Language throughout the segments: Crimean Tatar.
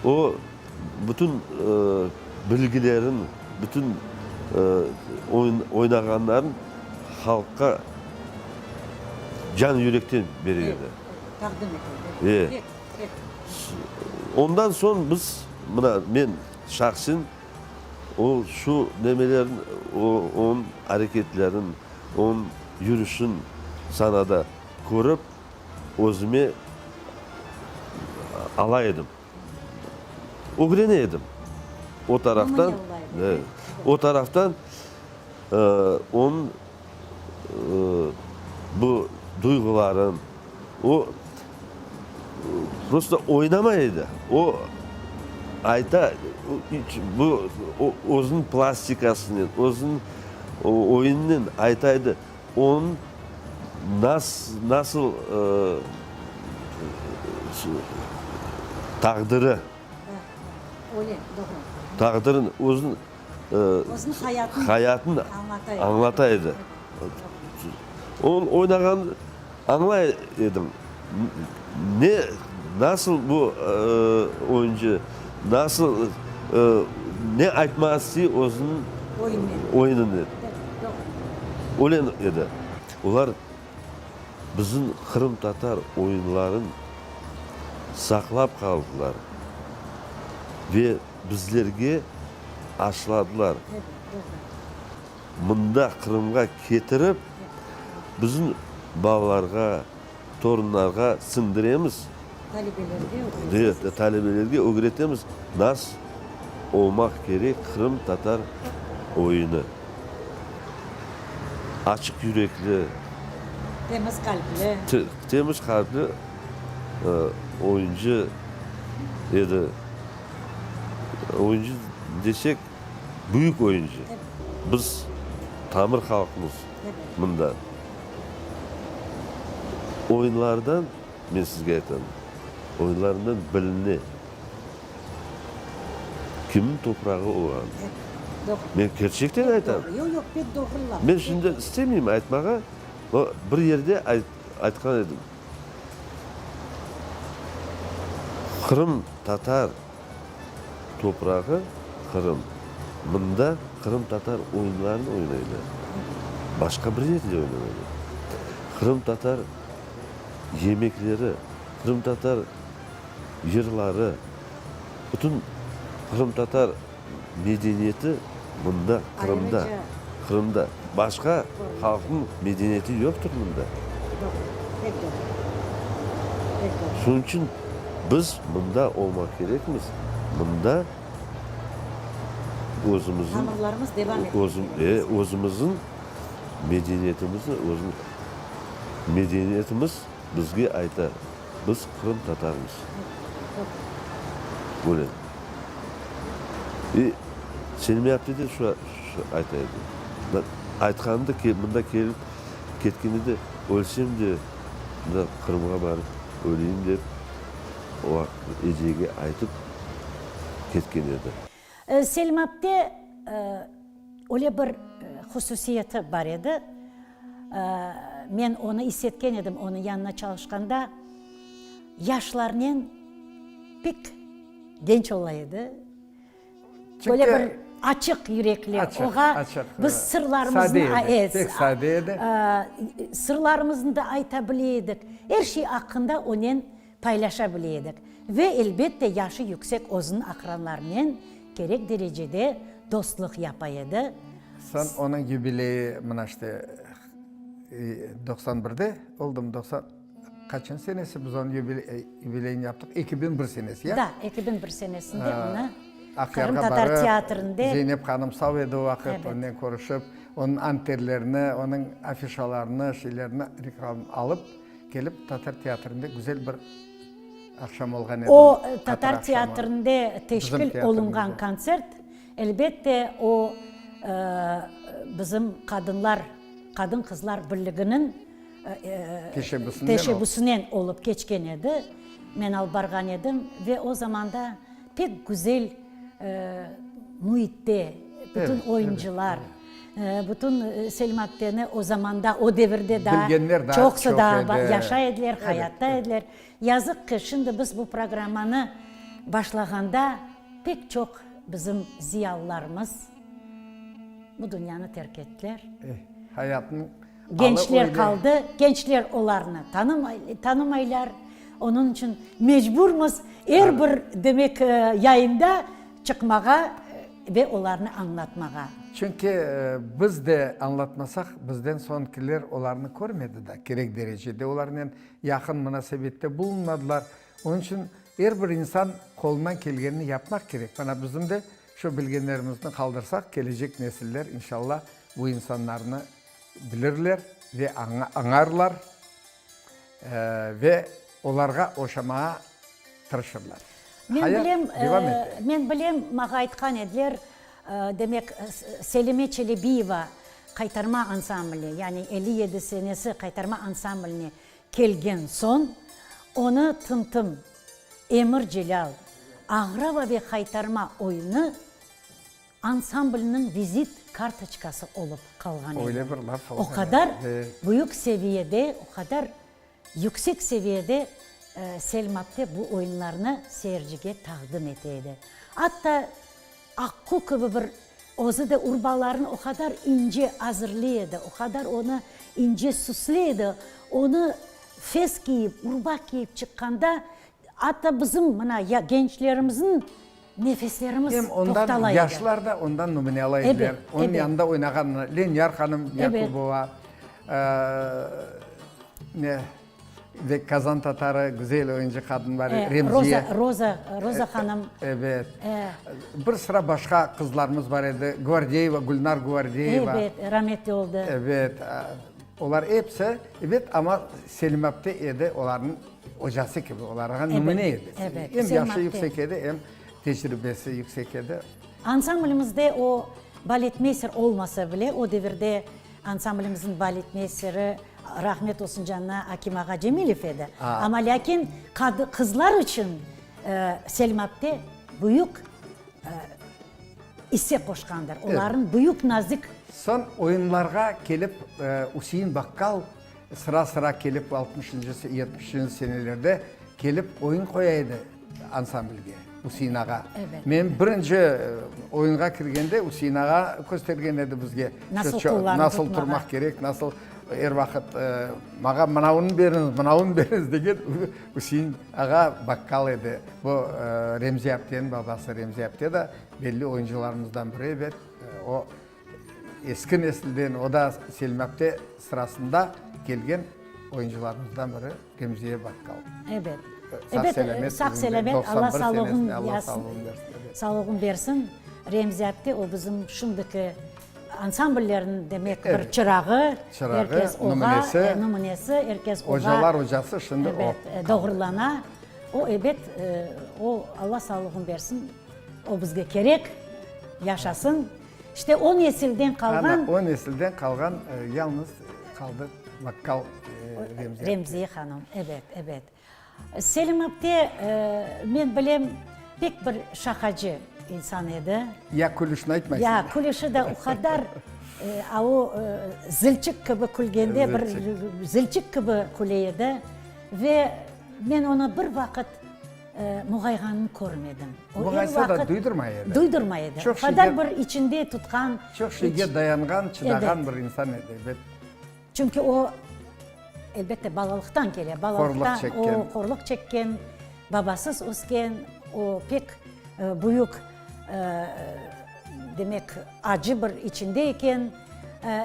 O, bütün bilgilerin, bütün oynağanların halqqa can-yürekten bere edi. Taqdim ete edi. E. Ondan soñ biz, mına men şahsen, o şu nemelerin, o onıñ areketlerin, onıñ yürüşin sanada körip, özüme ala edim, ögrene edim. O taraftan, o taraftan onıñ bu duyğuların, o prosto oynamay edi, o ayta, bu özüniñ plastikasınen, özüniñ oyunınen ayta edi. Onıñ nasıl taqdiri, taqdirin, özüniñ hayatını añlata edi. Onıñ oynağanını añlay edim. Ne, nasıl bu oyuncı, nasıl, ne aytmağa istey özüniñ oyunınen. Öyle edi. Olar bizim qırımtatar oyunların saqlap qaldılar ve bizlerge aşladılar. Mında Qırımğa ketirip, bizim balalarğa, torunlarğa siñdiremiz. Talebelerge ögretesiz. Talebelerge ögretemiz, nas olmaq kerek qırımtatar oyunı. Açıq yürekli. Temiz qalpli. Temiz qalpli oyuncı edi. Oyuncı desek. Büyük oyuncı. Biz tamır halqmız mında. Oyunlardan, men sizge aytam, oyunlarından biline kimniñ toprağı olğanı. Men kerçekten aytam. Men şimdi istemeyim aytmağa, bir yerde aytqan edim. Qırımtatar Toprağı, Qırım. Mında qırımtatar oyunlarını oynaylar. Başqa bir yerde oynamaylar. Qırımtatar yemekleri, qırımtatar yırları, bütün qırımtatar medeniyeti mında, Qırımda. Qırımda. Başqa halqnıñ medeniyeti yoqtır mında. Doğru, pek doğru. Pek doğru. Şunıñ içün biz mında olmaq kerekmiz, mında özümizniñ, Tamırlarımız devam etmek kerek. Özümizniñ medeniyetimizni, özümiz, medeniyetimiz bizge ayta, biz qırımtatarmız. Böyle. E, Selmi apte de şu ayta edi. Aytqanında, mında kelip ketkende de, ölsem de, mında Qırımğa barıp öleyim dep, o vaqıt Ecege aytıp ketken edi. Selmi apte öyle bir hususiyeti bar edi, men onı is etken edim, onıñ yanına çalışqanda, yaşlarnen pek genç ola edi. Böyle bir açıq yürekli, oğa biz sırlarımıznı Pek sade edi. Sırlarımıznı da ayta bile edik, er şey aqqında onen paylaşa bile edik. Ve, elbette, yaşı yüksek özüniñ aqranlarınen kerek derecede dostluq yapa edi. Soñ onıñ yubileyi mına işte 91de oldum, 90 qaçıncı senesi biz onıñ yubileyini yaptıq? 2001 senesi, ya? Da, 2001 senesinde onı Aqyarğa Qırımtatar barıp, teatrinde. Zeynep hanım sağ edi o vaqıt, onen körüşip, onıñ anterlerini, onıñ afişalarını, şeylerini alıp kelip, Tatar teatrinde güzel bir aqşam olğan edi. O, Tatar teatrinde teşkil olunğan kontsert, elbette, o, bizim qadınlar, qadın-qızlar birliginiñ teşebbüsinen olıp keçken edi. Men alıp barğan edim ve o zamanda pek güzel müitte bütün oyuncılar, bütün Selim apteni o zamanda, o devirde daa çoqusı daa yaşay ediler, hayatta ediler. Yazıq ki, şimdi biz bu programmanı. başlağanda pek çoq bizim ziyalılarımız bu dünyanı terk ettiler. Eh, hayatnıñ alı Gençler öyle. qaldı, gençler olarnı tanımaylar, onıñ içün mecburmız er bir, demek, yayında çıqmağa ve olarnı añlatmağa. Çünki biz de añlatmasaq, bizden soñkiler olarnı körmedi da kerek derecede, olarnen yaqın munasebette bulunmadılar. Onıñ içün er bir insan qolundan kelgenini yapmaq kerek. Mana bizim de şu bilgenlerimizni qaldırsaq, kelecek nesiller, inşallah, bu insanlarnı bilirler ve añarlar ve olarğa oşamağa tırışırlar. Men Hayat bilem, devam ete. men bilem, mağa aytqan ediler, demek, Selime Çelebiyeva Qaytarma ansambli, yani 57 senesi Qaytarma ansambline kelgen soñ, onı Tım-tım, Emir Celâl, Ağrava ve Qaytarma oyunı ansamblniñ vizit kartoçkası olıp qalğan edi. Öyle bir laf O olğan qadar edi. büyük seviyede, o qadar yüksek seviyede Selim apte bu oyunlarnı seyircige taqdim ete edi. Atta Aqqu kibi bir özü de urbalarını o qadar ince azırlay edi, o qadar onı ince süsley edi, onı fes kiyip, urba kiyip çıqqanda, atta bizim mına gençlerimizniñ Nefeslerimiz Em ondan toqtala edi. yaşlar da ondan numune ala ediler. Ebet, Onıñ ebet. yanında oynağan Lenyar hanım Ebet. Yakubova, ne, ve Kazan tatarı güzel oyuncı qadın bar, E, Remziye. Roza, Roza, Roza hanım. Ebet. E. Bir sıra başqa qızlarımız bar edi, Gvardeyeva, Gülnar Gvardeyeva. Ebet, rametli oldı. Ebet. Olar episi, ebet, amma Selim apte edi olarnıñ Ocası kibi, olarğa nümüne edi. Em yaşı yüksek edi, em tecribesi yüksek edi. Ansamblimizde o baletmeyster olmasa bile, o devirde ansamblimizniñ baletmeysteri, rahmet olsun canına, Akim ağa Cemilev edi. Amma lâkin qızlar içün Selim apte büyük isse qoşqandır. Olarnıñ büyük nazik. Soñ oyunlarğa kelip Üsein Bakkal Sıra-sıra kelip altmışıncı, yetmişinci senelerde kelip oyun qoya edi ansamblge, Üsein ağa. Men birinci oyunğa kirgende Üsein ağa köstergen edi bizge, nasıl turmaq kerek, nasıl er vaqıt mağa mınavını beriñiz, mınavını beriñiz degen Üsein ağa bakkal edi. Bu Remzi apteniñ babası, Remzi apte de belli oyuncılarımızdan biri, ebet, o Eski nesilden, o da Selim apte sırasında kelgen oyuncılarımızdan biri Remziye Bakkal. Ebet. Sağ selâmet. Sağ selâmet. Alla sağlığın Alla sağlığın bersin. Sağlığın bersin. Remziye apte o bizim şimdiki ansambllerniñ demek bir çırağı. Çırağı, Er kes oğa, nümünesi. Nümünesi, er kes oğa. Ocalar ocası şimdi o. Ebet, doğrulana. O ebet, o Alla sağlığın bersin. O bizge kerek, yaşasın. İşte o nesilden qalğan. Ana, o nesilden qalğan yalnız qaldı Bakkal Remziye. Remziye hanım, ebet, ebet. Selim apte, men bilem, pek bir şaqacı insan edi. Ya külüşni aytmaysıñ. Ya külüşi de o qadar, a o zilçik kibi külgende bir zilçik kibi küle edi. Ve men onı bir vaqıt Muğayğanını körmedim. O er Muğaysa da vaqıt duydurmay edi. Duydurmay edi. Çoq O qadar şeyge bir içinde tutqan. Çoq şeyge dayanğan, çıdağan bir insan edi, ebet. Çünki o, elbette, balalıqtan kele. Balalıqta Horluq çekken. O horluq çekken, babasız ösken, o pek büyük, demek, acı bir içinde eken.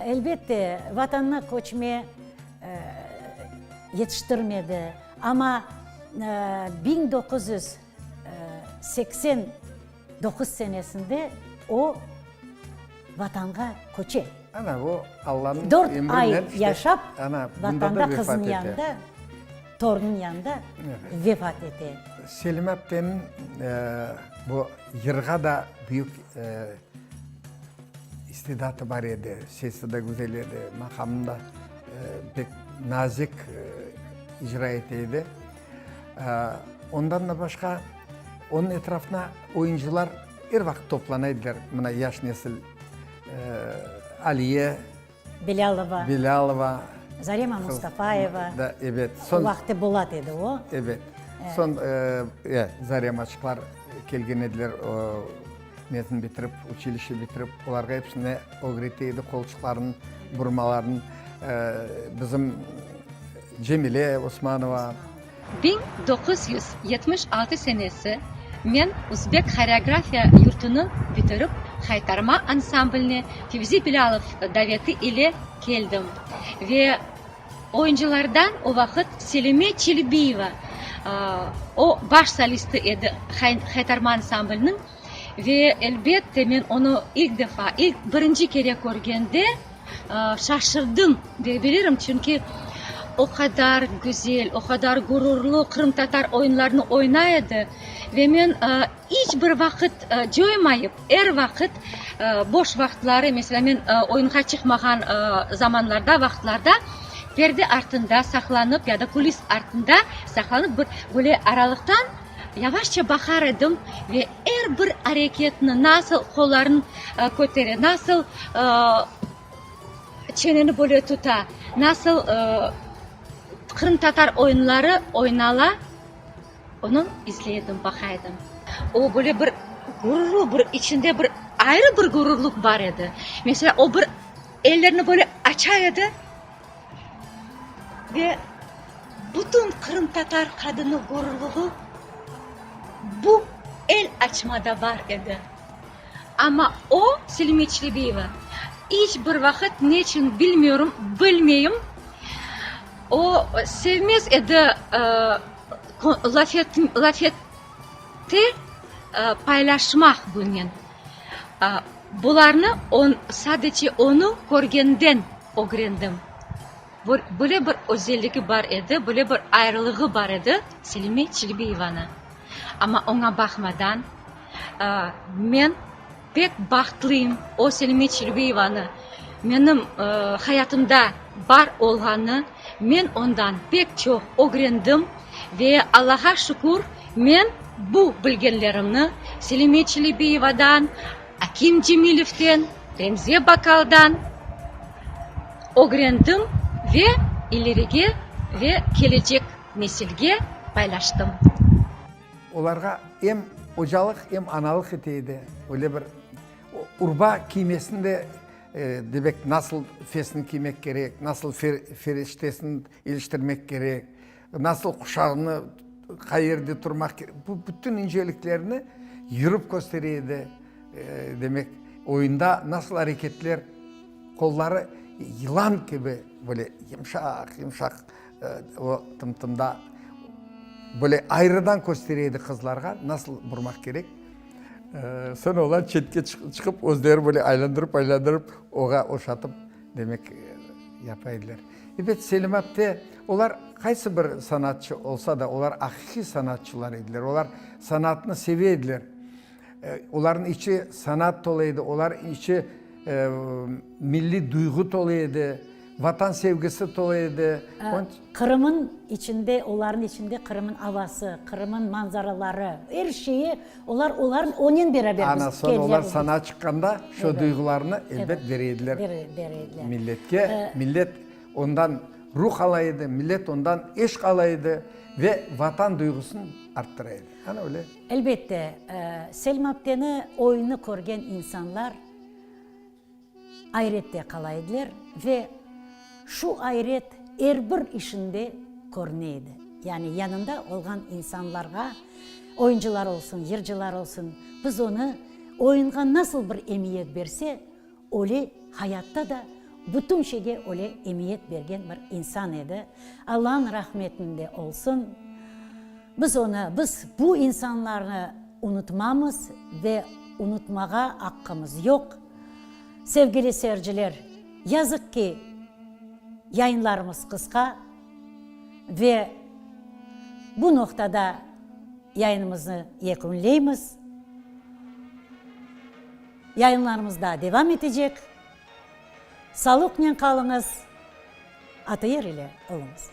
Elbette, Vatanına köçme yetiştirmedi. Amma 1989 senesinde o, Vatanğa köçe. Ana, o, Allanıñ Dört emrinen ay işte, yaşap, ana, bunda da Vatanda vefat qızınıñ ete. yanında, torunıñ yanında vefat ete. Selim apteniñ bu yırğa da büyük istidatı bar edi, sesi de güzel edi, maqamını da pek nazik icra ete edi. Ondan da başqa, onıñ etrafına oyuncılar er vaqıt toplana ediler, mına yaş nesil, Aliye Belâlova, Belâlova, Zarema Mustafayeva, da, ebet, o vaqıtte Bolat edi o. Ebet. Soñ zaremaçıqlar kelgen ediler, nesini bitirip, uçilişe bitirip, olarğa episine ögrete edi qolçıqlarnıñ burmalarını. Bizim Cemile Osmanova. 1976 senesi men Uzbek horeografiya yurtunı bitirip, Haytarma ansambline Fevzi Bilâlov daveti ile keldim ve Oyuncılardan o vaqıt Selime Çelebiyeva, o baş solisti edi Haytarma ansambliniñ ve elbette men onı ilk defa, ilk birinci kere körgende şaşırdım dey bilirim, çünki o qadar güzel, o qadar gururlı qırımtatar oyunlarını oynay edi ve men iç bir vaqıt coymayıp, er vaqıt boş vaqıtları, meselâ, men oyunğa çıqmağan zamanlarda, vaqıtlarda perde artında saqlanıp ya da kulis artında saqlanıp, bir böyle aralıqtan yavaşça baqar edim ve er bir areketni, nasıl qollarını kötere, nasıl çeneni böyle tuta, nasıl qırımtatar oyunları oynala, Onı izley edim, baqa edim. O böyle bir gururlı, bir içinde bir ayrı bir gururlıq bar edi. Meselâ, o bir ellerini böyle aça edi ve bütün qırımtatar qadını gururlığı bu el açmada bar edi. Amma o, Selime Çelebiyeva, iç bir vaqıt, neçün bilmiyorum, bilmeyim, o sevmez edi laf ete, paylaşmaq bunen. Bularnı sadece onı körgenden ögrendim. Böyle bir özelligi bar edi, böyle bir ayrılığı bar edi Selime Çelebiyevanı. Amma oña baqmadan, men pek bahtlıyım, o Selime Çelebiyevanı menim hayatımda bar olğanı, men ondan pek çoq ögrendim ve Allağa şükür, men bu bilgenlerimni Selime Çelebiyevadan, Akim Cemilevden, Remziye Bakaldan ögrendim ve ilerige ve kelecek nesilge paylaştım. Olarğa em ocalıq, em analıq ete edi. Öyle bir urba kiymesini de, demek, nasıl fesini kiymek kerek, nasıl feriştesini iliştirmek kerek, nasıl quşağını qayerde turmaq kerek, bu bütün inceliklerni yürip köstere edi. Demek, oyunda nasıl areketler, qolları yılan kibi böyle yımşaq, yımşaq O tım-tımda böyle ayrıdan köstere edi qızlarğa, nasıl burmaq kerek. Soñ olar çetke çıqıp, özleri böyle aylandırıp-aylandırıp, oğa oşatıp, demek, yapa ediler. Ebet, Selim apte, olar qaysı bir sanatçı olsa da, olar aqiqiy sanatçılar ediler, olar sanatnı seve ediler. Olarnıñ içi sanat tolu edi, olar içi milliy duyğu tolu edi, Vatan sevgisi tolu edi. Qırım'ın içinde, olarnıñ içinde Qırım'ın avası, Qırım'ın manzaraları, er şeyi olar, olar onen beraber biz Ana, soñ olar sanağa çıqqanda şu duyğularını elbet bere ediler milletke. Millet ondan ruh ala edi, millet ondan eşq ala edi ve Vatan duyğusını arttıra edi. Ana öyle. Elbette, Selma apteni oyunı körgen insanlar ayrette qala ediler ve şu ayret er bir işinde körüne edi. Yani yanında olğan insanlarğa, oyuncılar olsun, yırcılar olsun, biz onı oyunğa nasıl bir emiyet berse, öyle hayatta da bütün şeyge öyle emiyet bergen bir insan edi. Allanıñ rahmetinde olsun. Biz onı, biz bu insanlarnı unutmamız ve unutmağa aqqımız yoq. Sevgili seyirciler, yazıq ki, yayınlarımız qısqa ve bu noqtada yayınımıznı yekünleymiz. Yayınlarımız daa devam etecek. Salıqnen qalıñız, ATR ile oluñız.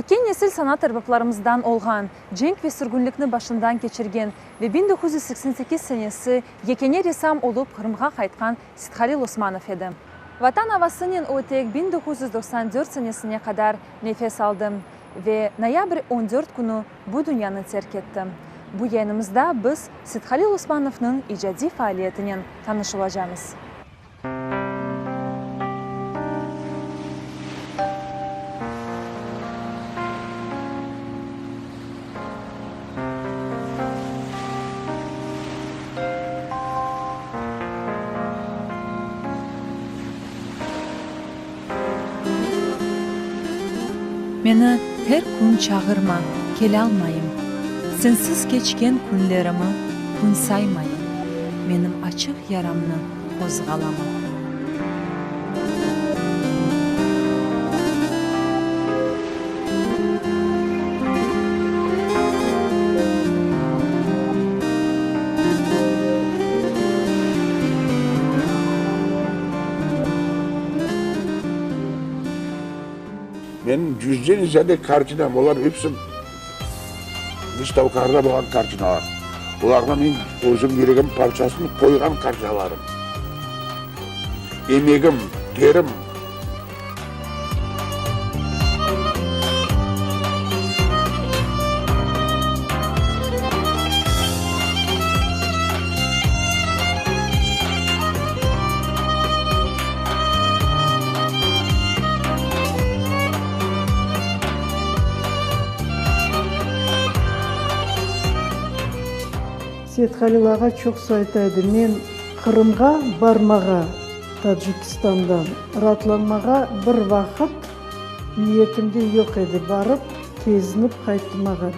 Üyken nesil sanat erbaplarımızdan olğan, cenk ve sürgünlikni başından keçirgen ve 1988 senesi yekâne ressam olıp Qırımğa qaytqan Sithalil Osmanov edi. Vatan avasınen o tek 1994 senesine qadar nefes aldı ve noyabr on dört künü bu dünyanı terk etti. Bu yayınımızda biz Sithalil Osmanovnıñ icadiy faaliyetinen tanış olacamız. Meni her kün çağırma, kelâlmayım, Sensiz keçken künlerimi kün saymayım, Menim açıq yaramnı qozğalama. Menim yüzden ziyade kartinam, olar episi vıstavkalarda bolğan kartinalar. Olarğa men özüm yüregim parçasını qoyğan kartinalarım. Emegim, terim. Seyithalil ağa çoqsu ayta edi, men Qırımğa barmağa Tacikistandan raatlanmağa bir vaqıt niyetimde yoq edi, barıp, kezinip qaytmağa.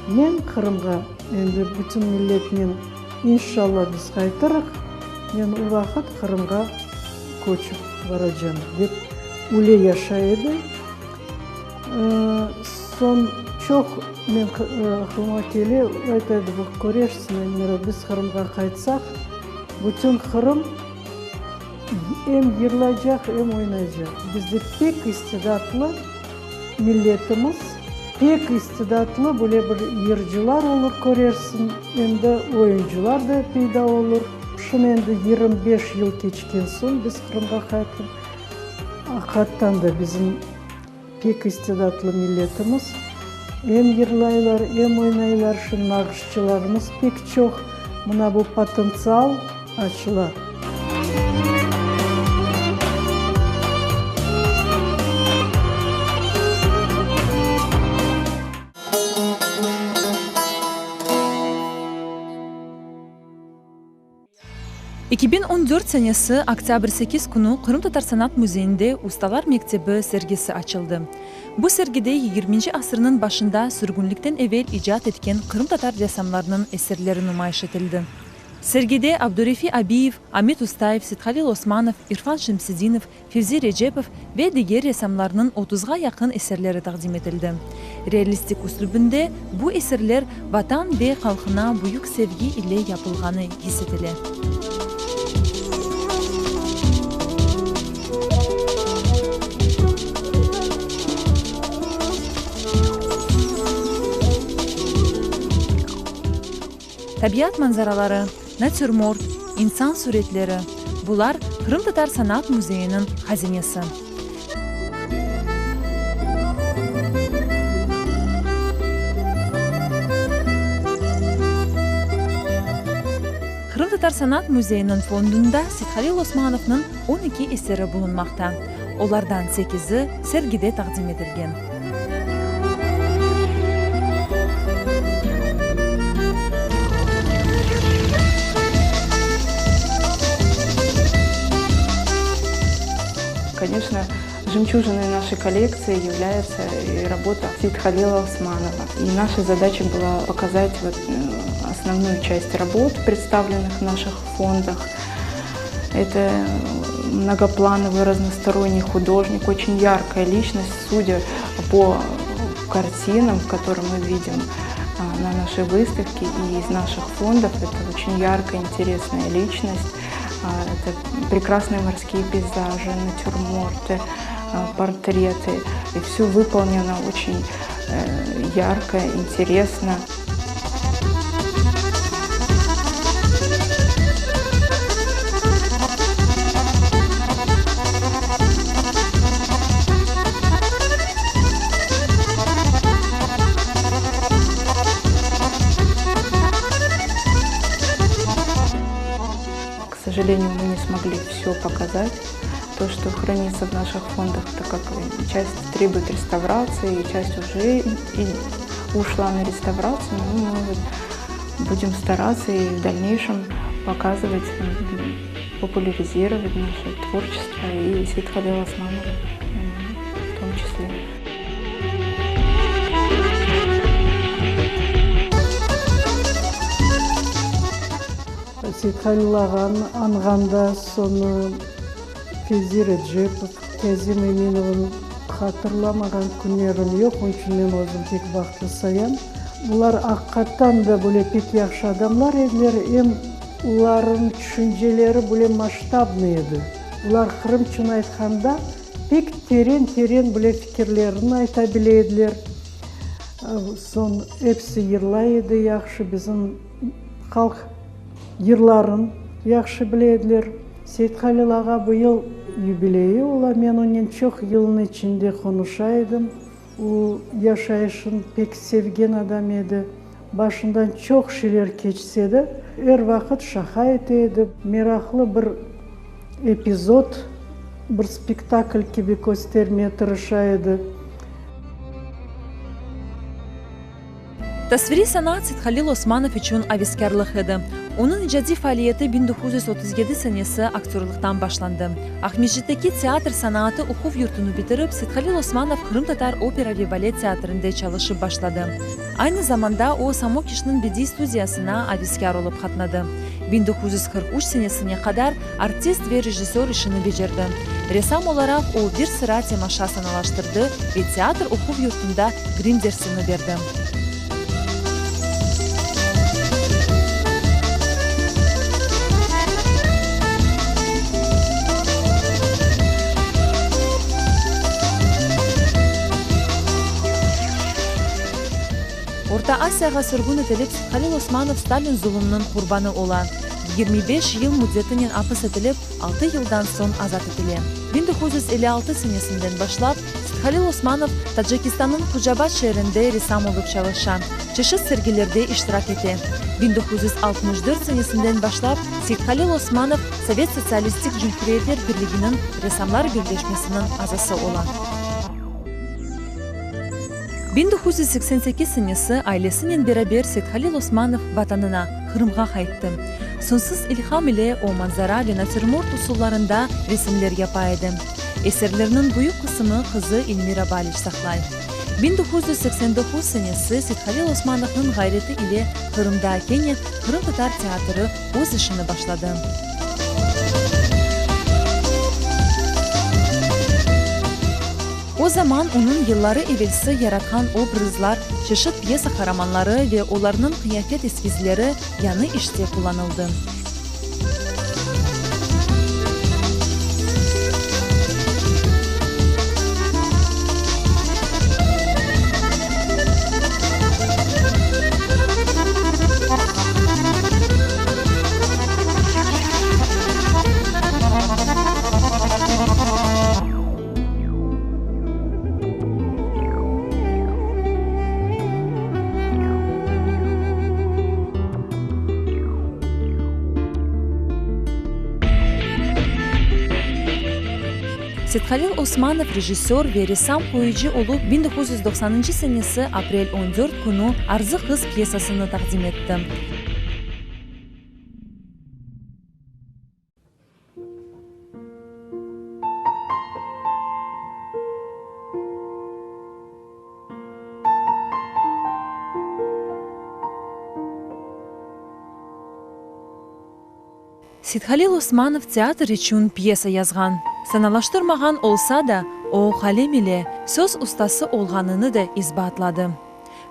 Men Qırımğa endi bütün milletnen inşallah biz qaytırıq, men o vaqıt Qırımğa köçip baracam, dep öyle yaşay edi. Soñ çoq men aqlıma kele, ayta edi, baq, körersiñ, Elmira, biz Qırımğa qaytsaq, bütün Qırım em yırlaycaq, em oynaycaq. Bizde pek istidatlı milletimiz, pek istidatlı böyle bir yırcılar olur, körersiñ, endi oyuncılar da peyda olur. Şimdi endi 25 yıl keçken soñ biz Qırımğa qayttıq. Aqiqattan da bizim pek istidatlı milletimiz em yırlaylar, em oynaylar, şu nağışçılarımız pek çoq, mına bu potentsial açıla. 2014 senesi oktâbr 8 künü Qırımtatar sanat müzeyinde Ustalar mektebi sergisi açıldı. Bu sergide yigirminci asırnıñ başında sürgünlikten evel icat etken qırımtatar ressamlarınıñ eserleri numayış etildi. Sergide Abdurefi Abiyev, Amet Ustayev, Sethalil Osmanov, İrfan Şemsedinov, Fevzi Recepov ve diger ressamlarnıñ otuzğa yaqın eserleri taqdim etildi. Realistik üslübinde bu eserler Vatan ve halqına büyük sevgi ile yapılğanı his etile. Tabiat manzaraları, natürmort, insan süretleri, bular Qırımtatar sanat müzeyiniñ hazinesi. Qırımtatar sanat müzeyiniñ fondunda Seythalil Osmanovnıñ on eki eseri bulunmaqta, olardan sekizi sergide taqdim etilgen. Конечно, жемчужиной нашей коллекции является и работа Сейтхалила Османова. И наша задача была показать вот э, основную часть работ, представленных в наших фондах. Это многоплановый, разносторонний художник, очень яркая личность, судя по картинам, которые мы видим а, на нашей выставке и из наших фондов. Это очень яркая, интересная личность. А, это прекрасные морские пейзажи, натюрморты, а, портреты. И все выполнено очень. Ярко, интересно. К сожалению, мы не смогли все показать, то, что хранится в наших фондах, так как часть требует реставрации, и часть уже и ушла на реставрацию, но мы вот будем стараться и в дальнейшем показывать, популяризировать наше творчество и Сейтхалила Османова в том числе. Seythalil ağanı añğanda soñu Fevzi Recepov, Kâzim Eminovnı hatırlamağan künlerim yoq, onıñ içün men özüm pek bahtlı sayam. Bular aqiqattan da böyle pek yahşı adamlar ediler, em olarnıñ tüşünceleri böyle masştabnıy edi. Olar qırımçın aytqanda pek teren-teren böyle fikirlerini ayta bile ediler. Soñ episi yırlay edi yahşı, bizim halq yırların yahşı bile ediler. Seythalil ağa bu yıl yubileyi ola, men onen çoq yılnıñ içinde qonuşa edim. O, yaşayışın pek sevgen adam edi. Başından çoq şeyler keçse de, er vaqıt şaqa ete edi. Meraqlı bir epizod, bir spektakl kibi köstermeye tırışa edi. Tasviriy sanaat Seythalil Osmanov içün aveskârlıq edi. Onıñ icadiy faaliyeti 1937 senesi aktörlıqtan başlandı. Aqmescitteki teatr sanaatı oquv yurtunı bitirip, Seythalil Osmanov Qırımtatar opera ve balet teatrinde çalışıp başladı. Aynı zamanda o, Samokişniñ bediy studiyasına aveskâr olıp qatnadı. 1943 senesine qadar artist ve rejissör işini becerdi. Ressam olaraq o, bir sıra temaşa sanalaştırdı ve teatr oquv yurtunda grim dersini berdi. Orta Asiyağa sürgün etilip, Halil Osmanov Stalin zulumınıñ qurbanı ola. 25 yıl müddetinen apis etilip, altı yıldan soñ azat etile. 1956 senesinden başlap, Halil Osmanov Tacikistannıñ Hucabad şeerinde ressam olıp çalışa, çeşit sergilerde iştirak ete. 1964 senesinden başlap Seythalil Osmanov Sovet Sotsialistik Cumhuriyetler Birliginiñ Ressamlar Birleşmesiniñ azası ola. 1988 senesi ailesinen beraber Seythalil Osmanov Vatanına, Qırımğa qayttı. Soñsuz ilham ile o manzara ve natürmort usullarında resimler yapa edi. Eserleriniñ büyük qısımı qızı Elmira Baliç saqlay. 1989 senesi Seythalil Osmanovnıñ ğayreti ile Qırımda kene qırımtatar teatri öz işini başladı. O zaman onıñ yılları evelsi yaratqan obrazlar, çeşit pyesa qaramanları ve olarnıñ qıyafet eskizleri yañı işte qullanıldı. Sethalil Osmanov rejissör ve ressam-qoyucı olıp 1990-ncı senesi aprel 14 künü Arzı qız pyesasını taqdim etti. Seythalil Osmanov teatr içün pyesa yazğan. Sanalaştırmağan olsa da, o, qalem ile söz ustası olğanını da isbatladı.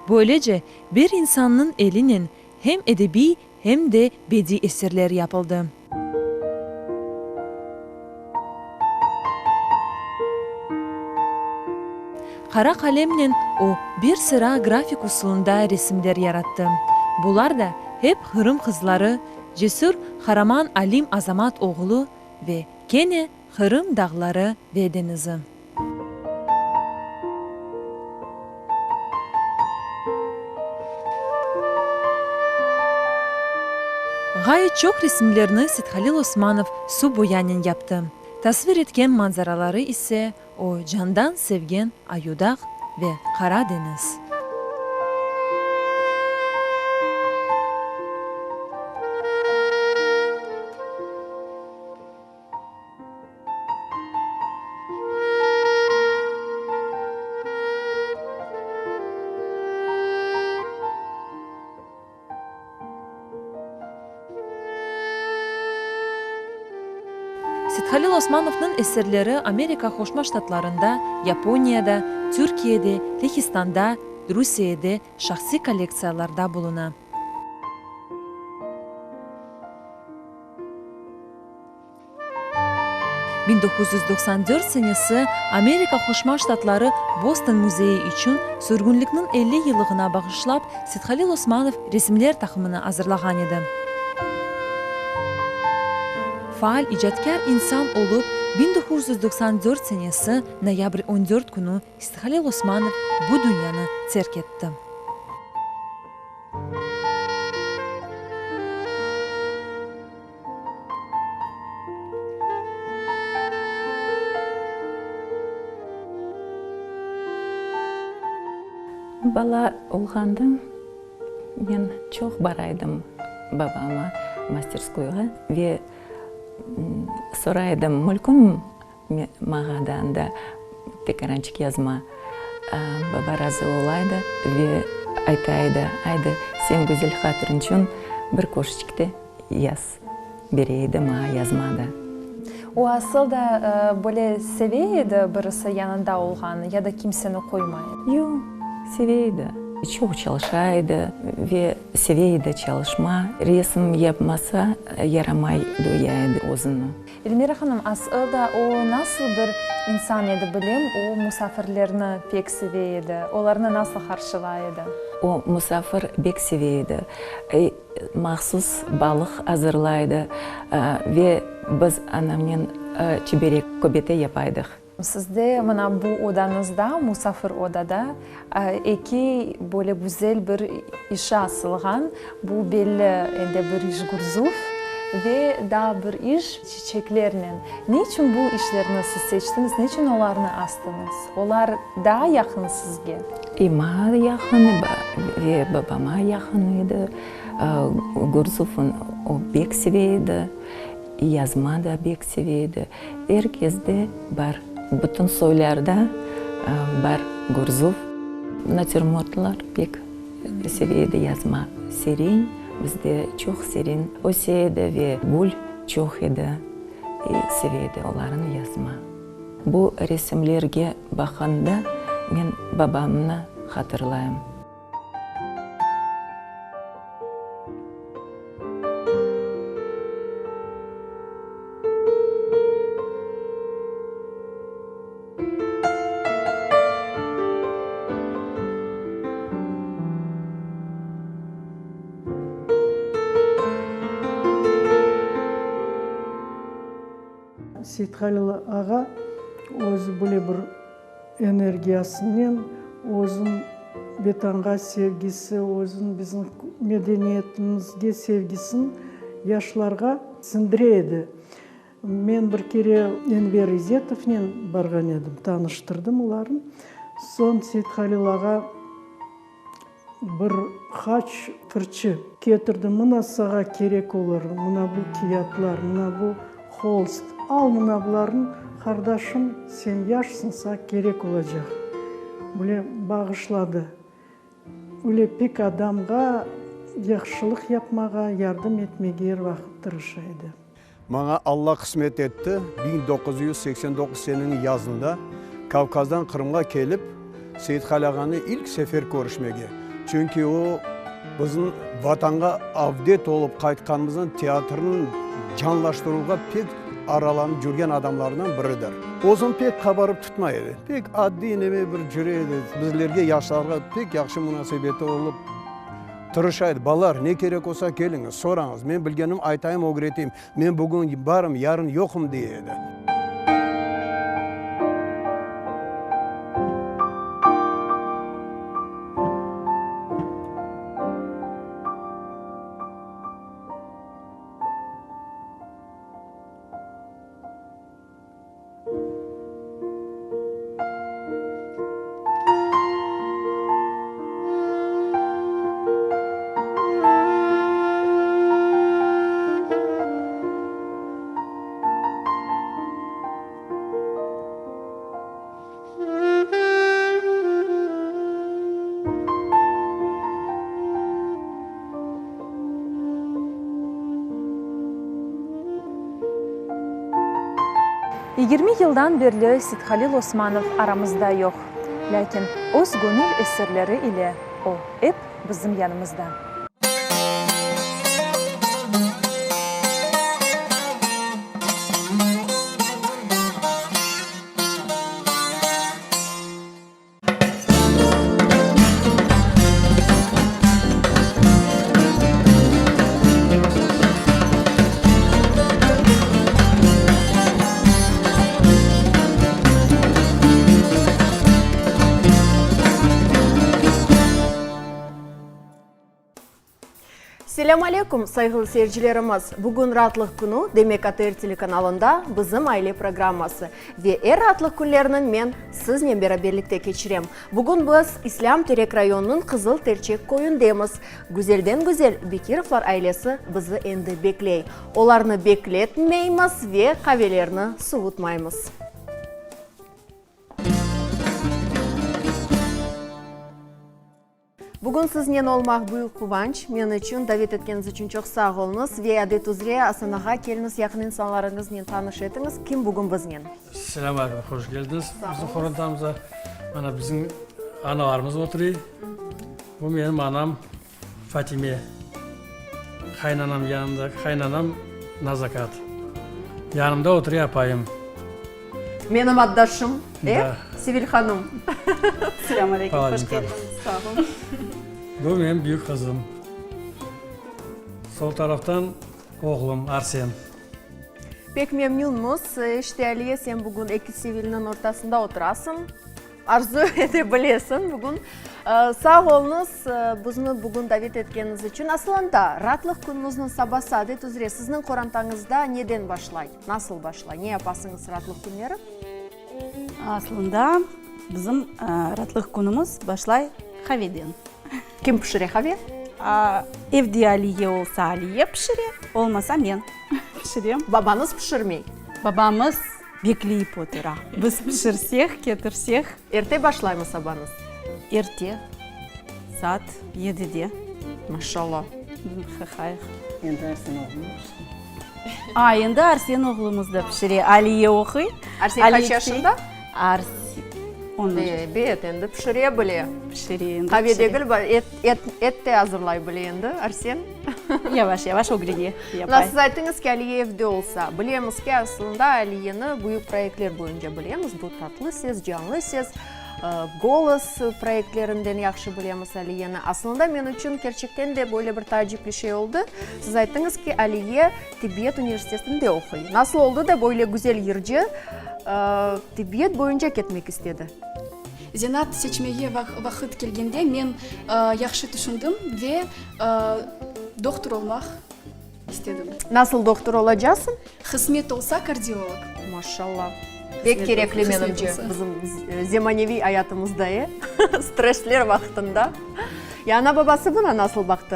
Böylece, bir insannıñ elinen hem edebiy, hem de bediy eserler yapıldı. Qara qalemnen o, bir sıra grafik usulında resimler yarattı. Bular da hep Qırım qızları, cesür qaraman Alim Azamat oğlu ve kene Qırım dağları ve deñizi. Ğayet çoq resimlerni Seythalil Osmanov su boyanen yaptı. Tasvir etken manzaraları ise o candan sevgen Ayudağ ve Qara deñiz. Seythalil Osmanovnıñ eserleri Amerika Qoşma Ştatlarında, Yaponiyada, Türkiyede, Lehistanda, Rusiyede şahsiy kollektsiyalarda buluna. 1994 senesi Amerika Qoşma Ştatları Boston müzeyi içün sürgünlikniñ 50 yıllığına bağışlap Seythalil Osmanov resimler taqımını azırlağan edi. Faal icatkâr insan olıp, 1994 senesi noyabr on dört künü Seythalil Osmanov bu dünyanı terk etti. Bala olğanda men çoq bara edim babama masterskoyğa ve soray edim, mülkün mağa da anda tekarançıq yazma. Baba razı ola edi ve ayta edi, Aydı, sen güzel hatırıñ içün bir köşçik de yaz. Bere edi mağa yazma da. O asıl da böyle seve edi birisi yanında olğanı ya da kimseni qoymay edi? Yoq, seve edi. Çoq çalışa edi ve seve edi çalışma. Resim yapmasa, yaramay duya edi özüni. Elmira hanım, asıl da o nasıl bir insan edi bilem, o musafirlerni pek seve edi, olarnı nasıl qarşılay edi? O musafir bek seve edi. Mahsus balıq azırlay edi ve biz anamnen çiberek, köbete yapaydıq. Sizde mına bu odañızda, musafir odada, eki böyle güzel bir işi asılğan, bu belli endi bir iş Gurzuf ve daa bir iş çiçeklernen. Ne içün bu işlerni siz seçtiñiz, ne içün olarnı astıñız? Olar daa yaqın sizge? E, maña yaqın ve babama yaqın edi. Gurzufnı o bek seve edi, yazma da bek seve edi. Er kesde bar, bütün soylarda bar Gurzuf. Natürmortlar pek seve edi yazma. Seren, bizde çoq seren öse edi ve gül çoq edi, seve edi olarnı yazma. Bu resimlerge baqanda men babamnı hatırlayım. Seythalil ağa özü böyle bir energiyasınen, özüniñ Vetanğa sevgisi, özüniñ bizim medeniyetimizge sevgisini yaşlarğa siñdire edi. Men bir kere Enver İzetovnen barğan edim, tanıştırdım olarnı. Soñ Seythalil ağa Bir qaç fırçı ketirdi, mına sağa kerek olur, mına bu kiyatlar, mına bu holst, al mına bularnı, qardaşım, sen yaşsıñ, sağa kerek olacaq. Böyle bağışladı. Öyle pek adamğa yahşılıq yapmağa, yardım etmege er vaqıt tırışa edi. Maña Alla qısmet etti, 1989 seneniñ yazında Kavkazdan Qırımğa kelip, Seyithalil ağanı ilk sefer körüşmege. Çünki o, bizim Vatanğa avdet olıp qaytqanımızdan teatrnıñ canlaştıruvğa pek. aralanıp cürgen adamlardan biridir. Özün pek qabarıp tutmay edi. Pek addiy neme bir cüre edi. Bizlerge, yaşlarğa pek yahşı munasebeti olıp tırışa edi. Balalar, ne kerek olsa keliñiz, sorañız, men bilgenim aytayım, ögreteyim. Men bugün barım, yarın yoqum, dey edi. 20 yıldan berli Sithalil Osmanov aramızda yoq. Lâkin öz göñül eserleri ile o, ep bizim yanımızda. Selâm aleyküm, sayğılı seyircilerimiz! Bugün raatlıq künü, demek ATR telekanalında Bizim aile programması. Ve er raatlıq künlerini men siznen beraberlikte keçirem. Bugün biz İslâm Terek rayonınıñ Qızıl Terçek köyündemiz. Güzelden-güzel Bekirovlar ailesi bizi endi bekley. Olarnı bekletmeymiz ve qavelerini suvutmaymız. Bugün siznen olmaq büyük quvanç men içün. Davet etkeniñiz içün çoq sağ oluñız. Ve adet üzre Asan ağa, keliñiz, yaqın insanlarıñıznen tanış etiñiz. Kim bugün biznen? Selâm aleyküm, hoş keldiñiz bizim qorantamıza. Mana bizim analarımız oturuy. Bu menim anam Fatime, qaynanam yanında, qaynanam Nazakat. Yanımda oturuy apayım. Menim addaşım, e, Sevil hanım. Selâm aleyküm, hoş keldiñiz, sağ olun. Bu menim büyük qızım. Sol taraftan oğlum Arsen. Pek memnünmiz. İşte, Aliye, sen bugün eki Sevilniñ ortasında oturasıñ. Arzu ete bilesiñ bugün. Sağ oluñız, bizni bugün davet etkeniñiz içün. Asılında, raatlıq künüñizniñ sabası adet üzre sizniñ qorantañızda neden başlay? Nasıl başlay? Ne yapasıñız raatlıq künleri? Aslında, bizim raatlıq künümiz başlay qaveden. Kim pişire qave? Evde Aliye olsa, Aliye pişire, olmasa men pişirem. Babañız pişirmey? Babamız Bekleyip otura. Biz pişirsek, ketirsek. Erte başlaymı sabanız? Erte, saat yedide. Maşallah. Hayır. Endi Arsen oğlum da pişire. A, endi Arsen oğlumız da pişire. Aliye oquy. Arsen qaç yaşında? Arsen, on. Ebet, endi pişire bile. Pişire, endi pişire. Qave degil, et, et, et de azırlay bile endi, Arsen. Yavaş, yavaş ögrene, yapay. Mına siz ayttıñız ki, Aliye evde olsa. Bilemiz ki, aslında Aliyeni büyük proyektler boyunca bilemiz. Bu Tatlı ses, Canlı ses, Golos proyektlerinden yahşı bilemiz Aliyeni. Aslında men içün kerçekten de böyle bir taacipli şey oldı. Siz ayttıñız ki, Aliye tibbiyet universitetinde oquy. Nasıl oldı da böyle güzel yırcı tibbiyet boyunca ketmek istedi? Zenaat seçmege vaqıt kelgende men yahşı tüşündim ve dohtur olmaq istedim. Nasıl dohtur olacasıñ? Qısmet olsa, kardiolog. Maşallah. Pek kerekli menimce bizim zemaneviy ayatımızda, e? Stressler vaqtında. Ya ana-babası buna nasıl baqtı,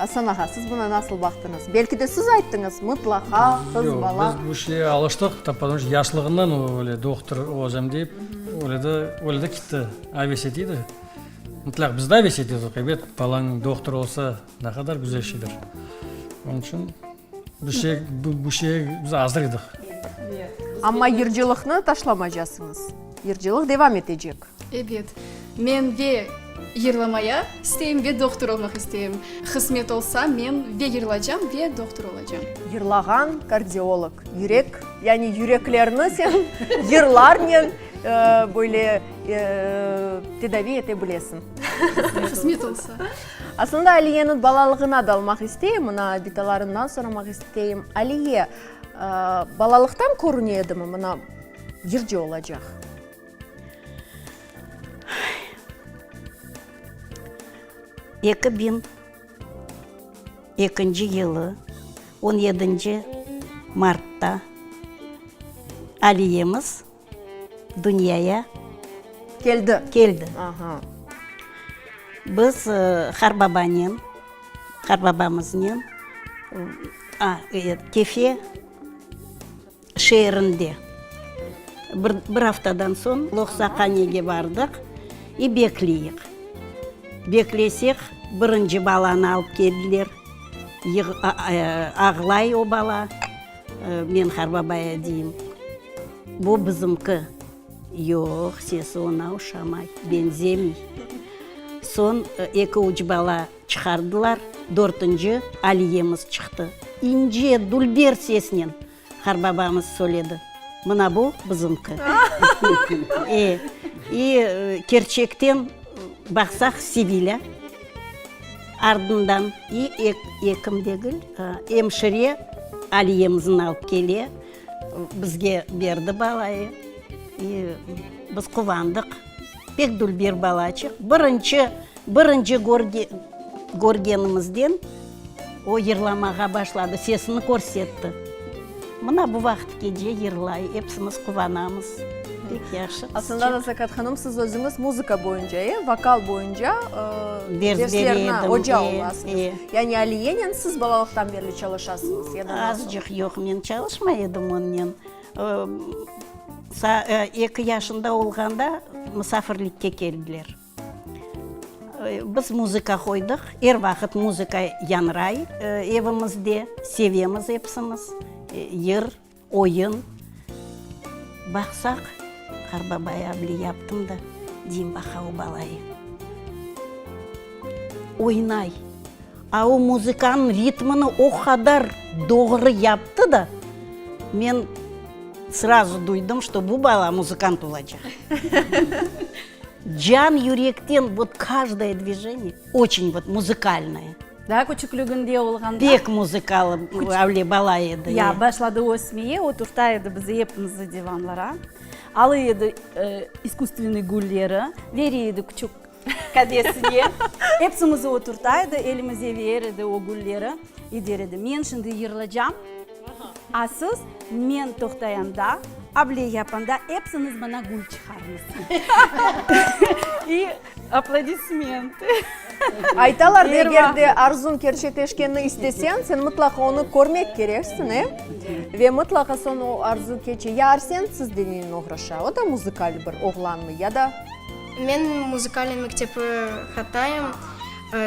Asan ağa, siz buna nasıl baqtıñız? Belki de siz ayttıñız, mıtlaqa qız bala. Yoq, biz bu şeye alıştıq, потому что yaşlığından o öyle dohtur olacam deyip, öyle de, öyle de kitti, aves etiydi. Mıtlaq biz de aves etiydik, ebet, balañ dohtur olsa, ne qadar güzel şeydir. Onıñ içün bu şey, bu şeye biz azır edik. Amma yırcılıqnı taşlamaycasıñız, yırcılıq devam etecek. Ebet, men ve yırlamaya isteyim, ve dohtur olmaq isteyim. Qısmet olsa, men ve yırlacam, ve dohtur olacam. Yırlağan kardiolog, yürek. Yani yüreklerni sen yırlarnen böyle tedaviy ete bilesiñ. Qısmet olsa. Aslında Aliyeniñ balalığına dalmaq isteyim, mına bitalarından soramaq isteyim. Aliye, balalıqtan körüne edimi, mına yırcı olacaq? 2002 yılı on yedinci martta Aliyemiz dünyaya keldi. Keldi. Biz qartbabanen, qartbabamıznen Kefe şeerinde bir, bir aftadan soñ loqsahanege bardıq i bekleyik. Beklesek, birinci balanı alıp keldiler. Ağlay o bala. Men qarbabaya deyim, bu bizimki. Yoq, sesi oña oşamay, benzemey. Soñ eki-üç bala çıqardılar, dörtünci Aliyemiz çıqtı. İnce, dülber sesnen qarbabamız söyledi, Mına bu bizimki. E, i kerçekten, baqsaq, Sevilâ ardından i ekim degil, emşire Aliyemizni alıp kele. Bizge berdi balayı, i biz quvandıq. Pek dülber balaçıq. Birinci, birinci körgenimizden o yırlamağa başladı, sesini körsetti. Mına bu vaqıtgece yırlay, epsimiz quvanamız. Pek yahşı qızçıq. Aslında, Nazakat hanım, siz özüñiz muzıka boyunca, e, vokal boyunca Ders bere derslerni, edim, oca e, olasıñız. e. Yani Aliyenen siz balalıqtan berli çalışasıñız ya da nasıl? Azıcıq yoq, men çalışmay edim onnen. Eki yaşında olğanda musafirlikke keldiler. Biz muzıka qoydıq, er vaqıt muzıka yañray evimizde, sevemiz epsimiz, yır, oyun. Baqsaq, qarbabay abli yaptım da, deyim, baqa o balayı oynay. A o muzıkanıñ ritmini o qadar doğru yaptı da, men srazu duydım, şto bu bala muzıkant olacaq. Can yürekten, vot každoye dvijeniye oçün vot muzıkalnoye. Daa küçükliginde olğanda. Pek muzıkalı avle bala edi. Ya, başladı ösmeye, oturta edi bizi epimizi divanlara. Ala edi iskusstvenıy gülleri, vere edi küçük kadesine. Epsimizi oturta edi, elimize ver edi o gülleri. İ der edi, men şimdi yırlacam, a siz men toqtayanda, able yapanda epsiñiz maña gül çıqarıñız. İ aplodismentı. Aytalar da, eger de arzuñ kerçekleşkenini isteseñ, sen mıtlaqa onı körmek kereksiñ, e? Ve mıtlaqa soñ o arzu keçe. Ya Arsen sizde nenen oğraşa? O da muzıkal bir oğlanmı ya da? Men muzıkalnıy mektepi qatnayım,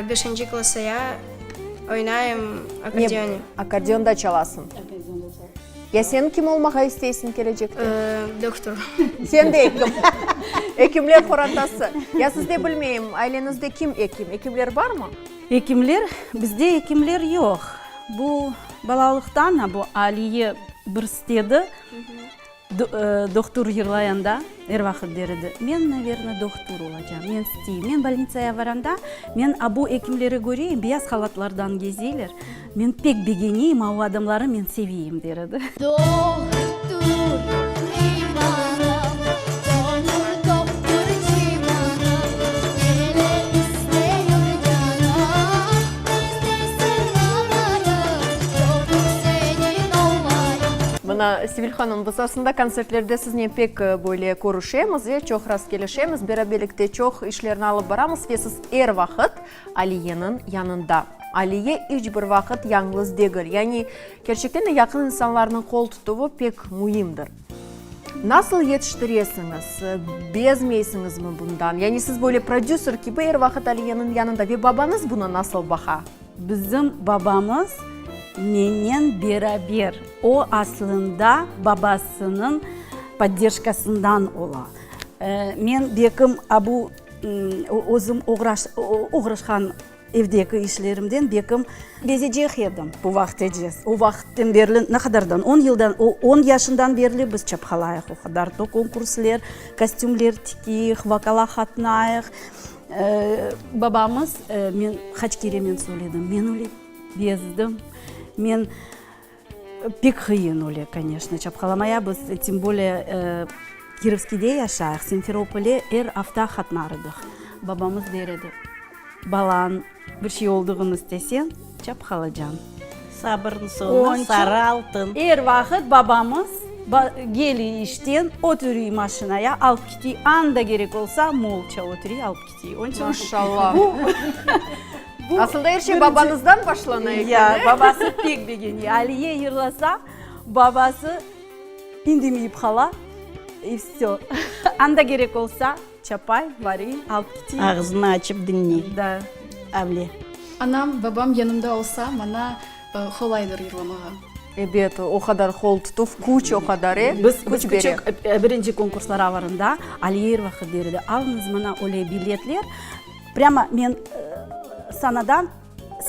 beşinci klassaya oynayım akkordeone. Akkordeonda çalasıñ. Ya sen kim olmağa isteysiñ kelecekte? Doktor. Sen de ekim. Ekimler qorantası. Ya sizde bilmeyim, aileñizde kim ekim? Ekimler barmı? Ekimler, bizde ekimler yoq. Bu balalıqtan bu Aliye bir istedi. Dohtur yırlayanda er vaqıt der edi, Men, naverno, dohtur olacam, men isteyim. Men bolnitsaya varanda, men a bu ekimleri köreyim, beyaz halatlardan gezeyler, men pek begeneyim, a o adamları men seveyim, der edi. Dohtur limanım, qoñur dohtur civanım, Neler isteyur canım, bizde sırlarım, Dohtur senin olmayım. Mına, Sevil hanım, biz aslında kontsertlerde siznen pek böyle körüşemiz, e, çoq rastkelişemiz, beraberlikte çoq işlerni alıp baramız ve siz er vaqıt Aliyeniñ yanında. Aliye iç bir vaqıt yañlız degil. Yani, kerçekten de yaqın insanlarnıñ qol tutuvı pek müimdir. Nasıl yetiştiresiñiz? Bezmeysiñizmi bundan? Yani, siz böyle prodüser kibi er vaqıt Aliyeniñ yanında ve babañız buna nasıl baqa? Bizim babamız mennen beraber, o aslında babasınıñ podderjkasından ola. Men bekim a bu özüm oğraşqan. Evdeki işlerimden bekim bezecek edim bu vaqıtece. O vaqıttan berli ne qadardan, on yıldan, on yaşından berli biz çapqalayıq o qadar to konkursler, kostümler tikiyik, vokala qatnayıq. Babamız, men qaç kere men söyledim, men öyle bezdim, men pek qıyın öyle, koneçno, çapqalamaya, biz tem bolее Kirovskiyde yaşayıq, Simferopolde er afta qatnar edik. Babamız der edi, Balañ bir şey olduğını isteseñ, çapqalacañ. Sabırnıñ soñu sarı altın. Er vaqıt babamız geliy işten, oturıy maşinaya, alıp ketiy, anda kerek olsa, molça oturıy, alıp ketiy. Onıñ içün Maşallah. Aslında er şey babañızdan başlana eken, Ya, babası pek begene. Aliye yırlasa, babası indemeyip qala, i vsö. Anda kerek olsa, çapay, varıy, alıp ketiy. Ağzını açıp diñley. Da. Avle. Anam, babam yanımda olsa, maña qolaydır yırlamağa. Ebet, o qadar qol tutuv, küç o qadar, e? Biz Küç bere. küçük birinci konkurslar avarında Aliye er vaqıt der edi, alıñız mına öyle biletler, prâmo men sanadan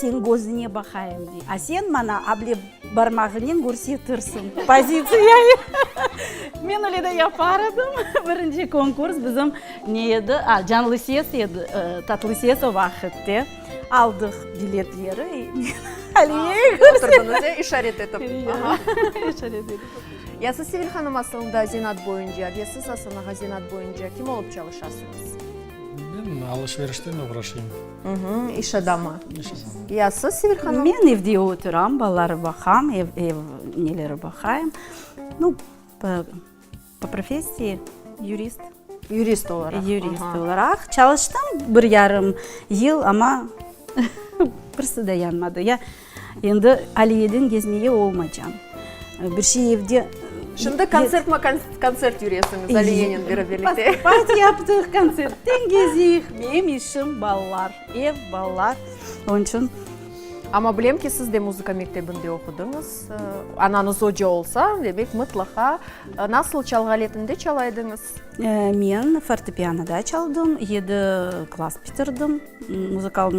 seniñ közüne baqayım, dey. A sen maña able barmağınen körsetirsiñ pozitsiyayı. Men öyle de yapar edim. Birinci konkurs bizim ne edi, a, Canlı ses edi, Tatlı ses o vaqıtte. Aldıq biletleri, Aliyege körsettim. Oturdıñız, e, işaret etip. İşaret etip. Ya siz, Sevil hanım, asılında zenaat boyunca ve siz, Asan ağa, zenaat boyunca kim olıp çalışasıñız? Men alış-verişten oğraşayım. İş adamı. İş adamı. Ya siz, Sevil hanım? Men evde oturam, balaları baqam, ev, ev neleri baqayım. Nu, po professii yurist. Yurist olaraq. Yurist olaraq çalıştım bir yarım yıl, amma birisi de yanmadı. Ya endi Aliyeden gezmege olmaycam. Bir şey evde. Şimdi kontsertma kontsert yüresiñiz Aliyenen beraberlikte. Pastupayt yaptıq, kontsertten geziyik. Menim işim balalar, ev, balalar. Onıñ içün. Amma bilem ki, siz de muzıka mektebinde oqudıñız. Anañız oca olsa, demek, mıtlaqa. Nasıl çalğı aletinde çala ediñiz? Men fortepianoda çaldım, yedi klass bitirdim, muzıkal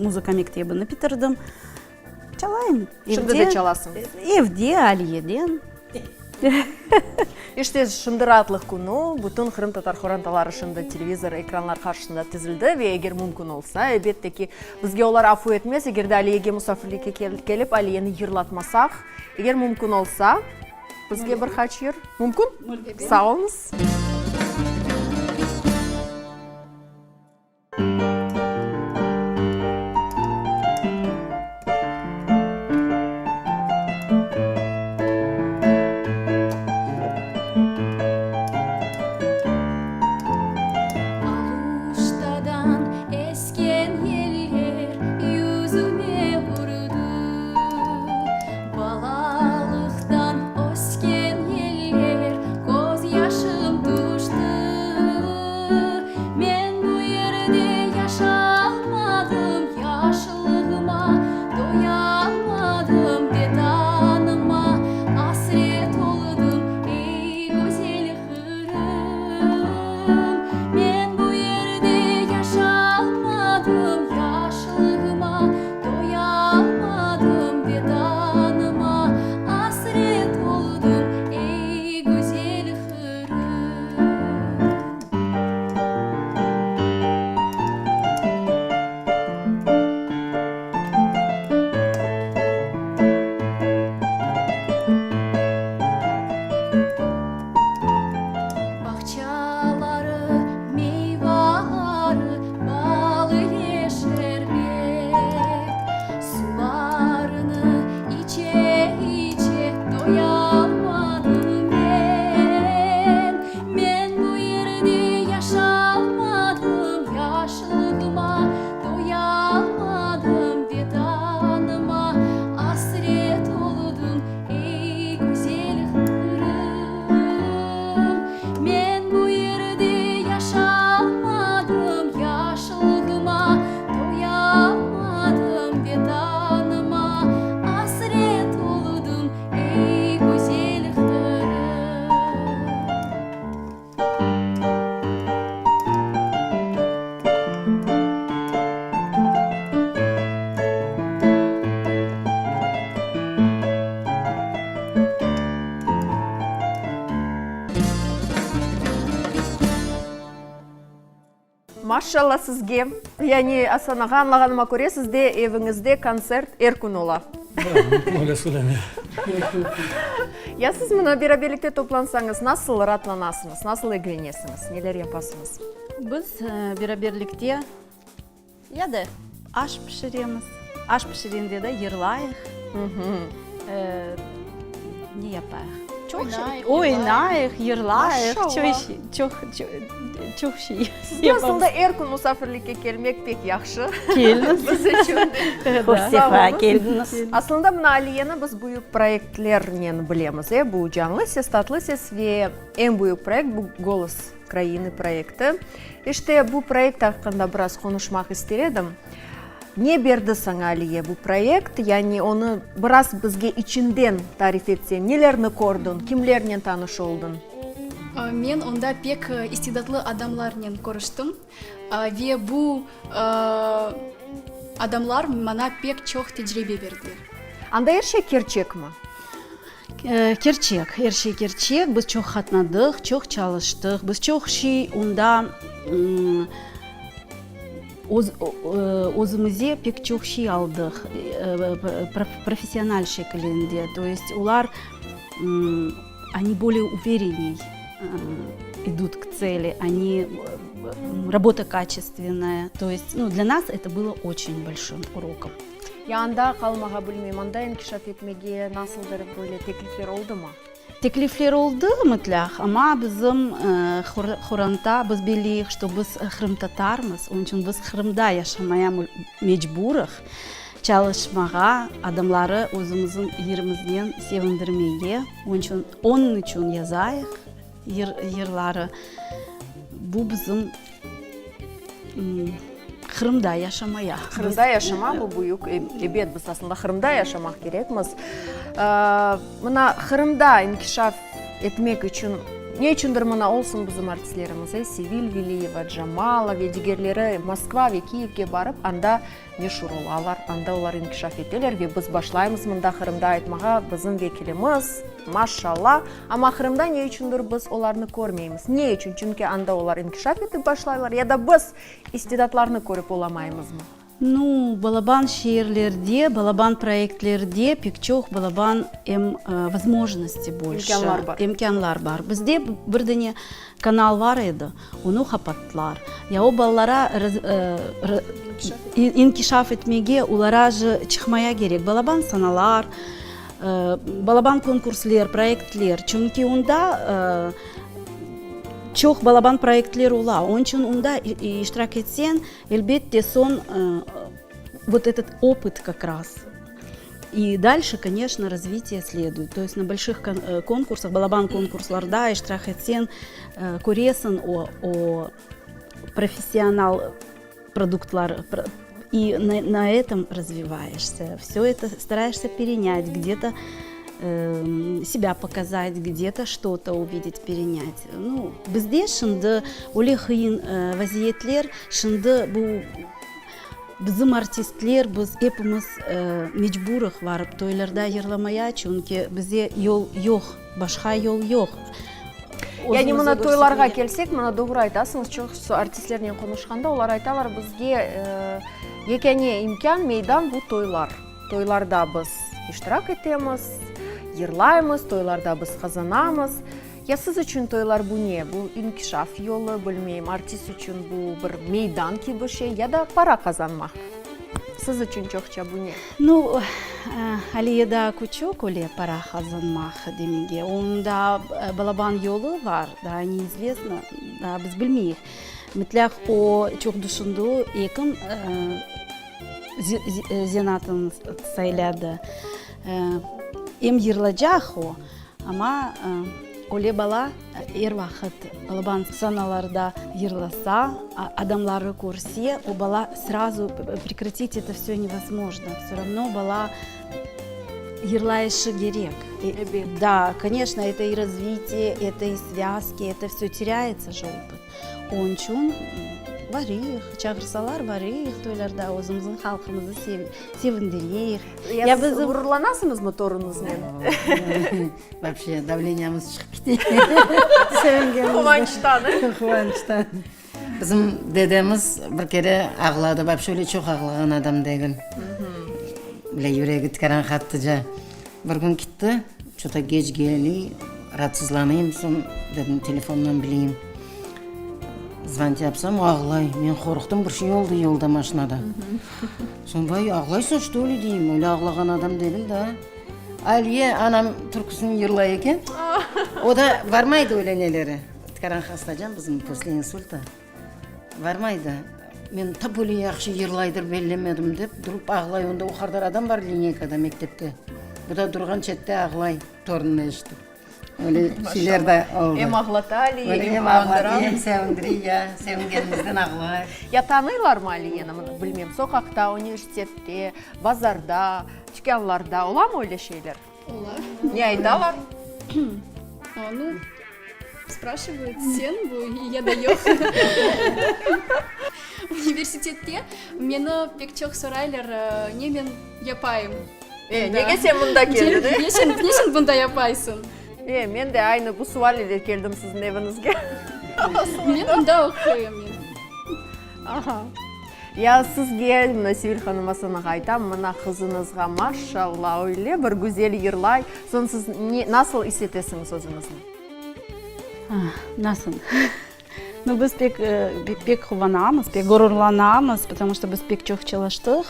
muzıka mektebini bitirdim. Çalayım. Şimdi de çalasıñız? Evde, Aliyeden. İşte, şimdi raatlıq künü, bütün qırımtatar qorantaları şimdi televizor ekranlar qarşısında tizildi ve eger mümkün olsa, elbette ki, bizge olar afu etmez, eger de Aliyege musafirlikke kelip, Aliyeni yırlatmasaq, eger mümkün olsa, bizge bir qaç yır, mümkün? Sağ oluñız. Aluştadan esken yeller yüzüme urdı, Balalıqtan ösken yeller közyaşım tüktü. Maşşalla sizge! Yani, Asan ağa, añlağanıma köre, sizde eviñizde kontsert er kün ola. Öyle söyleme. Ya siz mına beraberlikte toplansañız, nasıl raatlanasıñız, nasıl eglenesiñiz, neler yapasıñız? Biz beraberlikte ya da aş pişiremiz, aş pişirgende de yırlayıq, ne yapayıq? Çoq şey. Oynayıq, yırlayıq, çoq çoq şey. Sizge aslında er kün musafirlikke kelmek pek yahşı. Keliniz. Biz içün de. Hoş sefa keldiñiz. Aslında mına Aliyeni biz büyük proyektlernen bilemiz, e, bu Canlı ses, Tatlı ses ve eñ büyük proyekt bu Golos Krainı proyekti. İşte, bu proyekt aqqında biraz qonuşmaq ister edim. Ne berdi saña, Aliye, bu proyekt? Yani onı biraz bizge içinden tarif etseñ, nelerni kördiñ, kimlernen tanış oldıñ? Men onda pek istidatlı adamlarnen körüştim ve bu adamlar maña pek çoq tecribe berdiler. Anda er şey kerçekmi? Kerçek, er şey kerçek. Biz çoq qatnadıq, çoq çalıştıq. Biz çoq şey onda özümize pek çoq şey aldıq, professional şekilinde. To est olar, oni bolее uverenniy idut k tseli, oni, rabota kaçestvennaya. To est, nu, dlâ nas eto bylo oçen bolşoy urokom. Ya anda qalmağa, bilmeyim, anda inkişaf etmege nasıldır böyle teklifler oldumı? Teklifler oldı mıtlaq, amma bizim qoranta, biz belliyik, şto biz qırımtatarmız, onıñ içün biz Qırımda yaşamaya mecburıq, çalışmağa, adamları özümizin yırımıznen sevindirmege, onıñ içün, onıñ içün yazayıq yırları. Bu bizim Qırımda yaşamaya. Qırımda yaşama, bu büyük, ebet, biz aslında Qırımda yaşamaq kerekmiz. Mına Qırımda inkişaf etmek içün, ne içündir mına olsun bizim artistlerimiz, e, Sevil Veliyeva, Jamala ve digerleri Moskva ve Kiyevge barıp, anda meşur olalar, anda olar inkişaf eteler ve biz başlaymız mında Qırımda aytmağa, bizim vekilimiz, maşşalla, amma Qırımda ne içündir biz olarnı körmeymiz. Ne içün? Çünki anda olar inkişaf etip başlaylar ya da biz istidatlarnı körip olamaymızmı? Nu, balaban şeerlerde, balaban proyektlerde pek çoq balaban em vozmojnosti bolşe. İmkânlar bar. İmkânlar bar. Bizde bir dane kanal bar edi, onı qapattılar. Ya o balalara inkişaf etmege, olara çıqmaya kerek balaban sanalar, balaban konkursler, proyektler. Çünki onda çoq balaban proyektler ola. Onıñ içün onda iştirak etseñ, elbette, soñ vot etot opıt kak raz. I dalşe, koneçno, razvitiye sleduyet. To est na bolşih konkursah, balaban konkurslarda iştirak etseñ, köresiñ o, o professional produktlar, i na etom razvivayeşsâ. Vsö eto starayeşsâ perenyat, gde-to sebâ pokazat, gde-to çto-to uvidet, perenyat. Nu, bizde şimdi öyle qıyın vaziyetler, şimdi bu Bizim artistler, biz epimiz mecburıq varıp toylarda yırlamaya, çünki bize yol yoq, başqa yol yoq. Yani mına toylarğa kelsek, mına doğru aytasıñız, çoqusı artistlernen qonuşqanda olar aytalar, bizge yekâne imkân, meydan bu toylar. Toylarda biz iştirak etemiz, yırlaymız, toylarda biz qazanamız. Ya siz içün toylar bu ne? Bu inkişaf yolu, bilmeyim, artist içün bu bir meydan kibi şey ya da para qazanmaq? Siz içün çoqça bu ne? Nu, Aliye daa küçük öyle para qazanmaq demege. Onıñ daa balaban yolu var, daa neizvestno, daa biz bilmeyik. Mıtlaq o çoq düşündi, ekim zenaatını sayladı. Em yırlacaq o, Amma öyle bala er vaqıt balaban sanalarda yırlasa, adamları körse, o bala srazu prekratit eto vsö nevozmojno, vsö ravno bala yırlayışı kerek. Ebet. Da, koneçno, eto i razvitiye, eto i svâzki, eto vsö terâyetsâ je opıt. Onıñ içün varıyıq, çağırsalar varıyıq toylarda, özümizniñ halqımızı sevindireyik. Ya siz ğururlanasıñızmı torunıñıznen? Vobşe, davleniyamız çıqıp kete. Quvançtan. Quvançtan. Bizim dedemiz bir kere ağladı, vapşe öyle çoq ağlağan adam degil. Bile yüregi tikaran qattıca. Bir kün kitti, ço-to keç geliy, raatsızlanayım, soñ dedim telefondan bileyim. Zvonit yapsam, ağlay. Men qorqtım, bir şey oldı yolda maşinada. Soñ, vay, ağlaysıñ, çto li, deyim, öyle ağlağan adam degil da. Aliye anam türküsini yırlay eken. O da varmaydı öyle nelere. Tikaran hastacan bizim posle insulta. Varmaydı. Men ta böyle yahşı yırlaydır bellemedim dep, durup ağlay. Onda o qadar adam bar lineykada mektepte. Bu da durğan çette ağlay, torunını eşitip. Öyle şeyler de oldı. Em ağlata Aliye, em Em ağlata, em sevindire, ya, sevingenimizden ağlay. Ya tanıylarmı Aliyeni, mına, bilmem, soqaqta, universitette, bazarda, tükânlarda olamı öyle şeyler? Ola. Ne aytalar? Nu, sprasşivayut, sen bu ya da yoq. Universitette meni pek çoq soraylar, ne men yapayım. E, nege sen mında keldiñ, e? Neçün, neçün bunda yapaysıñ? E, men de aynı bu sual ile keldim siziñ eviñizge. Men mında oquyım men. Aha. Ya sizge, mına Sevil hanım Asanağa aytam, mına qızıñızğa maşallah, öyle bir güzel yırlay. Soñ siz ne, nasıl is etesiñiz özüñizni? Nasıl? Nu, biz pek, pek quvanamız, pek gururlanamız, потому что biz pek çoq çalıştıq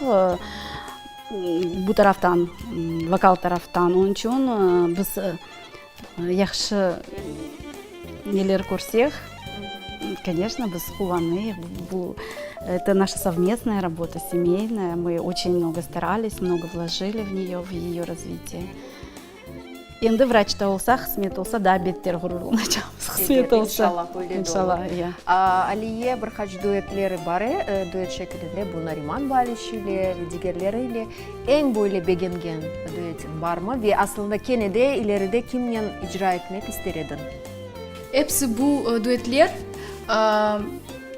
bu taraftan, vokal taraftan. Onıñ içün biz yahşı neler körsek, koneçno, biz quvanıyıq. Bu, это наша совместная работа, семейная, мы очень много старались, много вложили в нее, в ее развитие. Endi vraç da olsa, qısmet olsa, daa beter ğururlanacaqmız, qısmet olsa. İnşallah, öyle de olur. Ya. Aliye bir qaç duetleri bar, duet şekilinde, bu Nariman Baliç ile ve digerleri ile. Eñ böyle begengen duetiñ barmı ve aslında kene de ileride kimnen icra etmek ister ediñ? Episi bu duetler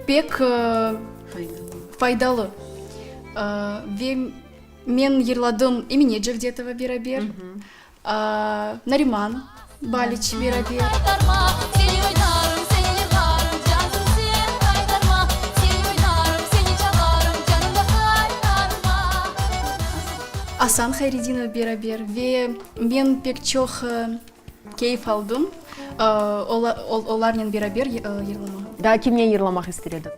pek faydalı ve Men yırladım Emine Cevdetova beraber, Nariman Baliç beraber. Asan Hayredinov beraber ve men pek çoq keyf aldım olarnen beraber yırlamağa. Daa kimnen yırlamaq ister ediñ?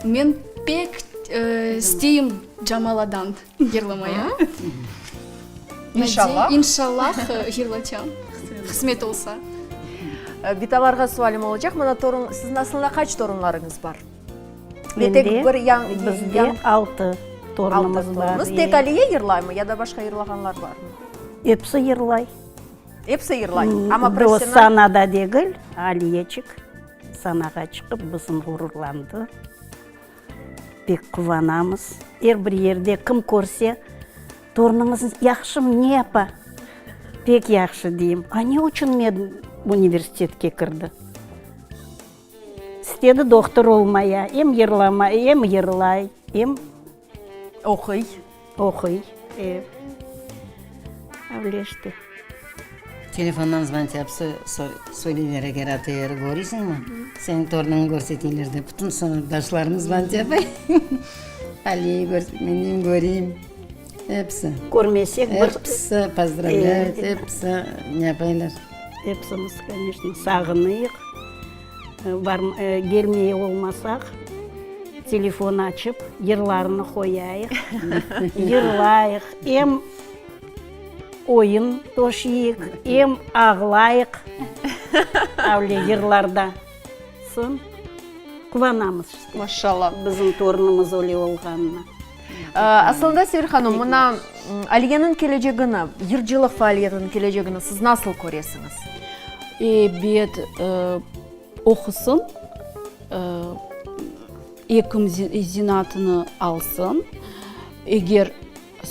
Men pek isteyim Camaladan yırlamaya. İnşallah. İnşallah yırlaçam, qısmet olsa. Bitalarğa sualim olacaq. Mına torun, siziñ aslında qaç torunlarıñız bar? Mende, bizde altı torunımız bar. Tek Aliye yırlaymı ya da başqa yırlağanlar barmı? Episi yırlay. Episi yırlay, amma professional. Sanada degil, Aliyeçik. Sanağa çıqıp bizim ğururlandı. Pek quvanamız. Er bir yerde kim körse, Torunıñız yahşımı, ne yapa? Pek yahşı, deyim. A ne içün med universitetke kirdi? İstedi dohtur olmaya, em yırlamay, em yırlay, em. Oquy. Oquy, e. Öyle işte. Telefondan zvonit yapsa, söyleyler, eger ATR körüysiñmi, seniñ torunıñnı körseteyler dep, bütün sınıfdaşlarım zvonit yapay. Aliyeyi körset, men deyim, köreyim. Episi. Körmesek bir. Episi pozdravlâyut, episi ne yapaylar. Epsimiz, koneçno, sağınıyıq. Gelmeye olmasaq, telefon açıp, yırlarını qoyayıq, yırlayıq, em oyun toşuyıq, em ağlayıq avle yırlarda. Soñ quvanamız işte. Maşallah. Bizim torunımız öyle olğanına. Aslında, Sevil hanım, mına Aliyeniñ kelecegini, yırcılıq faaliyetiniñ kelecegini siz nasıl köresiñiz? Ebet, oqusın, ekim zenaatını alsın, eger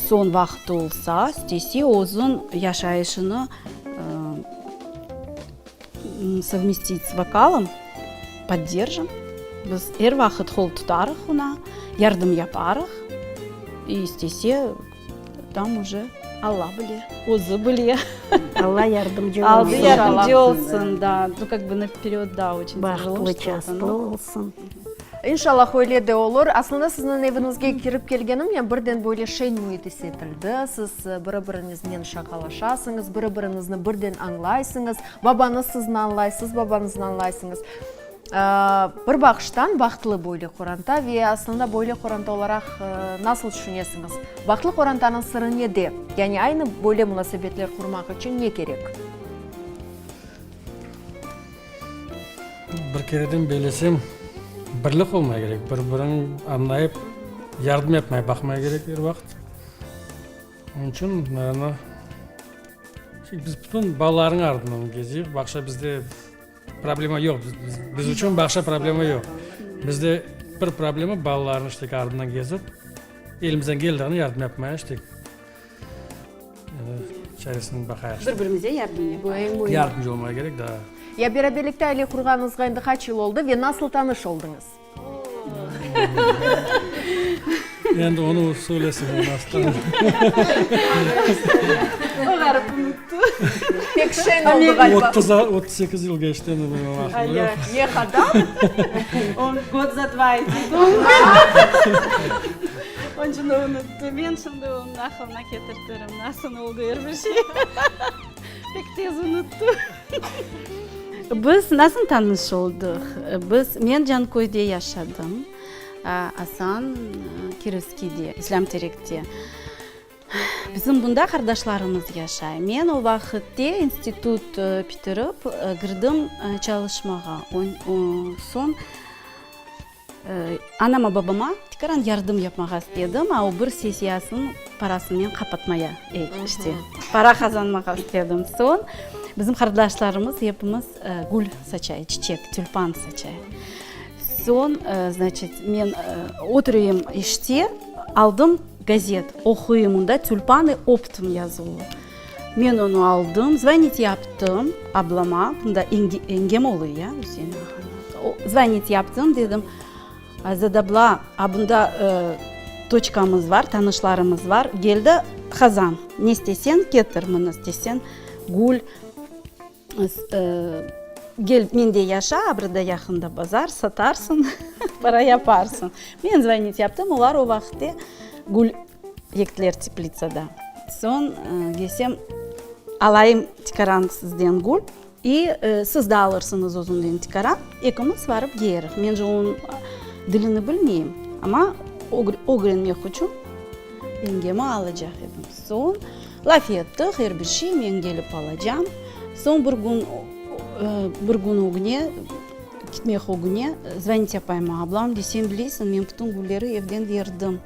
soñ vaqtı olsa, istese, özüñ yaşayışını Совместить с vokalom, podderjim. Biz er vaqıt qol tutarıq oña, yardım yaparıq. İstese, tam uje. Alla bile, özü bile. Alla yardımcı olsun. Alla yardımcı olsun, da. Nu, kak bı naperyod, da, oçün tâjelo Bahtlı, çastlı olsun. İnşallah öyle de olur. Aslında siziñ eviñizge kirip kelgenimnen birden böyle şeñ müit is etildi. Siz biri-biriñiznen şaqalaşasıñız, biri-biriñizni birden añlaysıñız. Babañız sizni añlay, siz babañıznı añlaysıñız. Bir baqıştan bahtlı böyle qoranta ve aslında böyle qoranta olaraq nasıl tüşünesiñiz? Bahtlı qorantanıñ sırı nede? Yani aynı böyle munasebetler qurmaq içün ne kerek? Bir kereden belesem, birlik olmay kerek, bir-birini añlayıp, yardım etmay baqmay kerek er vaqıt. Onıñ içün, naverno, biz bütün balalarnıñ ardından gezeyik, baqsa bizde problema yoq, biz içün baqsa problema yoq. Bizde bir problema, balalarnıñ işte ardından gezip, elimizden keldigini yardım yapmaya işte. Çaresini baqayıq. Bir-birimize yardım yapayıq. Yardımcı olmaq kerek, da. Ya beraberlikte aile qurğanıñızğa endi qaç yıl oldı ve nasıl tanış oldıñız? Endi onı söylesin, nasıl tanış. O ğarip unuttı. Pek şeñ oldı ğaliba. 38 yıl keçti endi menim aqlım yoq. Ne qadar? O god za dva etti. Oncını unuttı. Men şimdi onıñ aqılına ketirtirim, nasıl oldı er bir şey. Pek tez unuttı. Biz nasıl tanış oldıq? Biz, men Canköyde yaşadım, Asan Kirovskiyde, İslâm Terekte. Bizim bunda qardaşlarımız yaşay. Men o vaqıtte institut bitirip, kirdim çalışmağa. Soñ Anama, babama tikaran yardım yapmağa istedim, a o bir sessiyasınıñ parasınen qapatmaya, işte, para qazanmağa istedim. Soñ bizim qardaşlarımız epimiz gül saçay, çiçek, tülpan saçay. Soñ, znaçit, men oturayım işte, aldım gazet, oquyım, onda tülpanı optom yazuvlı. Men onı aldım, zvonit yaptım ablama, bunda eñgem oluy ya, Üsein ağanıñ. Zvonit yaptım, dedim, Azat abla, a bunda toçkamız var, tanışlarımız var, gel de qazan, ne isteseñ ketir, mına isteseñ gül, gel mende yaşa, a burada yaqında bazar, satarsıñ, para yaparsıñ. Men zvonit yaptım, olar o vaqıtte gül Yektiler teplitsada. Soñ kelsem, alayım tikaran sizden gül, i siz de alırsıñız özünden tikaran, ekimiz varıp kiyerik. Men же onıñ dilini bilmeyim, amma ögrenmek içün yengemi alacaq edim. Soñ laf ettik, er bir şey, men kelip alacam. Soñ bir kün, bir kün ögüne Ketmek ögüne zvonit yapayım, ablam, desem, bilesiñ, men bütün gülleri evden berdim.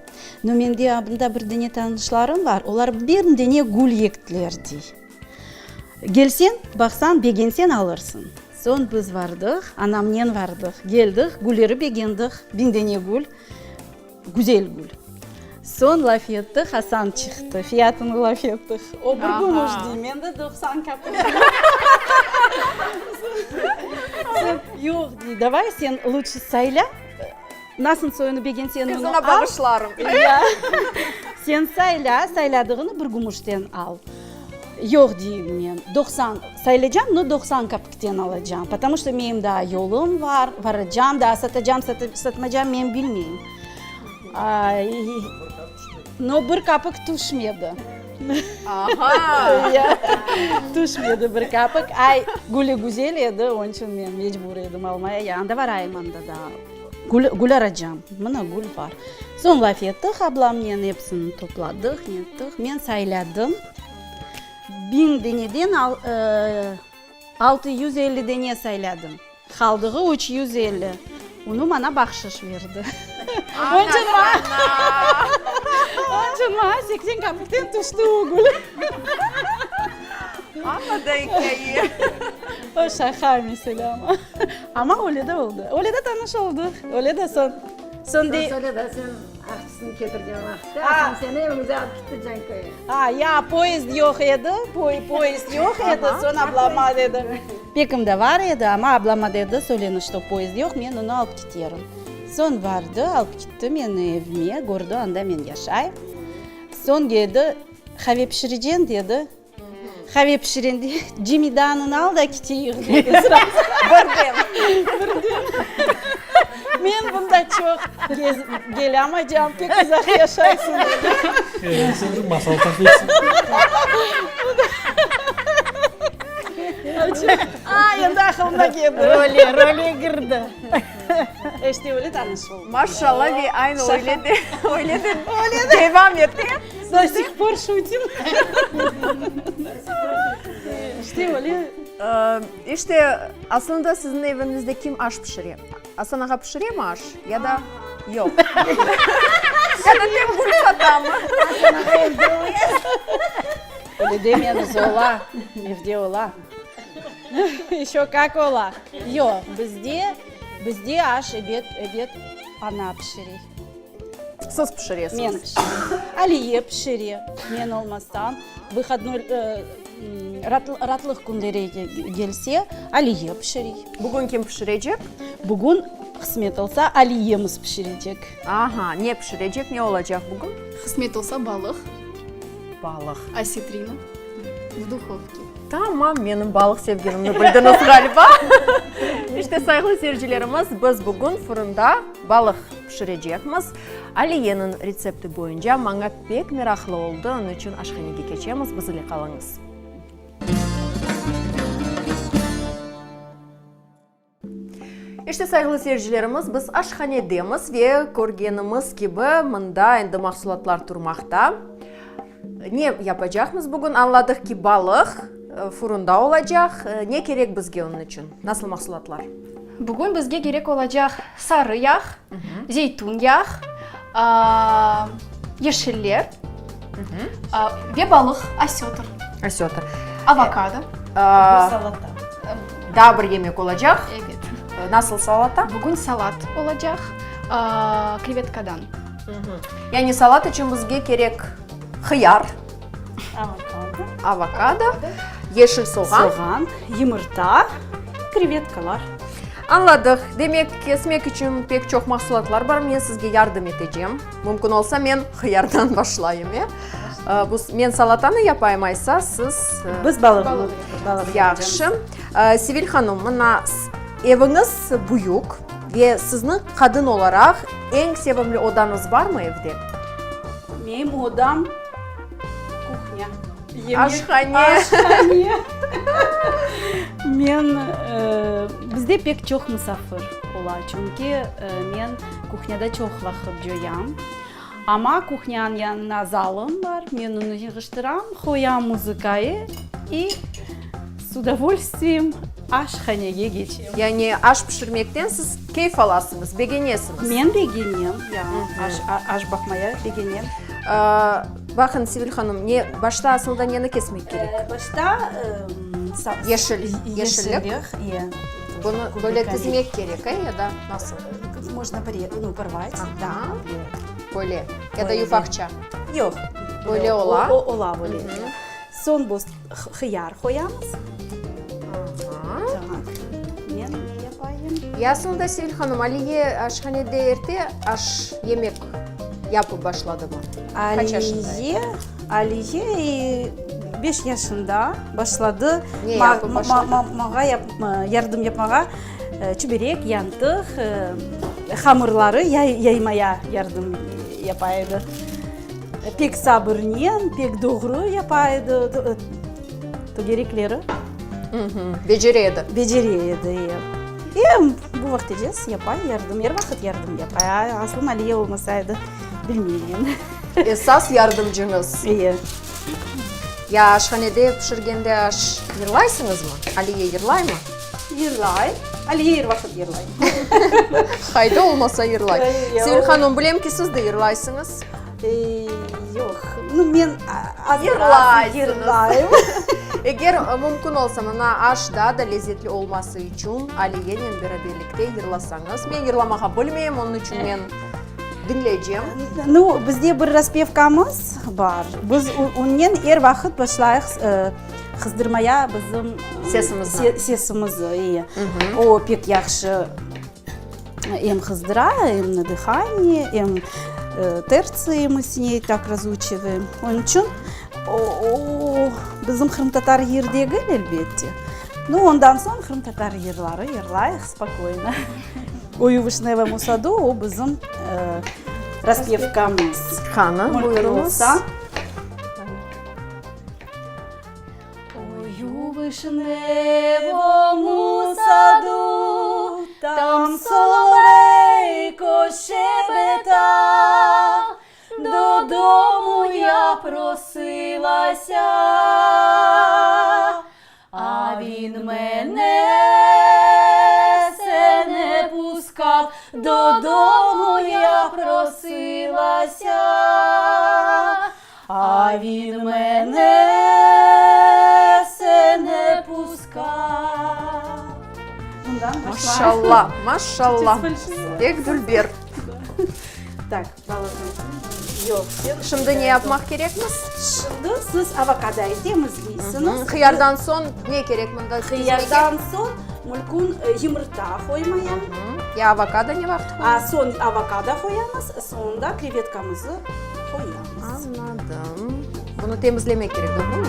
No, mende abında bir dene tanışlarım bar, olar bir dene gül yektiler, dey. Kelseñ, baqsañ, begenseñ alırsıñ. Soñ biz bardıq, anamnen bardıq, keldik, gülleri begendik, biñ dene gül. Güzel gül. Soñ laf ettik, Asan çıqtı, fiyatını laf ettik. O bir gümüş dey, men de 90 kapik. Soñ, yoq dey, davay sen luçı sayla, nasıl soyunı begenseñ onı al. Qızına bağışlarım. Ya. Sen sayla, sayladığını bir gümüşten al. Yoq deyim men, 90 saylaycam, no 90 kapikten alacam, потому что menim daa yolum bar, varacam, daa satacam, satmacam men bilmeyim. No bir kapik tüşmedi. Aha! Tüşmedi bir kapik. Ay, gülü güzel edi, onıñ içün men mecbur edim almaya. Ya anda varayım, anda daa gül, gül aracam. Mına gül bar. Soñ laf ettik ablamnen, episini topladıq, nettik. Men sayladım. 1000 deneden 650 dene sayladım. Qaldığı 350. Onı maña bahşış berdi. Onıñ içün maña 80 kapikten tüşti o gül. Amma da ikâye. O şaqa mesele amma. Amma öyle de oldı. Öyle de tanış oldıq. Öyle de soñ. Soñ de. Söyle da sen aqçısını ketirgen vaqıtta Asan seni eviñize alıp gitti Canköyge. A, ya, poyezd yoq edi, poyezd yoq edi, soñ ablama dedi. Pekim de bar edi, amma ablama dedi, söyleni, çto poyezd yoq, men onı alıp kiterim. Soñ bardı, alıp kitti meni evime, kördi, anda men yaşayım. Soñ keldi. Qave pişireceñ, dedi. Qave pişirende cemidanını al da keteyik, dedi srazu. Birden. Birden. Men bunda çoq kelamacam, pek uzaq yaşaysıñ, dedi. Endi sen bir masal tapıysıñ. A, endi aqılıma keldi. Role, role kirdi. İşte öyle tanış oldıq. Maşallah, ve aynı öyle de, öyle de devam ete. Do sih por şutim. İşte öyle. İşte, aslında siziñ eviñizde kim aş pişire? Asan ağa pişiremi aş ya da yoq? Ya da tek gül satamı? Asan ağa evde öz. Öyle demeñiz, ola, evde ola. Eşo kak ola. Yoq, bizde, bizde aş ebet, ebet ana pişire. Siz pişiresiñiz? Men pişirem. Aliye pişire, men olmasam. Vıhodnoy, raatlıq künleri kelse, Aliye pişire. Bugün kim pişirecek? Bugün, qısmet olsa, Aliyemiz pişirecek. Aha, ne pişirecek, ne olacaq bugün? Qısmet olsa, balıq. Balıq. Osetrina v duhovke. Tamam, menim balıq sevgenimni bildiñiz ğaliba. İşte, sayğılı seyircilerimiz, biz bugün fırında balıq pişirecekmiz. Aliyeniñ retsepti boyunca maña pek meraqlı oldı, onıñ içün aşhanege keçemiz, biz ile qalıñız. İşte, sayğılı seyircilerimiz, biz aşhanedemiz ve körgenimiz kibi, mında endi mahsulatlar turmaqta. Ne yapacaqmız bugün? Añladıq ki, balıq furunda olacaq. Ne kerek bizge onıñ içün? Nasıl mahsulatlar? Bugün bizge kerek olacaq sarı yağ, zeytun yağ, yeşiller ve balıq, osetr. Osetr. Avokado. Salata. Daa bir yemek olacaq. Evet. Nasıl salata? Bugün salat olacaq, krevetkadan. Yani salat içün bizge kerek hıyar, avokado, yeşil soğan, soğan, yımırta, krevetkalar. Añladıq. Demek, kesmek içün pek çoq mahsulatlar bar. Men sizge yardım etecem. Mümkün olsa, men hıyardan başlayım, e? Bu, men salatanı yapayım, aysa siz... Biz balığını Yahşı. Sevil hanım, mına eviñiz büyük ve sizni qadın olaraq eñ sevimli odañız barmı evde? Menim odam kuhnya. Aşhane. Aşhane. Men, bizde pek çoq musafir ola, çünki men kuhnyada çoq vaqıt coyam. Amma kuhnyanıñ yanına zalım bar, men onı yığıştıram, qoyam muzıkayı i s udovolstviyem aşhanege keçem. Yani aş pişirmekten siz keyf alasıñız, begenesiñiz? Men begenem, ya, aş, aş baqmaya begenem. Baqıñ, Sevil hanım, ne, başta asılda neni kesmek kerek? Başta Yeşil, yeşillik. Bunı böyle tizmek kerek, e, ya da nasıl? Можно ну, porvat, da. Böyle, ya da yufaqça? Yoq. Böyle ola? Ola böyle. Soñ biz hıyar qoyamız. Tak, men ne yapayım? Ya aslında, Sevil hanım, Aliye aşhanede erte aş, yemek yapıp başladımı? Qaç yaşında edi? Aliye, Aliye beş yaşında başladı. Ne yapıp başladı? Mağa yardım yapmağa, çiberek, yantıq, hamırları yaymaya yardım yapa edi. Pek sabırnen, pek doğru yapa edi tögerekleri. Becere edi. Becere edi, e. Bu vaqtecez yapa yardım, er vaqıt yardım yapa. Aslım Aliye olmasaydı, bilmeyim men. Esas yardımcıñız. Eye. Ya aşhanede pişirgende aş yırlaysıñızmı? Aliye yırlaymı? Yırlay. Aliye er vaqıt yırlay. Qayda olmasa yırlay. Sevil hanım, bilem ki, siz de yırlaysıñız. Yoq, nu men az yırlayım. Eger mümkün olsa, mına aş daa da lezetli olması içün Aliyenen beraberlikte yırlasañız. Men yırlamağa bilmeyim, onıñ içün men diñleycem. Nu, bizde bir raspevkamız bar. Biz onnen er vaqıt başlayıq qızdırmaya bizim sesimizni. Sesimizni, e. O pek yahşı. Em qızdıra, em na dıhaniye, em tertsıy mı s ney tak razучиваем. Onıñ içün. O, bizim qırımtatar yır degil, elbette. Nu, ondan soñ qırımtatar yırları yırlayıq spokoyno. Oy u vışnevomu sadu, o bizim raspevkamız. Qani, buyurıñız. Oy u vışnevomu sadu, tam soloveyko şebeta, Dodomu ya prosılася, a він мене се не пускав, Додому я просилася, а він мене се не пускав. Maşalla, maşalla, pek dülber. Tak, Yoq, sen. Şimdi ne yapmaq kerekmiz? Şimdi siz avokadoyı temizleysiñiz. Hıyardan soñ ne kerek mında tizmege? Hıyardan soñ mülkün yımırta qoymaya. Ya avokado ne vaqıt qoyamız? Soñ avokado qoyamız, soñunda krevetkamızı qoyamız. Añladım. Bunı temizlemek kerek, doğrumı?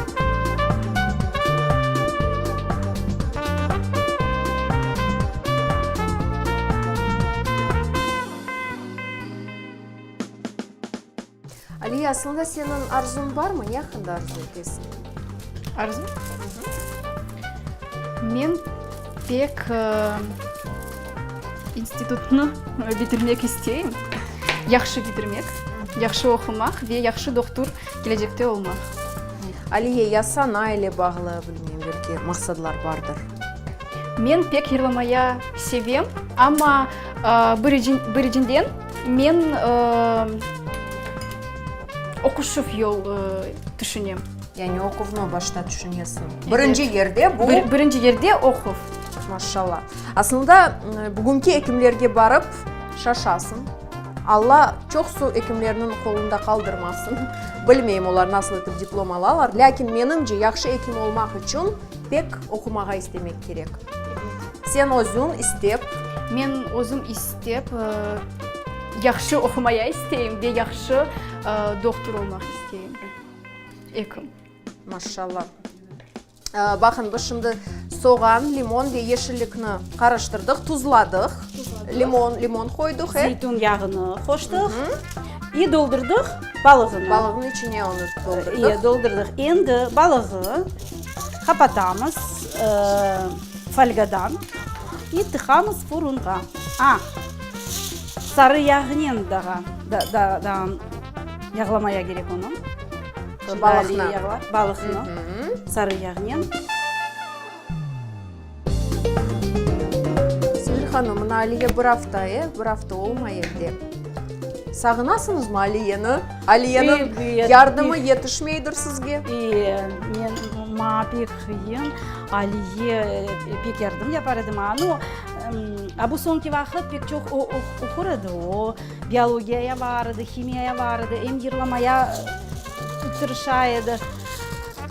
Aliye, aslında seniñ arzuñ barmı? Ne aqqında arzu etesiñ? Arzum? Men pek institutnı bitirmek isteyim. Yahşı bitirmek, yahşı oqumaq ve yahşı dohtur kelecekte olmaq. Aliye, ya sana ile bağlı, bilmeyim, belki maqsadlar bardır? Men pek yırlamaya sevem, amma birincinden men oquşuv yol tüşünem. Yani oquvnı başta tüşünesiñ. Birinci yerde bu. Birinci yerde oquv. Maşallah. Aslında, bugünki ekimlerge barıp şaşasıñ. Alla çoqsu ekimlerniñ qolunda qaldırmasın. Bilmeyim, olar nasıl etip diplom alalar. Lâkin, menimce, yahşı ekim olmaq içün pek oqumağa istemek kerek. Sen özüñ istep. Men özüm istep, yahşı oqumaya isteyim ve yahşı dohtur olmaq isteyim, ekim. Maşallah. Baqın, biz şimdi soğan, limon ve yeşillikni qarıştırdıq, tuzladıq, limon, limon qoydıq. Zeytün yağını qoştıq i doldurdıq balığını. Balığın içine onı doldurdıq. İ, doldurdıq. Endi balığı qapatamız folgadan i tıqamız furunğa. A, sarı yağnen daha, da, yağlamaya kerek onı. Balıqnı. Balıqnı sarı yağnen. Sevil hanım, mına Aliye bir afta, e, bir afta olmay evde. Sağınasıñızmı Aliyeni? Aliyeniñ yardımı yetişmeydir sizge? E, men, maña pek qıyın. Aliye pek yardım yapar edi maña. No, a bu soñki vaqıt pek çoq oqur edi o. Biologiyaya bar edi, himiyaya bar edi, em yırlamaya tırışa edi.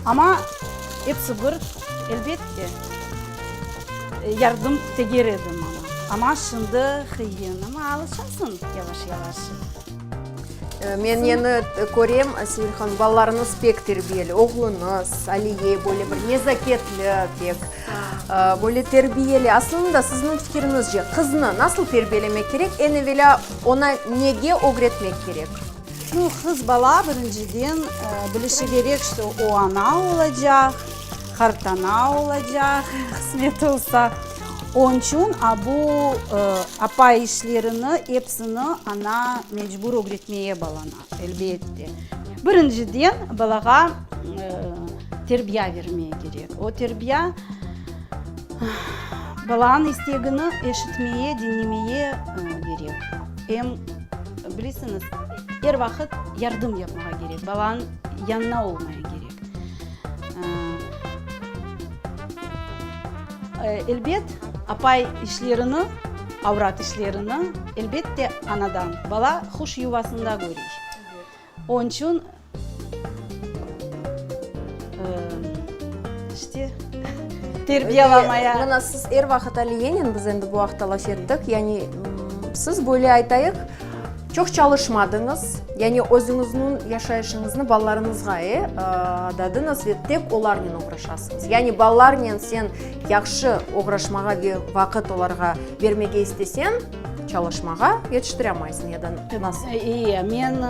Amma episi bir, elbette, yardım teger edi maña. Amma şimdi qıyın, amma alışasıñ yavaş-yavaş. Men neni körem, Sevil hanım, balalarıñız pek terbiyeli, oğluñız, Aliye, böyle bir nezaketli pek, böyle terbiyeli. Aslında, sizniñ fikiriñizce, qıznı nasıl terbiyelemek kerek, eñ evelâ oña nege ögretmek kerek? Nu, qız bala birinciden bilişi kerek, şto o ana olacaq, qartana olacaq, qısmet olsa. Onıñ içün a bu apay işlerini epsini ana mecbur ögretmeye balana, elbette. Birinciden, balağa terbiya vermeye kerek. O terbiya balanıñ istegini eşitmeye, diñlemeye kerek. Em, bilesiñiz, er vaqıt yardım yapmağa kerek, balanıñ yanına olmaya kerek. Elbet, apay işlerini, avrat işlerini, elbette, anadan bala huş yuvasında körey. Onıñ içün, işte, terbiyalamaya. Mına siz er vaqıt Aliyenen biz endi bu aqta laf ettik, yani siz böyle aytayıq. Çoq çalışmadıñız, yani özüñizniñ yaşayışıñıznı balalarıñızğa, e, adadıñız ve tek olarnen oğraşasıñız. Yani balalarnen sen yahşı oğraşmağa ve vaqıt olarğa bermege isteseñ, çalışmağa yetiştiremaysıñ ya da nasıl? E, men,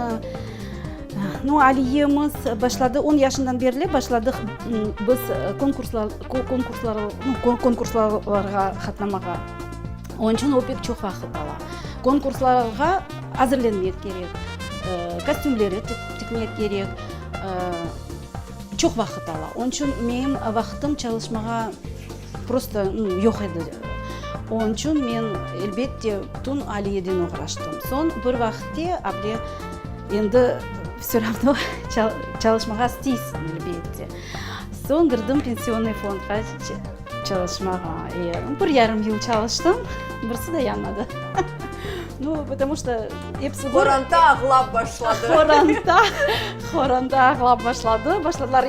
nu, Aliyemiz başladı, on yaşından berli başladıq biz konkurslar, konkurslar, nu, konkurslarğa qatnamağa. Onıñ içün o pek çoq vaqıt ala. Konkurslarğa azırlenmek kerek, kostümleri tikmek kerek, çoq vaqıt ala. Onıñ içün menim vaqıtım çalışmağa prosto yoq edi. Onıñ içün men, elbette, bütün Aliyeden oğraştım. Soñ bir vaqıtte able endi vse ravno çalışmağa isteysiñ, elbette. Soñ kirdim pensionnıy fondqa. Çalışmağa, e, bir yarım yıl çalıştım, birisi de yanmadı. Nu, потому что episi bir... Qoranta ağlap başladı. Qoranta, qoranta ağlap başladı. Başladılar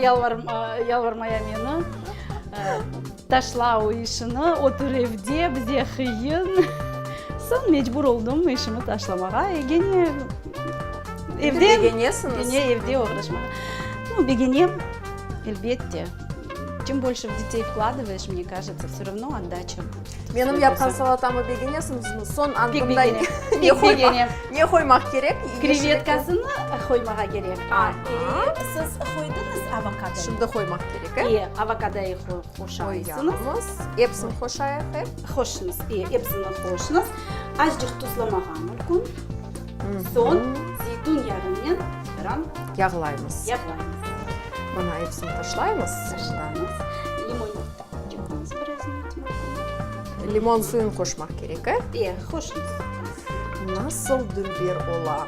yalvarmaya meni. Taşla o işini, otur evde, bize qıyın. Soñ mecbur oldım işimi taşlamağa. E, gene evde... Begenesiñiz? Gene evde oğraşmağa. Nu, begenem, elbette. Чем больше в детей вкладываешь, мне кажется, все равно отдача будет. Menim yapqan salatamı begenesiñizmi? Soñ antında ne qoymaq kerek? Krevetkasını qoymağa kerek. Siz qoydıñız avokadonı? Şimdi qoymaq kerek, e? E, avokadayı qoşaysıñız. Qoyamız. Epsini qoşayıq, e? Qoşıñız, e, epsini qoşıñız. Azıcıq tuzlamağa mümkün. Soñ zeytun yağınen yağlaymız. Yağlaymız. Mına epsini taşlaymız. Taşlaymız. Limon cıqmamız biraz. Limon suyun qoşmaq kerek, e? E, qoşıñız. Nasıl dülber ola.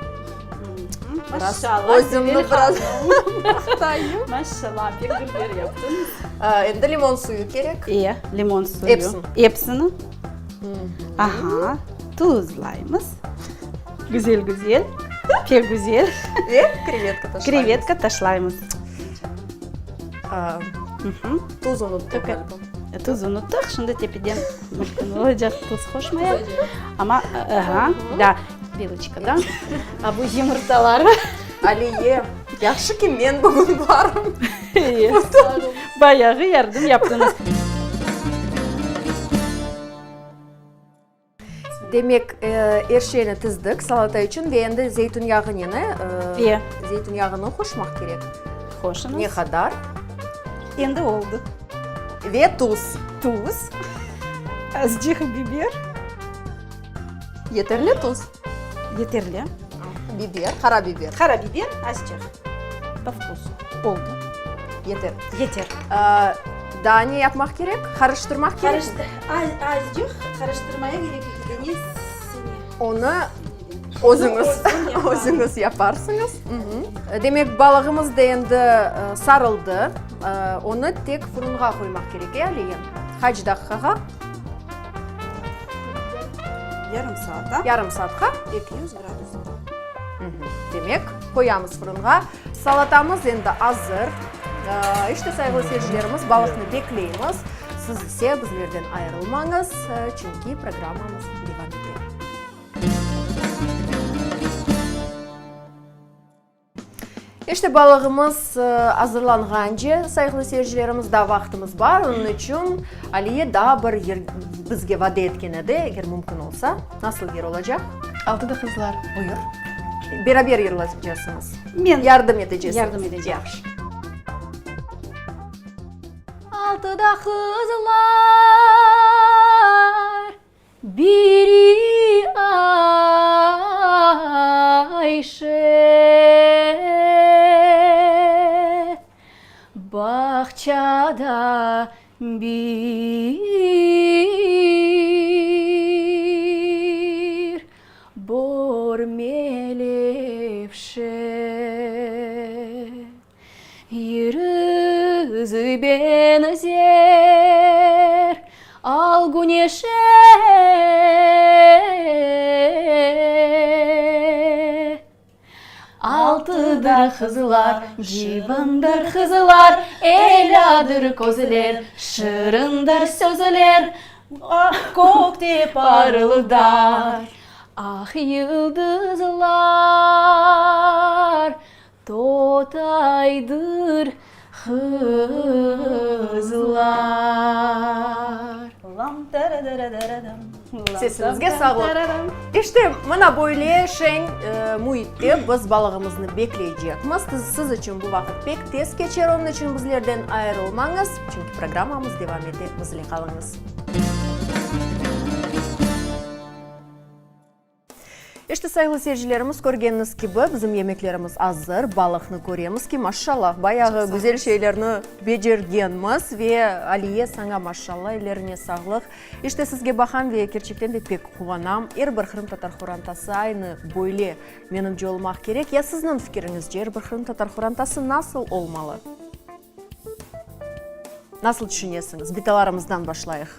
Maşallah. Özümni biraz maqtayım. Maşallah, pek dülber yaptıñız. Endi limon suyu kerek. E, limon suyu. Epsini. Epsini. Aha, tuzlaymız. Güzel, güzel, pek güzel. Ve krevetka taşlaymız. Krevetka taşlaymız. Tuz unuttıq ğaliba. Tuz unuttıq, şimdi tepeden mümkün olacaq tuz qoşmaya. Amma, aha, da, viloçkadan. A bu yımırtalar. Aliye, yahşı ki men bugün barım. Bayağı yardım yaptıñız. Demek, er şeyni tizdik salata içün ve endi zeytün yağı neni? E. Zeytün yağını qoşmaq kerek. Qoşıñız. Ne qadar? Endi oldı. Ve tuz. Tuz. Azıcıq biber. Yeterli tuz? Yeterli. Biber, qara biber. Qara biber, azıcıq. Po vkusu. Oldı. Yeter. Yeter. Daa ne yapmaq kerek? Qarıştırmaq kerek? Azıcıq qarıştırmaya kerek eki dane Onı özüñiz, özüñiz yaparsıñız. Demek, balığımız da endi sarıldı. Onı tek fırınğa qoymaq kerek, e, Aliye? Qaç daqiqağa? Yarım saatqa. Yarım saatqa. 200 gradusqa. Demek, qoyamız fırınğa. Salatamız endi azır. İşte, sayğılı seyircilerimiz, balıqnı bekleymiz. Siz ise bizlerden ayırılmañız, çünki programmamız devam ete. İşte, balığımız azırlanğance, sayğılı seyircilerimiz, daa vaqtımız bar, onıñ içün Aliye daa bir yır bizge vade etken edi, eger mümkün olsa. Nasıl yır olacaq? Altıda qızlar. Buyur. Beraber yırlaycaqsıñız. Men. Yardım eteceksiñiz. Yardım edecem. Yahşı. Altıda qızlar, biri Ayşe, Bağçada bir bor melevşe. Yüzü beñzer al küneşe. Altıdır qızlar, civandır qızlar, Elâdır közler, şırındır sözler, Kökte parıldar. Ah, yıldızlar, totaydır qızlar. Sesiñizge sağlıq. İşte, mına böyle şeñ müitte biz balığımıznı bekleycekmiz. Siz içün bu vaqıt pek tez keçer, onıñ içün bizlerden ayırılmañız, çünki programmamız devam ete. Bizle qalıñız. İşte, sayğılı seyircilerimiz, körgeniñiz kibi, bizim yemeklerimiz azır. Balıqnı köremiz ki, maşşallah, bayağı güzel şeylerni becergenmiz. Ve, Aliye, saña maşşallah, ellerine sağlıq. İşte, sizge baqam ve kerçekten de pek quvanam. Er bir qırımtatar qorantası aynı böyle, menimce, olmaq kerek. Ya sizniñ fikiriñizce, er bir qırımtatar qorantası nasıl olmalı? Nasıl tüşünesiñiz? Bitalarımızdan başlayıq.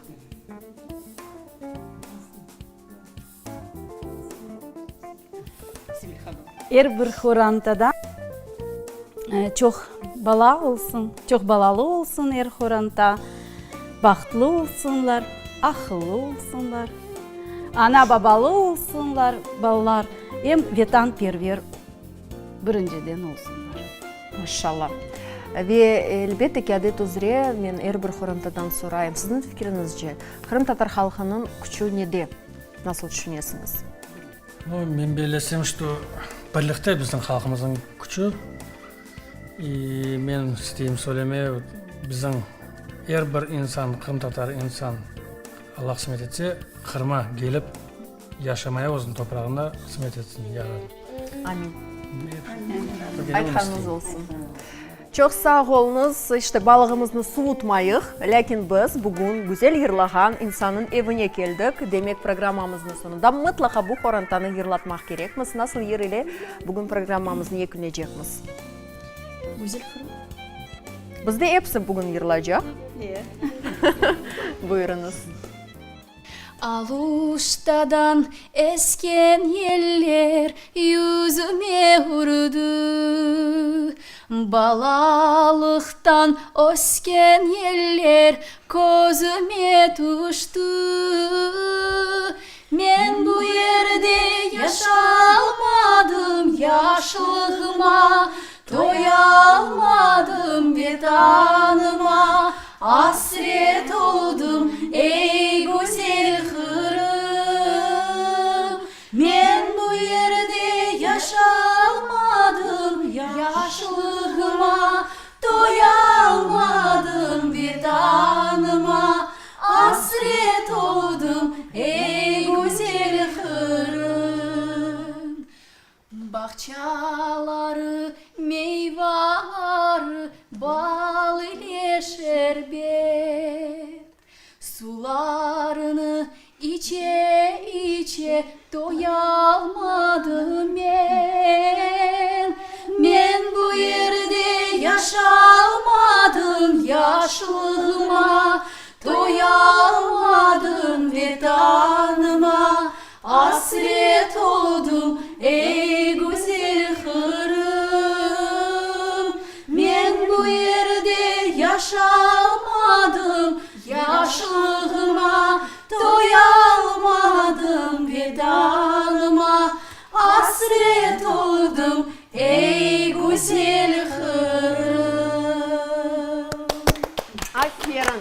Er bir qorantada çoq bala olsun, çoq balalı olsun er qoranta, bahtlı olsunlar, aqıllı olsunlar, ana-babalı olsunlar balalar, em vetanperver birinciden olsunlar. Maşşalla. Ve elbette ki, adet üzre men er bir qorantadan sorayım, sizniñ fikiriñizce, qırımtatar halqınıñ küçü nede? Nasıl tüşünesiñiz? Nu, men bellesem, şto birlikte bizim halqımıznıñ küçü. İ men isteyim söyleme, bizim er bir insan, qırımtatar insan, Alla qısmet etse, Qırıma kelip yaşamaya özüniñ toprağında qısmet etsin, ya Rabbim. Amin. Aytqanıñız olsun. Çoq sağ oluñız. İşte, balığımıznı suvutmayıq, lâkin biz bugün güzel yırlağan insannıñ evine keldik. Demek, programmamıznıñ soñunda mıtlaqa bu qorantanı yırlatmaq kerekmiz. Nasıl yır ile bugün programmamıznı yekünlecekmiz? Güzel Qırım. Bizde episi bugün yırlaycaq. Buyurıñız. Aluştadan esken yeller yüzüme urdı, Balalıqtan ösken yeller közüme tüşti. Men bu yerde yaşalmadım, yaşlığıma Toyalmadım Vetanıma, asret oldım, ey güzel Qırım. Men bu yerde yaşalmadım, yaşlığıma Toyalmadım Vetanıma, asret oldım, ey güzel Qırım. Bağçaları, meyvaları, bal ile şerbet. Sularını içe-içe toyalmadım men. Men bu yerde yaşalmadım, yaşlığıma toyalmadım, Vetanıma Asret oldım, ey güzel Qırım, Men bu yerde yaşalmadım, Yaşlığıma toyalmadım, Vetanıma asret oldım, ey güzel Qırım. Aferin!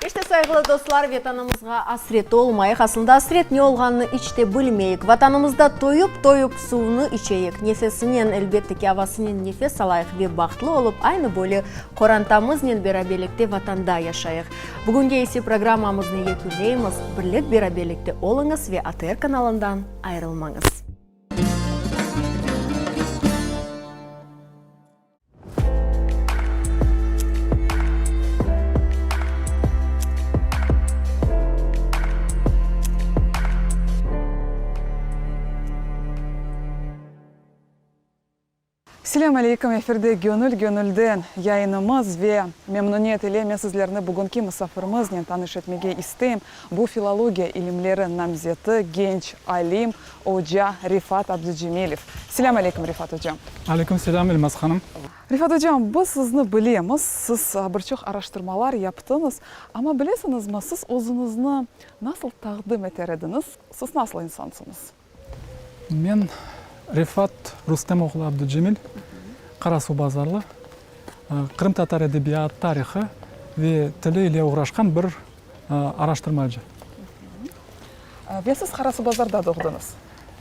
İşte, sayğılı dostlar, Vetanımızğa asret olmayıq. Aslında asret ne olğanını iç te bilmeyik. Vatanımızda toyup-toyup suvnı içeyik, nefesinen, elbette ki, avasınen nefes alayıq ve bahtlı olıp, aynı böyle qorantamıznen beraberlikte Vatanda yaşayıq. Bugünge ise programmamıznı yekünleymiz. Birlik-beraberlikte oluñız ve ATR kanalından ayırılmañız. Selâm aleyküm, efirde Gönül gönülden yayınımız ve memnuniyet ile men sizlerni bugünki musafirimiznen tanış etmege isteyim. Bu filologiya ilimleri namzeti, genç alim, oca Refat Abducemilev. Selâm aleyküm, Refat ocam. Aleyküm selâm, Elmaz hanım. Refat ocam, biz sizni bilemiz, siz bir çoq araştırmalar yaptıñız, amma bilesiñizmi, siz özüñizni nasıl taqdim eter ediñiz, siz nasıl insansıñız? Men Refat Rustem oğlu Abducemil, Qarasuvbazarlı, qırımtatar edebiyat tarihı ve tili ile oğraşqan bir araştırmacı. Ve siz Qarasuvbazarda doğdıñız?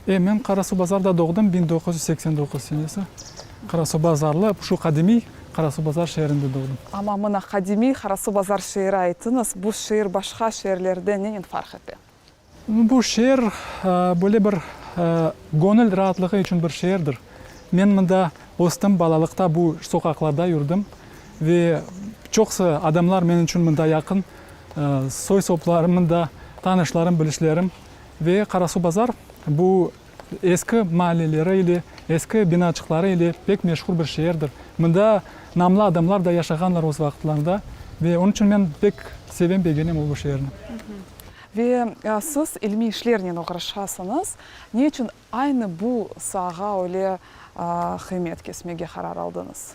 E, men Qarasuvbazarda doğdım, 1989 senesi. Qarasuvbazarlı, şu qadimiy Qarasuvbazar şeerinde doğdım. Amma mına qadimiy Qarasuvbazar şeeri ayttıñız, bu şeer başqa şeerlerden nenen farq ete? Bu şeer böyle bir göñül raatlığı içün bir şeerdir. Men mında östim, balalıqta bu soqaqlarda yürdim ve çoqusı adamlar men içün mında yaqın, soy-soplarım mında, tanışlarım, bilişlerim. Ve Qarasuvbazar bu eski maalleleri ile, eski binaçıqları ile pek meşhur bir şeerdir. Mında namlı adamlar da yaşağanlar öz vaqıtlarında ve onıñ içün men pek sevem, begenem bu şeerni. Ve siz ilmiy işlernen oğraşasıñız. Ne içün aynı bu saağa öyle qıymet kesmege qarar aldıñız?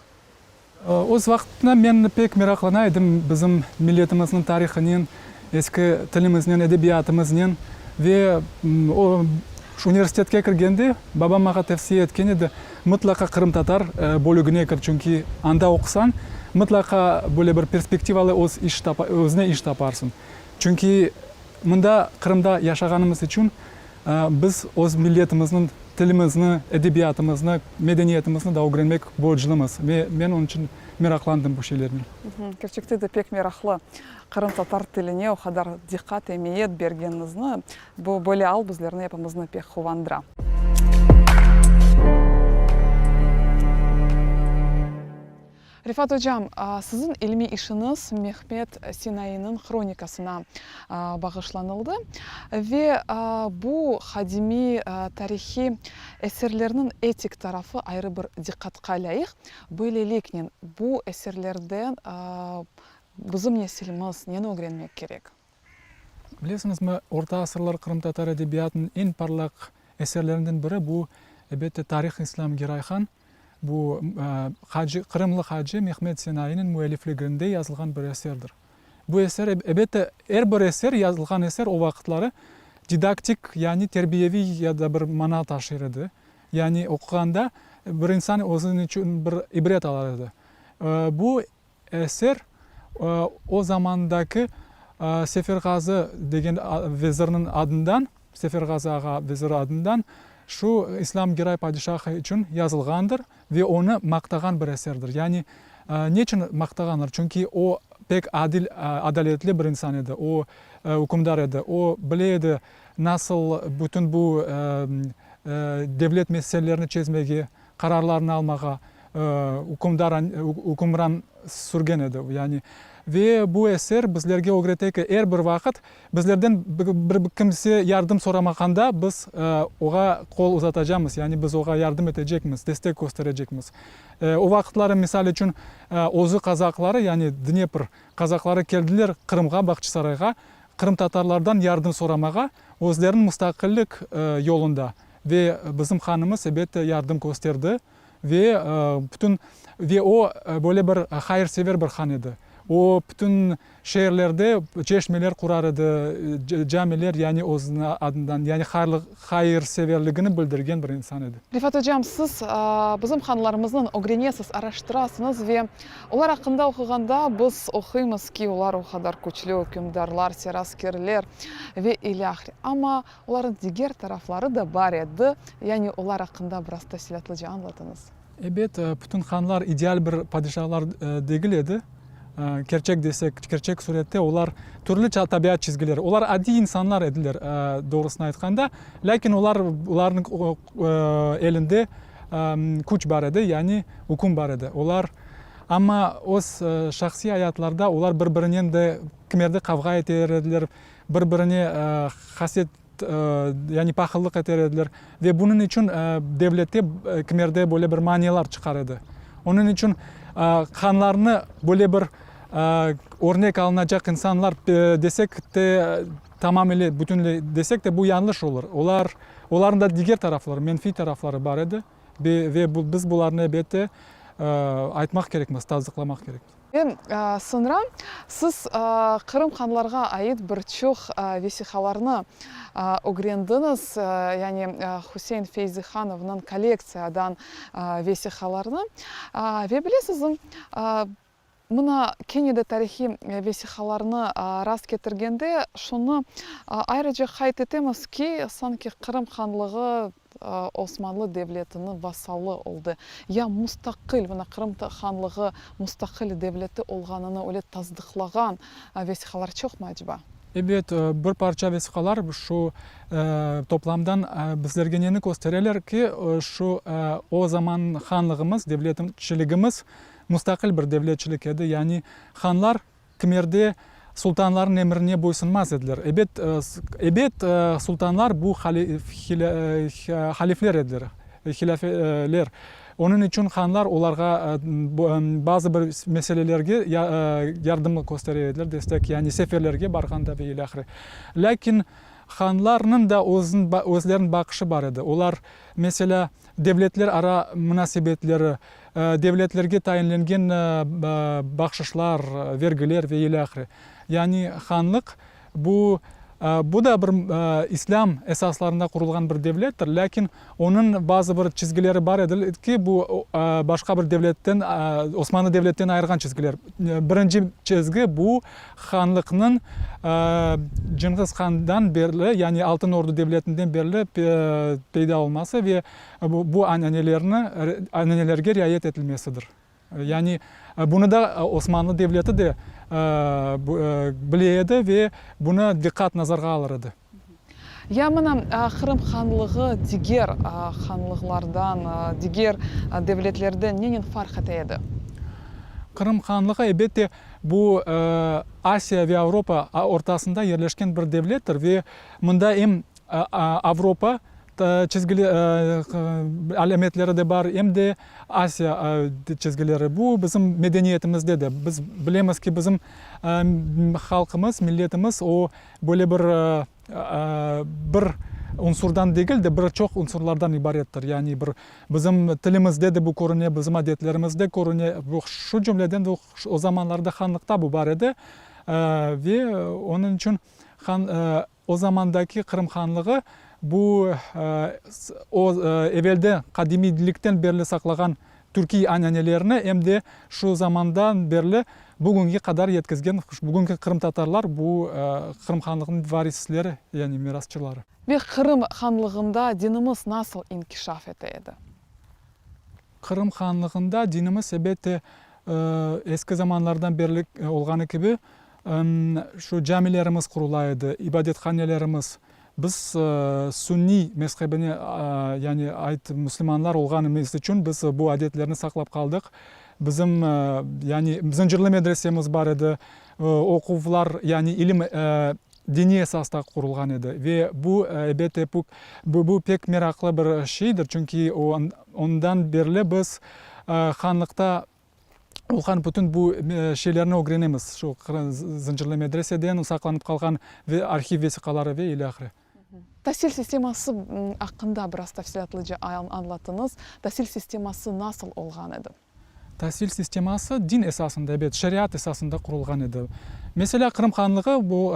Öz vaqtında men pek meraqlana edim bizim milletimizniñ tarihınen, eski tilimiznen, edebiyatımıznen. Ve universitetke kirgende babam maña tevsiye etken edi, mıtlaqa qırımtatar bölügine kir, çünki anda oqusañ, mıtlaqa böyle bir perspektivalı öz iş özüne iş taparsıñ. Çünki mında, Qırımda yaşağanımız içün biz öz milletimizniñ tilimizni, edebiyatımıznı, medeniyetimizni da ögrenmek borclumız. Ve men onıñ içün meraqlandım bu şeylernen. Kerçekte de pek meraqlı. Qırımtatar tiline o qadar diqqat, emiyet bergeniñizni, bu böyle al bizlerni epimizni pek quvandıra. Refat ocam, siziñ ilmiy işiñiz Mehmet Sinainiñ hronikasına bağışlanıldı ve bu qadimiy tarihiy eserlerniñ etik tarafı ayrı bir diqqatqa lâyıq. Böyleliknen, bu eserlerden bizim nesilimiz neni ögrenmek kerek? Bilesiñizmi, orta asırlar qırımtatar edebiyatınıñ eñ parlaq eserlerinden biri bu, elbette, Tarih-i İslâm Geray Han. Bu, hacı, qırımlı hacı Mehmed Senainiñ müellifliginde yazılğan bir eserdir. Bu eser, elbette, er bir eser, yazılğan eser o vaqıtları didaktik, yani terbiyeviy ya da bir mana taşır edi. Yani oquğanda bir insan özüñ içün bir ibret alar edi. Bu Eser o zamandaki Seferğazı degen vezirniñ adından, Seferğazı ağa veziri adından şu İslâm Giray padişahı içün yazılğandır ve onı maqtağan bir eserdir. Yani neçün maqtağanlar? Çünki o pek adil, adaletli bir insan edi, o ükümdar edi, o bile edi nasıl bütün bu devlet meselelerini çezmege, qararlarnı almağa ükümdar, ükümran sürgen edi. Yani, ve bu eser bizlerge ögrete ki, er bir vaqıt bizlerden bir kimse yardım soramaqanda biz oğa qol uzatacamız, yani biz oğa yardım etecekmiz, destek kösterecekmiz. O vaqıtları, misal içün, Özü qazaqları, yani Dnepr qazaqları keldiler Qırımğa, Bağçasarayğa, qırımtatarlardan yardım soramağa, özleriniñ mustaqillik yolunda. Ve bizim hanımız, ebette, yardım kösterdi ve bütün, ve o, böyle bir hayırsever bir han edi. O, bütün şeerlerde çeşmeler qurar edi, camiler, yani özüniñ adından, yani hayırseverligini bildirgen bir insan edi. Refat ocam, siz bizim hanlarımıznıñ ögrenesiz, araştırasıñız ve olar aqqında oquğanda biz oquymız ki, olar o qadar küçlü ükümdarlar, seraskerler ve ilâhre. Amma Olarnıñ diger tarafları da bar edi, yani olar aqqında biraz tafsilâtlıca añlatıñız. Ebet, bütün hanlar ideal bir padişahlar degil edi. Kerçek desek, kerçek surette olar türlü tabiat çizgileri, olar adiy insanlar ediler, doğrusını aytqanda, lâkin olar, olarnıñ elinde küç bar edi, yani üküm bar edi. Olar, amma öz şahsiy ayatlarda olar bir-birinen de kimerde qavğa eter ediler, Bir-birine haset, yani pahıllıq eter ediler ve bunıñ içün devlette kimerde böyle bir manialar çıqar edi. Onıñ içün hanlarnı böyle bir örnek alınacaq insanlar desek de, tamam ile bütünley desek de, bu yañlış olur. Olar, olarnıñ da diger tarafları, menfiy tarafları bar edi ve biz bularnı, elbette, aytmaq kerekmiz, tasdıqlamaq kerekmiz. Ve soñra siz Qırım hanlarğa ait bir çoq vesiqalarnı ögrendiñiz, yani Hüseyin Feyzihanovnıñ kollektsiyadan vesiqalarnı. Ve bilesiñizmi, mına kene de tarihiy vesiqalarnı rast ketirgende şunı ayrıca qayd etemiz ki, sanki Qırım hanlığı Osmanlı devletiniñ vassalı oldı. Ya mustaqil, mına Qırım hanlığı mustaqil devleti olğanını öyle tasdıqlağan vesiqalar çoqmı aceba? Ebet, bir parça vesiqalar şu toplamdan bizlerge neni köstereler ki, şu o zaman hanlığımız, devletçiligimiz mustaqil bir devletçilik edi, yani hanlar Kimerde sultanlarnıñ emrine boysunmaz ediler. Ebet, ebet, sultanlar bu halifler ediler, hilâfeler. Onıñ içün hanlar olarğa bazı bir meselelerge yardım köstere ediler, destek, yani seferlerge barğanda ve ilâhre. Lâkin hanlarnıñ da özleriniñ baqışı bar edi. Olar, meselâ, devletler ara munasebetleri, devletlerge tayinlengen bahşışlar, vergiler ve ilâhre. Yani hanlıq bu, bu da bir islâm esaslarında qurulğan bir devlettir, lâkin onıñ bazı bir çizgileri bar edi ki, bu başqa bir devletten, Osmanlı devletten ayırğan çizgiler. Birinci çizgi bu hanlıqnıñ Cınğız handan berli, yani Altın Ordu devletinden berli peyda olması ve bu ananelerni, ananelerge riayet etilmesidir. Yani bunı da Osmanlı devleti de bile edi ve bunı diqqat nazarğa alır edi. Ya mına Qırım hanlığı diger hanlıqlardan, diger devletlerden nenen farq ete edi? Qırım hanlığı, elbette, bu Asiya ve Avropa ortasında yerleşken bir devlettir ve mında em Avropa çizgili alâmetleri de bar, em de Asiya çizgileri. Bu bizim medeniyetimizde de. Biz bilemiz ki, bizim halqımız, milletimiz o böyle bir bir unsurdan degil de, bir çoq unsurlardan ibarettir. Yani bir bizim tilimizde de bu körüne, bizim adetlerimizde körüne. Bu, şu cümleden de o zamanlarda hanlıqta bu bar edi. Ve onıñ içün han O zamandaki Qırım hanlığı bu o evelde qadimiylikten berli saqlağan türkiy ananelerini em de şu zamandan berli bugünge qadar yetkizgen, bugünki qırımtatarlar bu Qırım hanlığınıñ varisleri, yani mirasçıları. Ve Qırım hanlığında dinimiz nasıl inkişaf ete edi? Qırım hanlığında dinimiz elbette eski zamanlardan berli olğanı kibi Şu camilerimiz qurula edi, ibadethanelerimiz. Biz sünniy mezhebine, yani ait müslümanlar olğanımız içün biz bu adetlerni saqlap qaldıq. Bizim, yani Zıncırlı medresemiz bar edi, oquvlar, yani ilim diniy esasta qurulğan edi. Ve bu, elbette, bu pek meraqlı bir şeydir, çünki ondan berli biz hanlıqta olğan bütün bu şeylerni ögrenemiz, şu Zıncırlı medreseden saqlanıp qalğan ve arhiv vesiqaları ve ilâhre. Tasil sisteması aqqında biraz tafsilâtlıca añlatıñız. Tasil sisteması nasıl olğan edi? Tasil sisteması din esasında, ebet, şeriat esasında qurulğan edi. Meselâ, Qırım hanlığı bu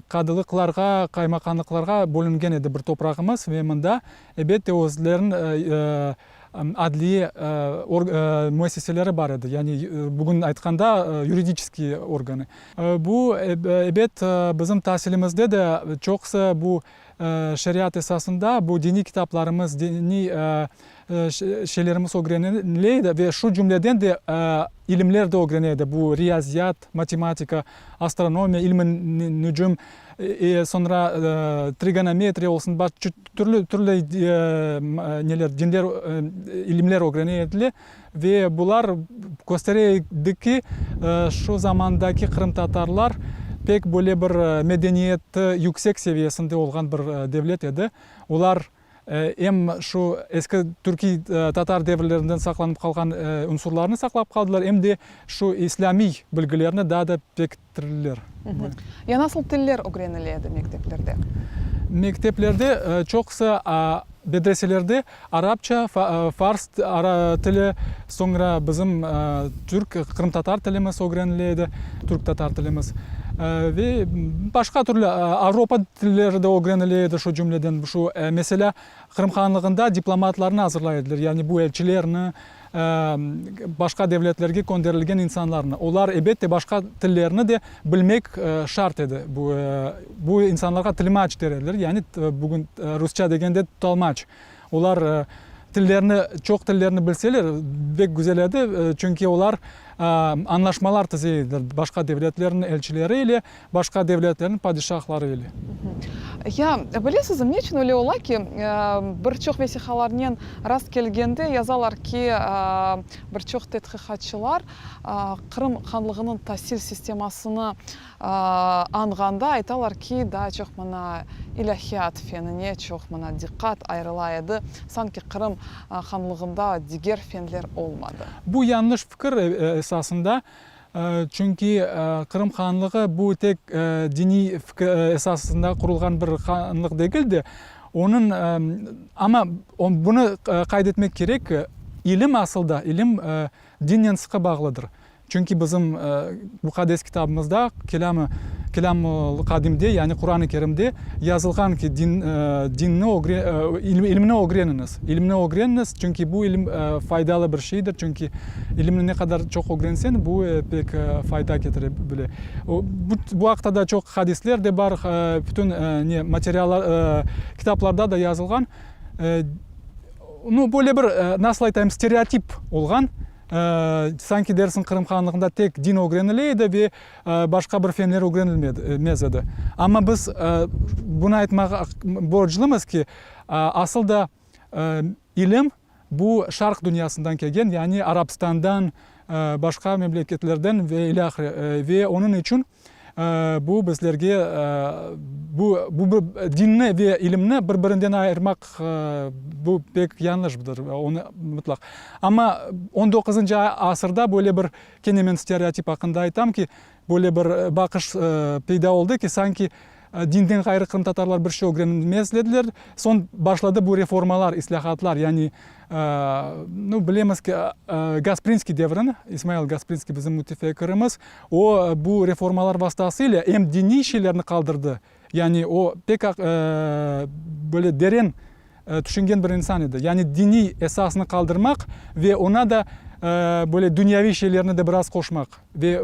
qadılıqlarğa, qaymaqanlıqlarğa bölüngen edi bir toprağımız ve mında, ebette, özleriniñ Adliye müessiseleri bar edi, yani bugün aytqanda yuridiçeskiy organı. Bu, ebet, bizim tasilimizde de çoqusı bu şeriat esasında bu diniy kitaplarımız, diniy şeylerimiz ögrenile edi ve şu cümleden de ilimler de ögrene edi. Bu riyaziyat, matematika, astronomiya, ilm-i nücüm, soñra trigonometriya olsun, Türlü türlü neler, dinler, ilimler ögrene ediler ve bular köstere edi ki, şu zamandaki qırımtatarlar pek böyle bir medeniyeti yüksek seviyesinde olğan bir devlet edi. Olar em şu eski türkiy tatar devirlerinden saqlanıp qalğan unsurlarnı saqlap qaldılar, em de şu islâmiy bilgilerni daa da pekittirdiler. Ya nasıl tiller ögrenile edi mekteplerde? Mekteplerde çoqusı. Medreselerde arapça, fars tili, soñra bizim türk, qırımtatar tilimiz ögrenile edi, türk-tatar tilimiz ve başqa türlü Avropa tilleri de ögrenile edi, şu cümleden, şu, meselâ, Qırım Hanlığında diplomatlarnı azırlay ediler, yani bu elçilerni, başqa devletlerge könderilgen insanlarnı. Olar, ebette, başqa tillerni de bilmek şart edi. Bu, bu insanlarğa tilmaç der ediler, yani bugün rusça degende tolmaç. Olar tillerni, çoq tillerni bilseler, bek güzel edi, çünki olar añlaşmalar tize ediler başqa devletlerniñ elçileri ile, Başqa devletlerniñ padişahları ile. Ya, bilesizmi, ne içün öyle ola ki, bir çoq vesiqalarnen rast kelgende yazalar ki, bir çoq tedqiqatçılar Qırım hanlığınıñ tasil sistemasını añğanda aytalar ki, daa çoq mına ilâhiyat fenine çoq mına diqqat ayırıla edi, sanki Qırım hanlığında diger fenler olmadı. Bu yañlış fikir esasında, Çünki Qırım hanlığı bu tek diniy esasında qurulğan bir hanlıq degil de, onıñ, amma bunı qayd etmek kerek ki, ilim asıl da, ilim dinnen sıqı bağlıdır. Çünki bizim muqaddes kitabımızda, Kelâmı, Kelâmul Qadimde, yani Quran-ı Kerimde yazılğan ki, din, dinni ilimni ögreniñiz, ilimni ögreniñiz, çünki bu ilim faydalı bir şeydir, çünki ilimni ne qadar çoq ögrenseñ, bu pek fayda ketire bile. Bu aqta da çoq hadisler de bar, bütün ne materiallar, kitaplarda da yazılğan. Nu, böyle bir, nasıl aytayım, stereotip olğan, sanki dersiñ Qırım Hanlığında tek din ögrenile edi ve Başqa bir fenler ögrenilmez edi. Amma biz bunı aytmağa borclumız ki, asıl da ilim bu Şarq dünyasından kelgen, yani Arabstandan, başqa memleketlerden ve ilâhre. Ve onıñ içün bu bizlerge bu bu dinni ve ilimni bir-birinden ayırmaq bu pek yañlışdır, onı mıtlaq. Amma on doquzıncı asırda böyle bir Kene men stereotip aqqında aytam ki, böyle bir baqış peyda oldı ki, sanki dinden ğayrı qırımtatarlar bir şey ögrenmez ediler. Soñ başladı bu reformalar, islâhatlar, yani, nu, bilemiz ki, Gasprinskiy devrini, İsmail Gasprinskiy bizim mütefekkirimiz, o, bu reformalar vastası ile em diniy şeylerni qaldırdı, Yani o pek böyle deren tüşüngen bir insan edi. Yani diniy esasnı qaldırmaq ve oña da böyle dünyaviy şeylerni de biraz qoşmaq. Ve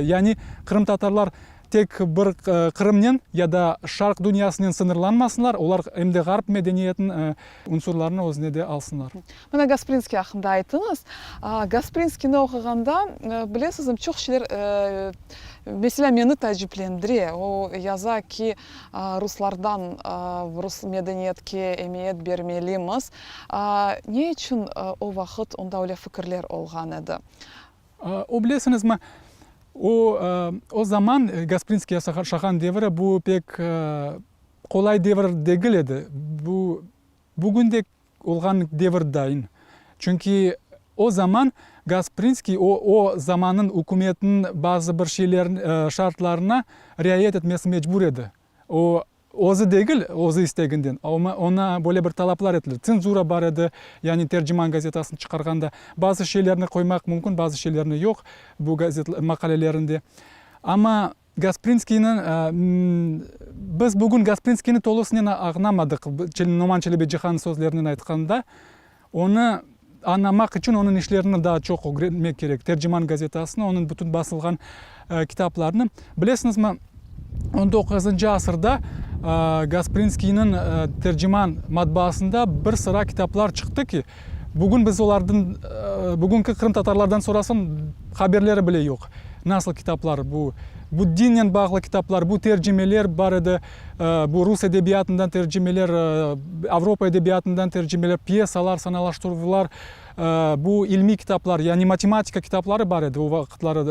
yani qırımtatarlar tek bir Qırımnen ya da Şarq dünyasınen sıñırlanmasınlar, olar em de Ğarp medeniyetiniñ unsurlarını özüne de alsınlar. Mına Gasprinskiy aqqında ayttıñız. Gasprinskiyni oquğanda, bilesizmi, çoq şeyler, meselâ, meni taaciplendire. O yaza ki, ruslardan rus medeniyetke emiyet bermelimiz. Ne içün o vaqıt onda öyle fikirler olğan edi? O, bilesiñizmi, o, o zaman, Gasprinskiy yaşağan devri, bu pek qolay devir degil edi. Bu, bugün de Olğan devir dayın. Çünki o zaman Gasprinskiy o, o zamannıñ ükümetiniñ bazı bir şeylerin, şartlarına riayet etmesi mecbur edi. O, özü degil, özü isteginden, oña böyle bir talaplar etildi. Tsenzura bar edi, yani Terciman gazetasını çıqarğanda bazı şeylerni qoymaq mümkün, bazı şeylerni yoq bu gazet maqalelerinde. Amma Gasprinskiyniñ, biz bugün Gasprinskiyni tolusınen añlamadıq, Noman Çelebicihannıñ sözlerinen aytqanda, onı añlamaq içün onıñ işlerini daa çoq ögrenmek kerek, Terciman gazetasını, onıñ bütün basılğan kitaplarını. Bilesiñizmi, on doquzıncı asırda Gasprinskiyniñ Terciman matbaasında bir sıra kitaplar çıqtı ki, bugün biz olarnıñ, bugünki qırımtatarlardan sorasañ, haberleri bile yoq. Nasıl kitaplar bu? Bu dinnen bağlı kitaplar, bu tercimeler bar edi, bu rus edebiyatından tercimeler, Avropa edebiyatından tercimeler, pyesalar, sanalaştıruvlar, bu ilmiy kitaplar, yani matematika kitapları bar edi o vaqıtları,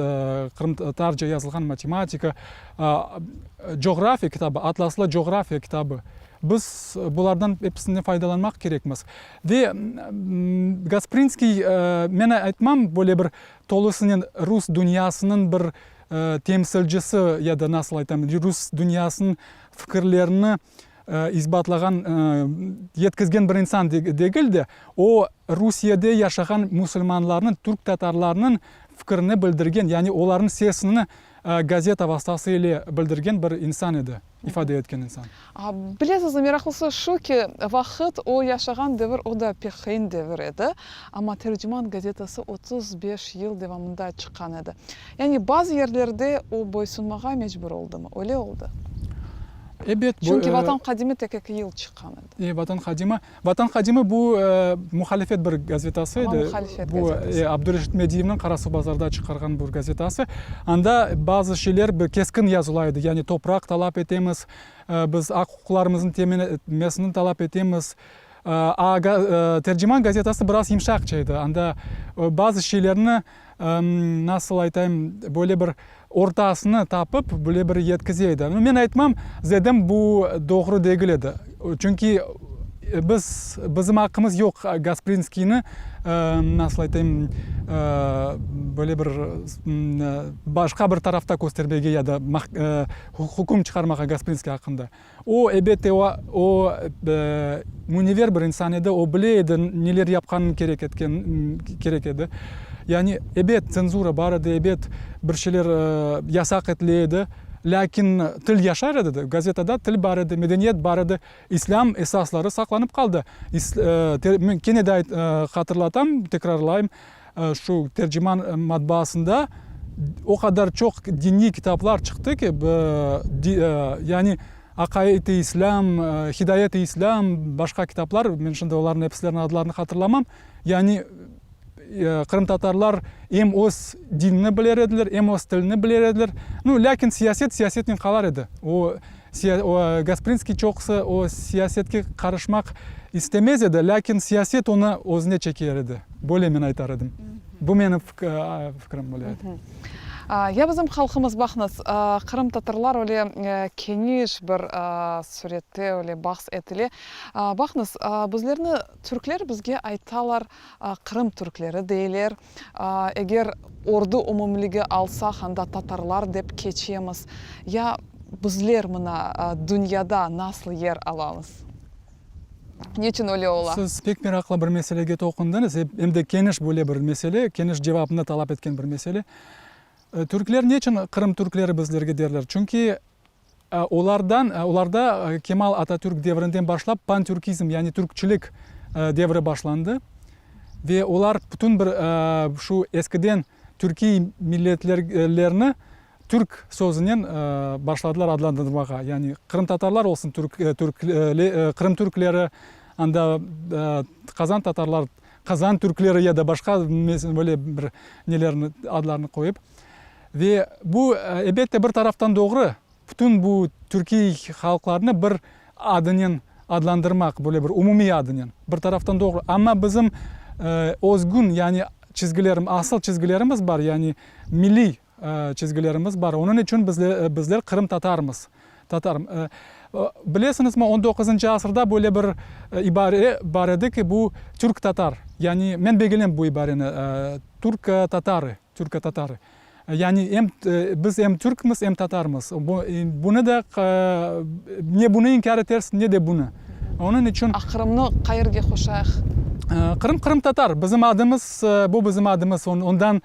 qırımtatarca yazılğan matematika, coğrafiya kitabı, atlaslı coğrafiya kitabı. Biz bulardan episinden faydalanmaq kerekmiz. Ve Gasprinskiy, men aytmam, böyle bir Tolusınen rus dünyasınıñ bir temsilcisi ya da nasıl aytam, rus dünyasınıñ fikirlerini. isbatlağan, yetkizgen bir insan degil de, o, Rusiyede yaşağan musulmanlarnıñ, türk-tatarlarnıñ fikirini bildirgen, yani olarnıñ sesini gazeta vastası ile bildirgen bir insan edi, ifade etken insan. Bilesizmi, meraqlısı şu ki, vaqıt, o yaşağan devir, o da pek qıyın devir edi, amma Tercüman gazetası 35 yıl devamında çıqqan edi. Yani bazı yerlerde o boysunmağa mecbur oldımı? Öyle oldı. Ebet. Çünki Vatan Hadimi tek eki yıl çıqqan edi. E, Vatan Hadimi. Vatan Hadimi bu muhalifet bir gazetası edi. Amma muhalifet Bu gazetası. Abdureşit Mediyevniñ Qarasuvbazarda çıqarğan bir gazetası. Anda bazı şeyler bir keskin yazıla edi. Yani topraq talap etemiz, biz aq-uquqlarımıznıñ temin etmesini talap etemiz. A Terciman gazetası biraz yımşaqça edi. Anda bazı şeylerni, nasıl aytayım, böyle bir ortasını tapıp, böyle bir yetkize edi. Men aytmam, zedem bu doğru degil edi. Çünki biz, bizim aqqımız yoq Gasprinskiyni, nasıl aytayım, böyle bir başqa bir tarafta köstermege ya da hüküm çıqarmağa Gasprinskiy aqqında. O, elbette, o, o, münever bir insan edi, o bile edi neler yapqanın kerek etken, kerek edi. Yani, ebet, tsenzura bar edi, ebet, bir şeyler yasaq etile edi, lâkin til yaşar edi de, gazetada til bar edi, medeniyet bar edi, islâm esasları saqlanıp qaldı. Men kene de hatırlatam, tekrarlayım, Şu Terciman matbaasında o qadar çoq diniy kitaplar çıqtı ki, yani Aqaid-i İslâm, Hidayet-i İslâm, başqa kitaplar, men şimdi olarnıñ episleriniñ adlarını hatırlamam, yani qırımtatarlar em öz dinini biler ediler, em öz tilini biler ediler. Nu, lâkin siyaset siyasetnen qalar edi. O, Gasprinskiy çoqusı o siyasetke qarışmaq istemez edi, lâkin siyaset onı özüne çeker edi. Böyle men aytar edim. Bu menim fikrim böyle edi. Ya bizim halqımız, baqıñız, qırımtatarlar öyle keniş bir sürette öyle bahs etile. Baqıñız, bizlerni türkler bizge aytalar, Qırım türkleri deyler. Eger ordu umumligi alsaq, anda tatarlar dep keçemiz. Ya bizler mına dünyada nasıl yer alamız? Neçün öyle ola? Siz pek meraqlı bir meselege toqundıñız, em de keniş böyle bir mesele, keniş cevapnı talap etken bir mesele. Türkler neçün Qırım türkleri bizlerge derler? Çünki Olardan, olarda Kemal Atatürk devrinden başlap pantürkizm, yani türkçilik devri başlandı ve olar bütün bir şu eskiden türkiy milletlerni türk sözünen başladılar adlandırmağa. Yani qırımtatarlar olsun türk, türk, qırım türkleri, anda qazan tatarlar, qazan türkleri ya da başqa böyle bir nelerni, adlarnı qoyıp. Ve bu, elbette, bir taraftan doğru, bütün bu türkiy halqlarnı bir adınen adlandırmaq, böyle bir umumiy adınen, bir taraftan doğru. Amma bizim özgün, yani çizgilerim, asıl çizgilerimiz bar, yani milliy çizgilerimiz bar. Onıñ içün bizler qırımtatarmız. Tatar. Bilesiñizmi, on doquzıncı asırda böyle bir ibare bar edi ki, bu türk-tatar, yani men begenem bu ibareni, türk-tatarı. Türko-tatarı. Yani em biz em türkmiz, em tatarmız. Bunı da ne bunı inkâr etersiñ, ne de bunı. Onıñ içün. A Qırımnı qayerge qoşayıq? Qırım qırımtatar. Bizim adımız, bu bizim adımız. Ondan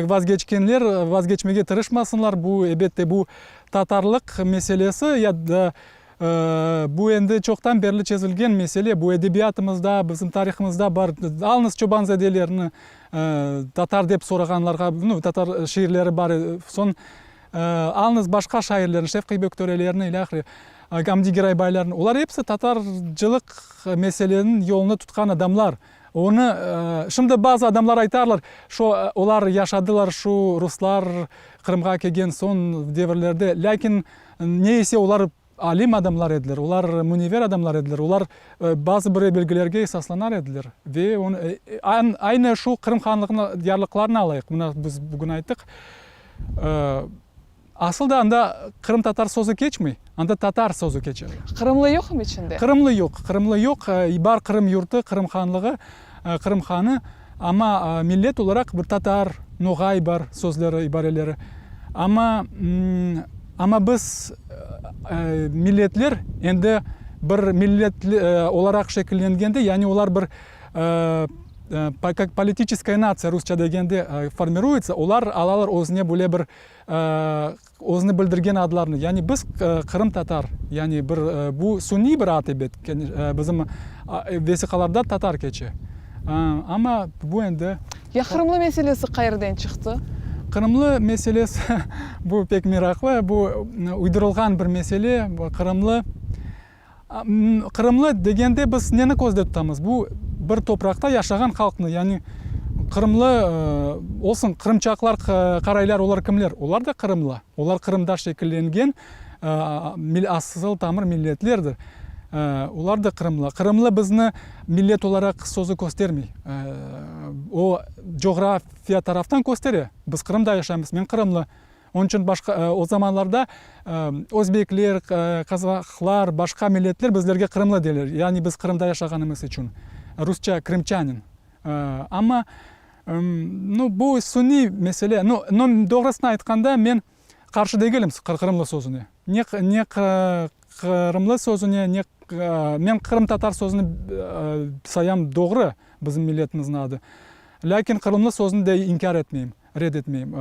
vazgeçkenler vazgeçmege tırışmasınlar. Bu, elbette, bu tatarlıq meselesi ya da Bu endi çoqtan berli çezilgen mesele, bu edebiyatımızda, bizim tarihımızda bar. Alıñız Çobanzadelerni, tatar dep sorağanlarğa, nu, tatar şiirleri bar, soñ alıñız başqa şairlerni, Şevqiy Böktörelerni, ilâhre, Amdi Giraybaylarnı, olar episi tatarcılıq meseleniñ yolunı tutqan adamlar. Onı şimdi bazı adamlar aytarlar, şo olar yaşadılar şu ruslar Qırımğa kelgen soñ devirlerde, lâkin Ne ise olar alim adamlar ediler, olar münever adamlar ediler, olar bazı bir belgilerge esaslanar ediler. Ve onı, aynı şu Qırım hanlığınıñ yarlıqlarını alayıq, mına biz bugün ayttıq. Asıl da anda qırımtatar sözü keçmey, anda tatar sözü keçe. Qırımlı yoqmı içinde? Qırımlı yoq, qırımlı yoq. Bar Qırım yurtı, Qırım hanlığı, Qırım hanı, amma millet olaraq bir tatar, noğay bar sözleri, ibareleri. Amma, amma biz milletler endi. bir millet olaraq şekillengende, yani olar bir kak politiçeskaya natsiya rusça degende formiruется, olar alalar özüne böyle bir özüni bildirgen adlarnı. Yani biz qırımtatar, yani bir bu suniy bir ad ebet, bizim vesiqalarda tatar keçe. Amma bu endi. Ya qırımlı meselesi qayerden çıqtı? Qırımlı meselesi, bu pek meraqlı, bu uydurılğan bir mesele. Qırımlı, qırımlı degende biz neni közde tutamız? Bu bir topraqta yaşağan halqnı, yani qırımlı olsun, qırımçaqlar, qaraylar, olar kimler? Olar da qırımlı. Olar Qırımda şekillengen asıl tamır milletlerdir. Olar da qırımlı. Qırımlı bizni millet olaraq sözü köstermey. O, coğrafiya taraftan köstere. Biz Qırımda yaşaymız, men qırımlı. Onıñ içün başqa, o zamanlarda özbekler, qazahlar, başqa milletler bizlerge qırımlı deyler. Yani biz Qırımda yaşağanımız içün. Rusça krımçanin. Amma, nu, bu suniy mesele. Nu, doğrusını aytqanda, men Qarşı degilim qırımlı sözüne. Ne ne qırımlı sözüne, ne men qırımtatar sözüni sayam doğru, bizim milletimizniñ adı. Lâkin qırımlı sözüni de inkâr etmeyim, red etmeyim.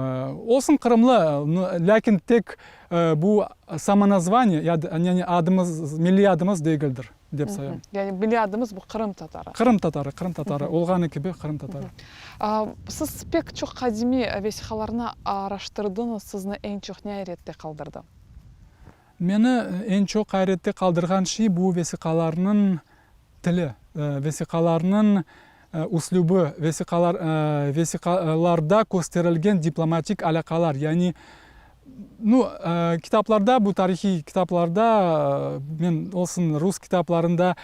Olsun qırımlı, lâkin tek bu samonazvaniye, yani adımız, milliy adımız degildir. Dep sayam. Yani milliy adımız bu Qırım tatarı. Qırım tatarı, Qırım tatarı, olğanı kibi Qırım tatarı. Siz pek çoq qadimiy vesiqalarnı araştırdıñız, sizni eñ çoq ne ayrette qaldırdı? Meni eñ çoq ayrette qaldırğan şey bu vesiqalarnıñ tili, vesiqalarnıñ üslübi, vesiqalar, vesiqalarda kösterilgen diplomatik alâqalar, yani Nu, kitaplarda, bu tarihiy kitaplarda, men olsun rus kitaplarında,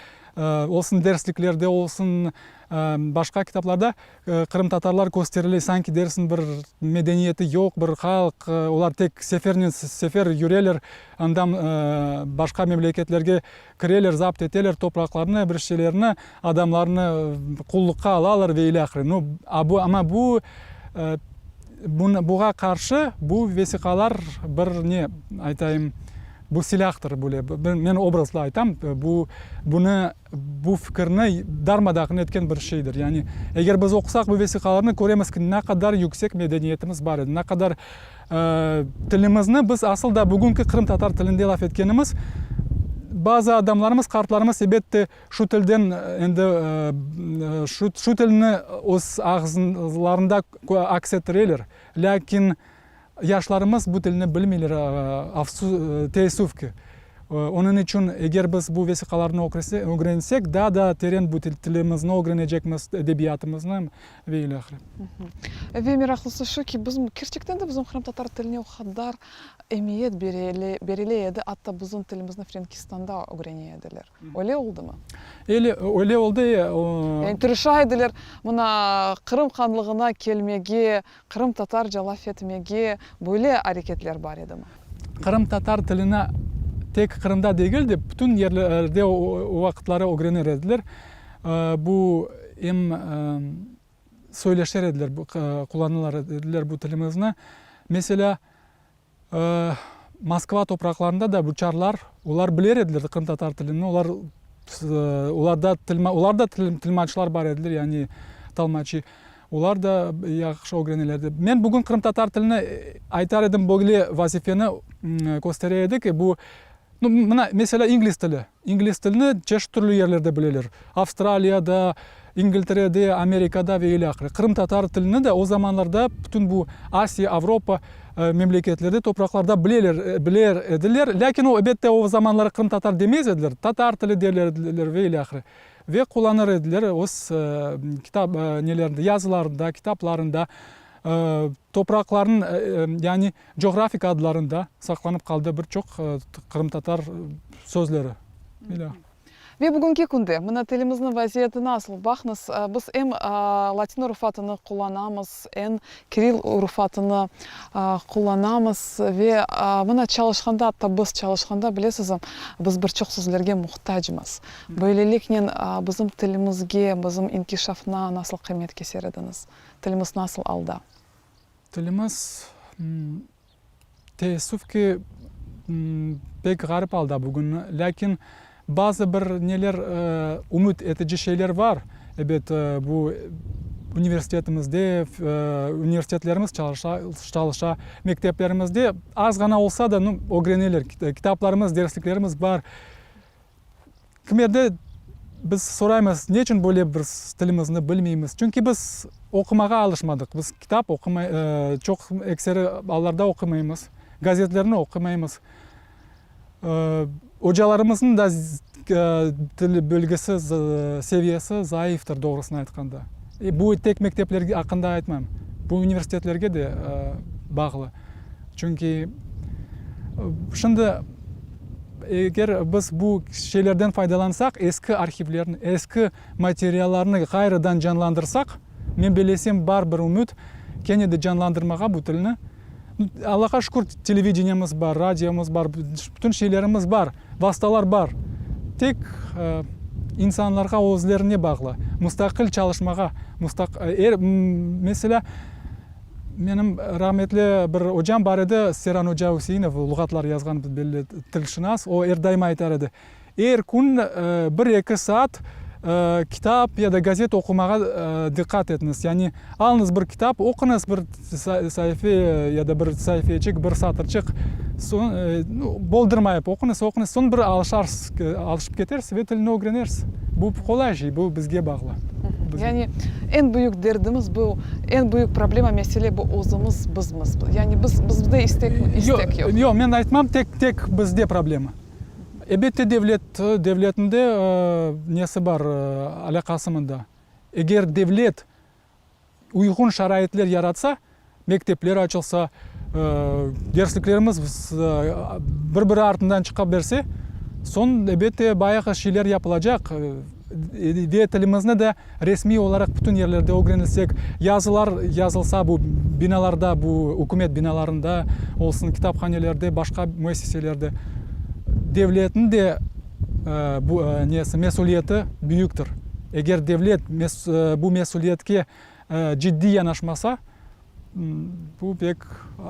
olsun dersliklerde, olsun başqa kitaplarda qırımtatarlar kösterile, sanki dersiñ bir medeniyeti yoq bir halq, olar tek sefernen sefer yüreler, andan başqa memleketlerge kireler, zapt eteler topraqlarnı, bir şeylerni, adamlarnı qulluqqa alalar ve ilâhre. Nu, amma bu Bunı, buğa qarşı bu vesiqalar bir ne, aytayım, bu silâhtır böyle, men obrazlı aytam, bu, bunı, bu fikirni darma-dağın etken bir şeydir. Yani, eger biz oqusaq bu vesiqalarnı, köremiz ki, ne qadar yüksek medeniyetimiz bar edi, ne qadar tilimizni biz asıl da bugünki qırımtatar tilinde laf etkenimiz, bazı adamlarımız, qartlarımız, ebette, Şu tilden endi şu şu tilni öz ağızlarında aks ettireler, lâkin yaşlarımız bu tilni bilmeyler, teessüf ki. Onıñ içün eger biz bu vesiqalarnı ögrensek, daa da teren bu tilimizni ögrenecekmiz, edebiyatımıznı ve ilâhre. Ve meraqlısı şu ki, bizim, kerçekten de bizim qırımtatar tiline o qadar emiyet berile edi, atta bizim tilimizni Frenkistanda ögrene ediler. Öyle oldımı? Öyle, öyle oldı. Yani tırışa ediler, mına, Qırım hanlığına kelmege, qırımtatarca laf etmege, böyle areketler bar edimi? Qırımtatar tilini tek Qırımda degil de, bütün yerlerde o vaqıtları ögrenir ediler. Bu em söyleşer ediler, qullanılar ediler bu tilimizni. Meselâ, Moskva topraqlarında da bu çarlar, olar biler ediler qırımtatar tilini, olar, olarda olar da tilmaçlar bar ediler, yani talmaçi, olar da yahşı ögreneler edi. Men bugün qırımtatar tilini aytar edim, böyle vazifeni köstere edi ki, bu, mına, meselâ, ingliz tili. İngliz tilini çeşit türlü yerlerde bileler, Avstraliyada, İngilterede, Amerikada ve ilâhre. Qırımtatar tilini de o zamanlarda bütün bu Asiya, Avropa memleketlerde, topraqlarda bileler, biler ediler. Lâkin o, ebette, o zamanları qırımtatar demez ediler, tatar tili derler ediler ve ilâhre. Ve qullanır ediler öz kitap, nelerinde, yazılarında, kitaplarında. Topraqlarnıñ, yani coğrafik adlarında saqlanıp qaldı bir çoq qırımtatar sözleri. Ve bugünki künde mına tilimizniñ vaziyeti nasıl? Baqıñız, biz em latin urufatını qullanamız, em kiril urufatını qullanamız ve mına çalışqanda, atta biz çalışqanda, bilesizmi, biz bir çoq sözlerge muhtacmız. Böyleliknen bizim tilimizge, bizim inkişafına nasıl qıymet keser ediñiz? Tilimiz nasıl alda? Tilimiz, teessüf ki, pek ğarip alda bugün. Lâkin. Bazı bir neler ümüt etici şeyler bar. Ebet, bu universitetimizde, universitetlerimiz çalışa, çalışa, mekteplerimizde az ğana olsa da, nu, ögreneler, kitaplarımız, dersliklerimiz bar. Kimerde biz soraymız, ne içün böyle biz tilimizni bilmeymiz? Çünki biz oqumağa alışmadıq. Biz kitap oqumay, çoq ekseri allarda oqumaymız, gazetlerni oqumaymız. Ocalarımıznıñ da til bilgisi seviyesi zayıftır, doğrusını aytqanda. Bu tek mektepler aqqında aytmayım, bu universitetlerge de bağlı. Çünki şimdi eger biz bu şeylerden faydalansaq, eski arhivlerni, eski materiallarnı ğayrıdan canlandırsaq, men bellesem, bar bir ümüt kene de canlandırmağa bu tilni. Allağa şükür, televideniyemiz bar, radiomız bar, bütün şeylerimiz bar, vastalar bar. Tek insanlarğa özlerine bağlı, mustaqil çalışmağa, er, meselâ, menim rahmetli bir ocam bar edi, Seran oca Üseinov, luğatlar yazğan belli tilşınas, o er daima aytar edi, Er kün bir-eki saat kitap ya da gazet oqumağa diqqat etiñiz. Yani alıñız bir kitap, oquñız bir saife ya da bir saifeçik, bir satırçıq, soñ boldurmayıp oquñız, oquñız, soñ bir alışarsız, alışıp ketersiz ve tilni ögrenersiz. Bu qolay şey, bu bizge bağlı. Yani eñ büyük derdimiz bu, eñ büyük problema, mesele bu özümiz, bizmiz. Yani biz, bizde istek, istek yoq. Yoq, men aytmam, tek, tek bizde problema. Elbette, devlet, devletniñ de nesi bar, alâqası mında. Eger devlet uyğun şaraitler yaratsa, mektepler açılsa, dersliklerimiz bir-biri artından çıqa berse, soñ, elbette, bayağı şeyler yapılacaq. Ve tilimizni de resmiy olaraq bütün yerlerde ögrenilsek, yazılar yazılsa, bu binalarda, bu ükümet binalarında olsun, kitaphanelerde, başqa müessiselerde, devletniñ de bu nesi, mesüliyeti büyüktir. Eger devlet bu mesüliyetke ciddiy yanaşmasa, Bu pek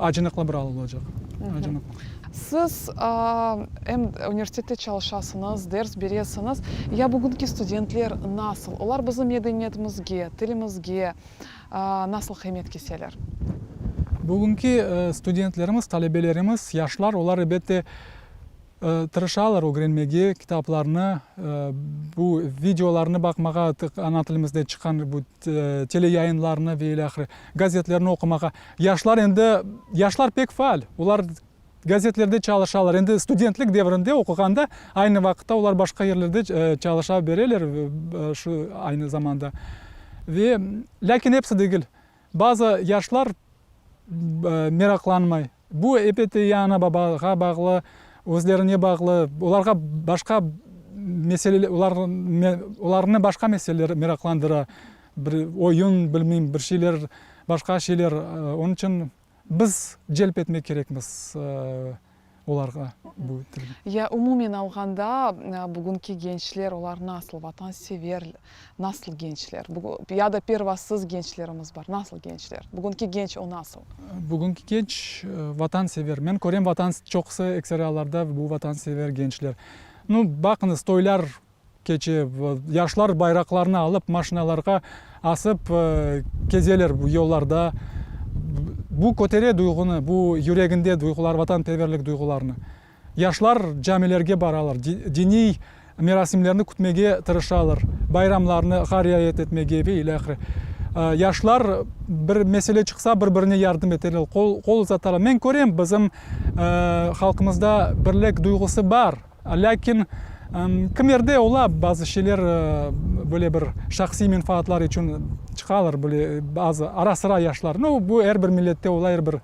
acınıqlı bir al olacaq, acınıqlı. Siz em universitette çalışasıñız, ders beresiñiz. Ya bugünki studentler nasıl? Olar bizim medeniyetimizge, tilimizge nasıl qıymet keseler? Bugünki studentlerimiz, talebelerimiz, yaşlar, olar elbette Tırışalar ögrenmege, kitaplarnı, bu videolarnı baqmağa, ana tilimizde çıqqan bu teleyayınlarnı ve ilâhre, gazetlerni oqumağa. Yaşlar endi, yaşlar pek faal, olar gazetlerde çalışalar. Endi studentlik devrinde oquğanda, aynı vaqıtta olar başqa yerlerde çalışa bereler şu aynı zamanda. Ve, lâkin episi degil. Bazı yaşlar meraqlanmay. Bu, elbette, ya ana-babağa bağlı, özlerine bağlı, olarğa başqa meseleler, olarnı başqa meseleler meraqlandıra, bir oyun, bilmeyim, bir şeyler, başqa şeyler. Onıñ içün biz celp etmek kerekmiz olarğa bu tilge. Ya umumen alğanda, bugünki gençler, olar nasıl, vatansever, Nasıl gençler? Ya da pervasız gençlerimiz bar. Nasıl gençler? Bugünki genç o nasıl? Bugünki genç vatansever. Men körem, vatan, çoqusı, ekseri allarda bu vatansever gençler. Nu, baqıñız, toylar keçe, yaşlar bayraqlarnı alıp, maşinalarğa asıp kezeler yollarda. Bu kötere duyğunı, bu yüreginde duyğular, vatanperverlik duyğularını. Yaşlar camilerge baralar, diniy merasimlerni kütmege tırışalar, bayramlarnığa riayet etmege ve ilâhre. Yaşlar bir mesele çıqsa, bir-birine yardım eteler, qol qol uzatalar. Men körem, bizim halqımızda birlik duyğusı bar, lâkin kimerde ola bazı şeyler, böyle bir şahsiy menfaatlar içün çıqalar böyle bazı ara-sıra yaşlar. Nu, bu er bir millette ola, er bir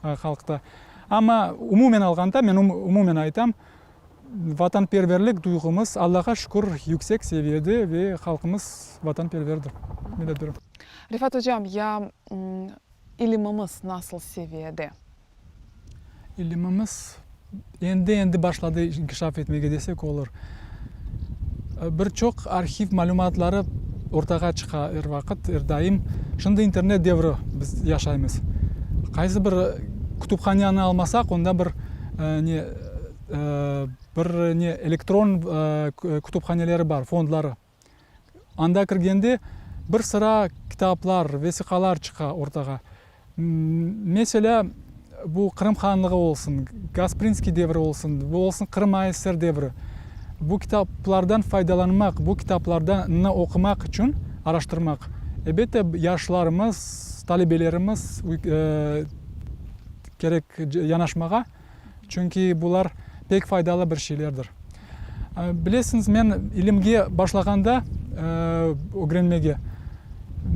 halqta. Amma umumen alğanda, men umumen aytam, vatanperverlik duyğumız, Allağa şükür, yüksek seviyede ve halqımız vatanperverdir, milletdir. Refat ocam, ya ilimimiz nasıl seviyede? İlimimiz endi-endi başladı inkişaf etmege desek olur. Bir çoq arhiv malümatları ortağa çıqa er vaqıt, er daim. Şimdi internet devri biz yaşaymız. Qaysı bir kütüphaneni almasaq, onda bir ne. Bir ne elektron kütüphaneleri bar, fondları. Anda kirgende bir sıra kitaplar, vesiqalar çıqa ortağa. Meselâ, bu Qırım hanlığı olsun, Gasprinskiy devri olsun, bu olsun Qırım ASSR devri. Bu kitaplardan faydalanmaq, bu kitaplarnı oqumaq içün araştırmaq, elbette, yaşlarımız, talebelerimiz kerek yanaşmağa. Çünki bular pek faydalı bir şeylerdir. Bilesiñiz, men ilimge başlağanda, ögrenmege,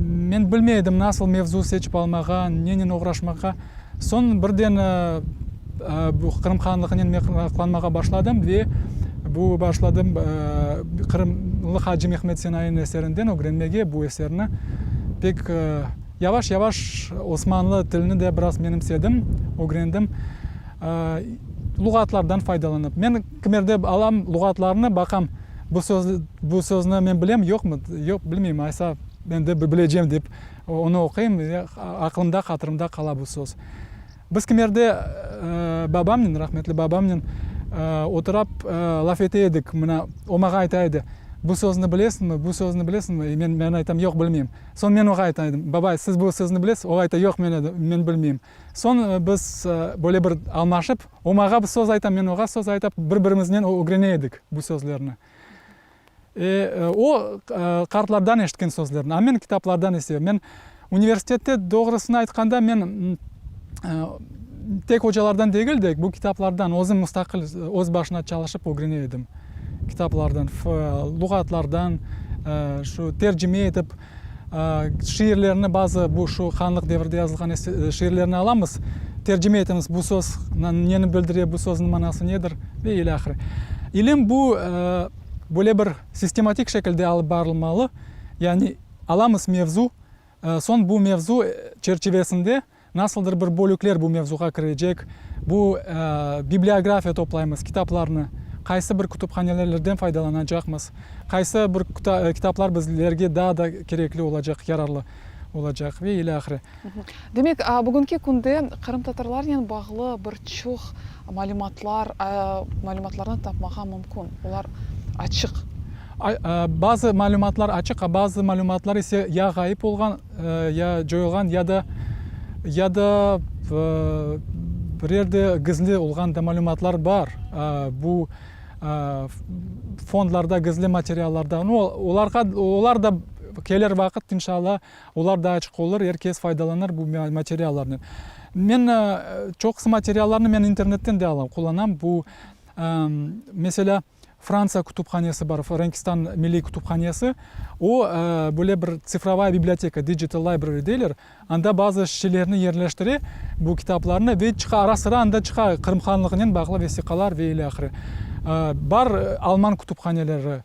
men bilmey edim, nasıl mevzu seçip almağa, nenen oğraşmağa. Soñ birden bu Qırım hanlığınen meraqlanmağa başladım ve bu başladım Qırımlı Hacı Mehmed Senainiñ eserinden ögrenmege bu eserni. Pek Yavaş-yavaş osmanlı tilini de biraz menimsedim, ögrendim. Luğatlardan faydalanıp. Men kimerde alam luğatlarnı, baqam, bu söz, bu sözni men bilem, yoqmı, yoq, bilmeyim, aysa endi bilecem dep, onı oquyım ve aqlımda, hatırımda qala bu söz. Biz kimerde babamnen, rahmetli babamnen oturap laf ete edik. Mına, o maña ayta edi, Bu sözni bilesiñmi, bu sözni bilesiñmi? Men, men aytam, yoq, bilmeyim. Soñ men oña ayta edim, Babay, siz bu sözni bilesiz? O ayta, Yoq, men, men bilmeyim. Soñ biz böyle bir almaşıp, o maña bir söz ayta, men oña söz aytap, bir-birimiznen ögrene edik bu sözlerni. E, o, qartlardan eşitken sözlerni, a men kitaplardan ise. Men universitette, doğrusını aytqanda, men tek ocalardan degil de, bu kitaplardan özüm mustaqil, öz başına çalışıp ögrene edim. Kitaplardan, luğatlardan, şu tercime etip, şiirlerni, bazı bu şu hanlıq devirde yazılğan şiirlerni alamız, tercime etemiz, bu söz neni bildire, bu sözniñ manası nedir ve ilâhre. İlim bu böyle bir sistematik şekilde alıp barılmalı, yani alamız mevzu, soñ bu mevzu çerçivesinde Nasıldır bir bölükler bu mevzuğa kirecek, bu bibliografiya toplaymız, kitaplarnı, qaysı bir kütüphanelerden faydalanacaqmız, qaysı bir kitaplar bizlerge daa da kerekli olacaq, yararlı olacaq ve ilâhre. Demek, bugünki künde qırımtatarlarnen bağlı bir çoq malümatlar, malümatlarnı tapmağa mümkün, olar açıq. Bazı malümatlar açıq, a bazı malümatlar ise ya ğayıp olğan, ya coyulğan, ya da ya da bir yerde gizli olğan da malümatlar bar. Bu fondlarda gizli materiallarda, nu, olarğa, olar da kelir vaqıt, inşallah, olar da açıq olur, er kes faydalanır bu materiallarnen. Men çoqusı materiallarnı men internetten de alam, qullanam. Bu, meselâ, Fransa kütüphanesi bar, Frenkistan milliy kütüphanesi. O, böyle bir tsifrovaya biblioteka, digital library deyler. Anda bazı şeylerni yerleştire, bu kitaplarnı, ve çıqa, ara-sıra anda çıqa Qırım hanlığınen bağlı vesiqalar ve ilâhre. Bar alman kütüphaneleri,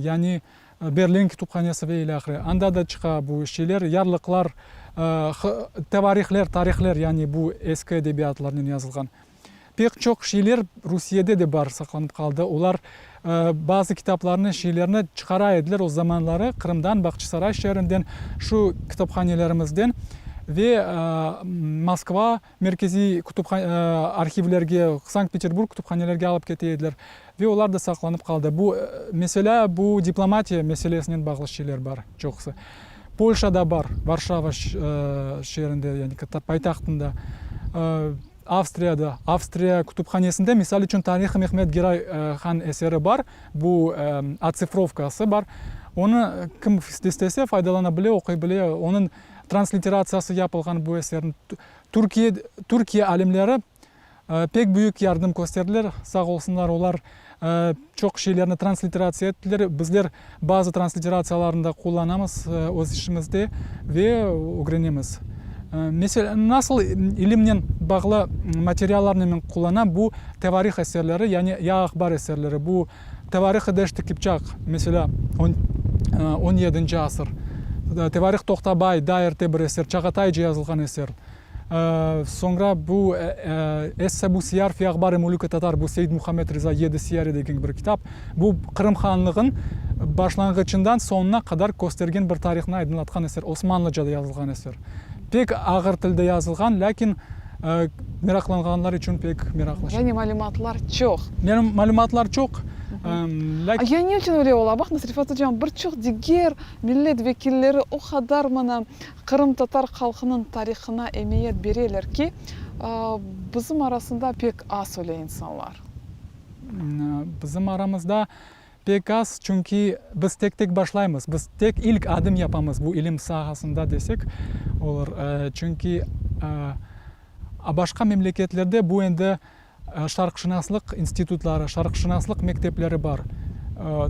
yani Berlin kütüphanesi ve ilâhre. Anda da çıqa bu şeyler, yarlıqlar, tevarihler, tarihler, yani bu eski edebiyatlarnen yazılğan. Pek çoq şeyler Rusiyede de bar, saqlanıp qaldı. Olar bazı kitaplarnı, şeylerni çıqara ediler o zamanları Qırımdan, Bağçasaray şeerinden, şu kitaphanelerimizden ve Moskva merkeziy arhivlerge, Sankt-Peterburg kütüphanelerge alıp kete ediler ve olar da saqlanıp qaldı. Bu, meselâ, bu diplomatiya meselesinen bağlı şeyler bar çoqusı. Polşada bar, Varşava şeerinde, yani paytahtında. Avstriyada, Avstriya kütüphanesinde, misal içün, Tarih-i Mehmed Giray han eseri bar, bu otsifrovkası bar. Onı kim istese faydalana bile, oquy bile. Onıñ transliteratsiyası yapılğan bu eserniñ. Türkiye, Türkiye alimleri pek büyük yardım kösterdiler, sağ olsunlar, olar çoq şeylerni transliteratsiya ettiler. Bizler bazı transliteratsiyalarnı da qullanamız öz işimizde ve ögrenemiz. Meselâ, nasıl ilimnen bağlı materiallarnı men qullanam, bu tevarih eserleri, yani ya ahbar eserleri, bu Tevarih-i Deşt-i Kipçak, meselâ, on, on yedinci asır, Tevarih Toqtabay, daa erte bir eser, Çağatayca yazılğan eser. Soñra bu Es-Sebu Siyar fi Ahbar-i Mülük-i Tatar, bu Seyyid Muhammed Riza Yedi Siyari degen bir kitap. Bu Qırım hanlığın başlanğıçından soñuna qadar köstergen bir tarihni aydınlatqan eser, osmanlıcada yazılğan eser. Pek ağır tilde yazılğan, lâkin. Meraqlanğanlar içün pek meraqlı şey. Yani malümatlar çoq. Malümatlar çoq, lâkin. Ya ne içün öyle ola? Baqıñız, Refat ocam, bir çoq diger millet vekilleri o qadar mına qırımtatar halqınıñ tarihına emiyet bereler ki, bizim arasında pek az öyle insanlar. Bizim aramızda Pek az, çünki biz tek-tek başlaymız, biz tek ilk adım yapamız bu ilim sahasında desek olur. Çünki başqa memleketlerde bu endi şarqşınaslıq institutları, şarqşınaslıq mektepleri bar.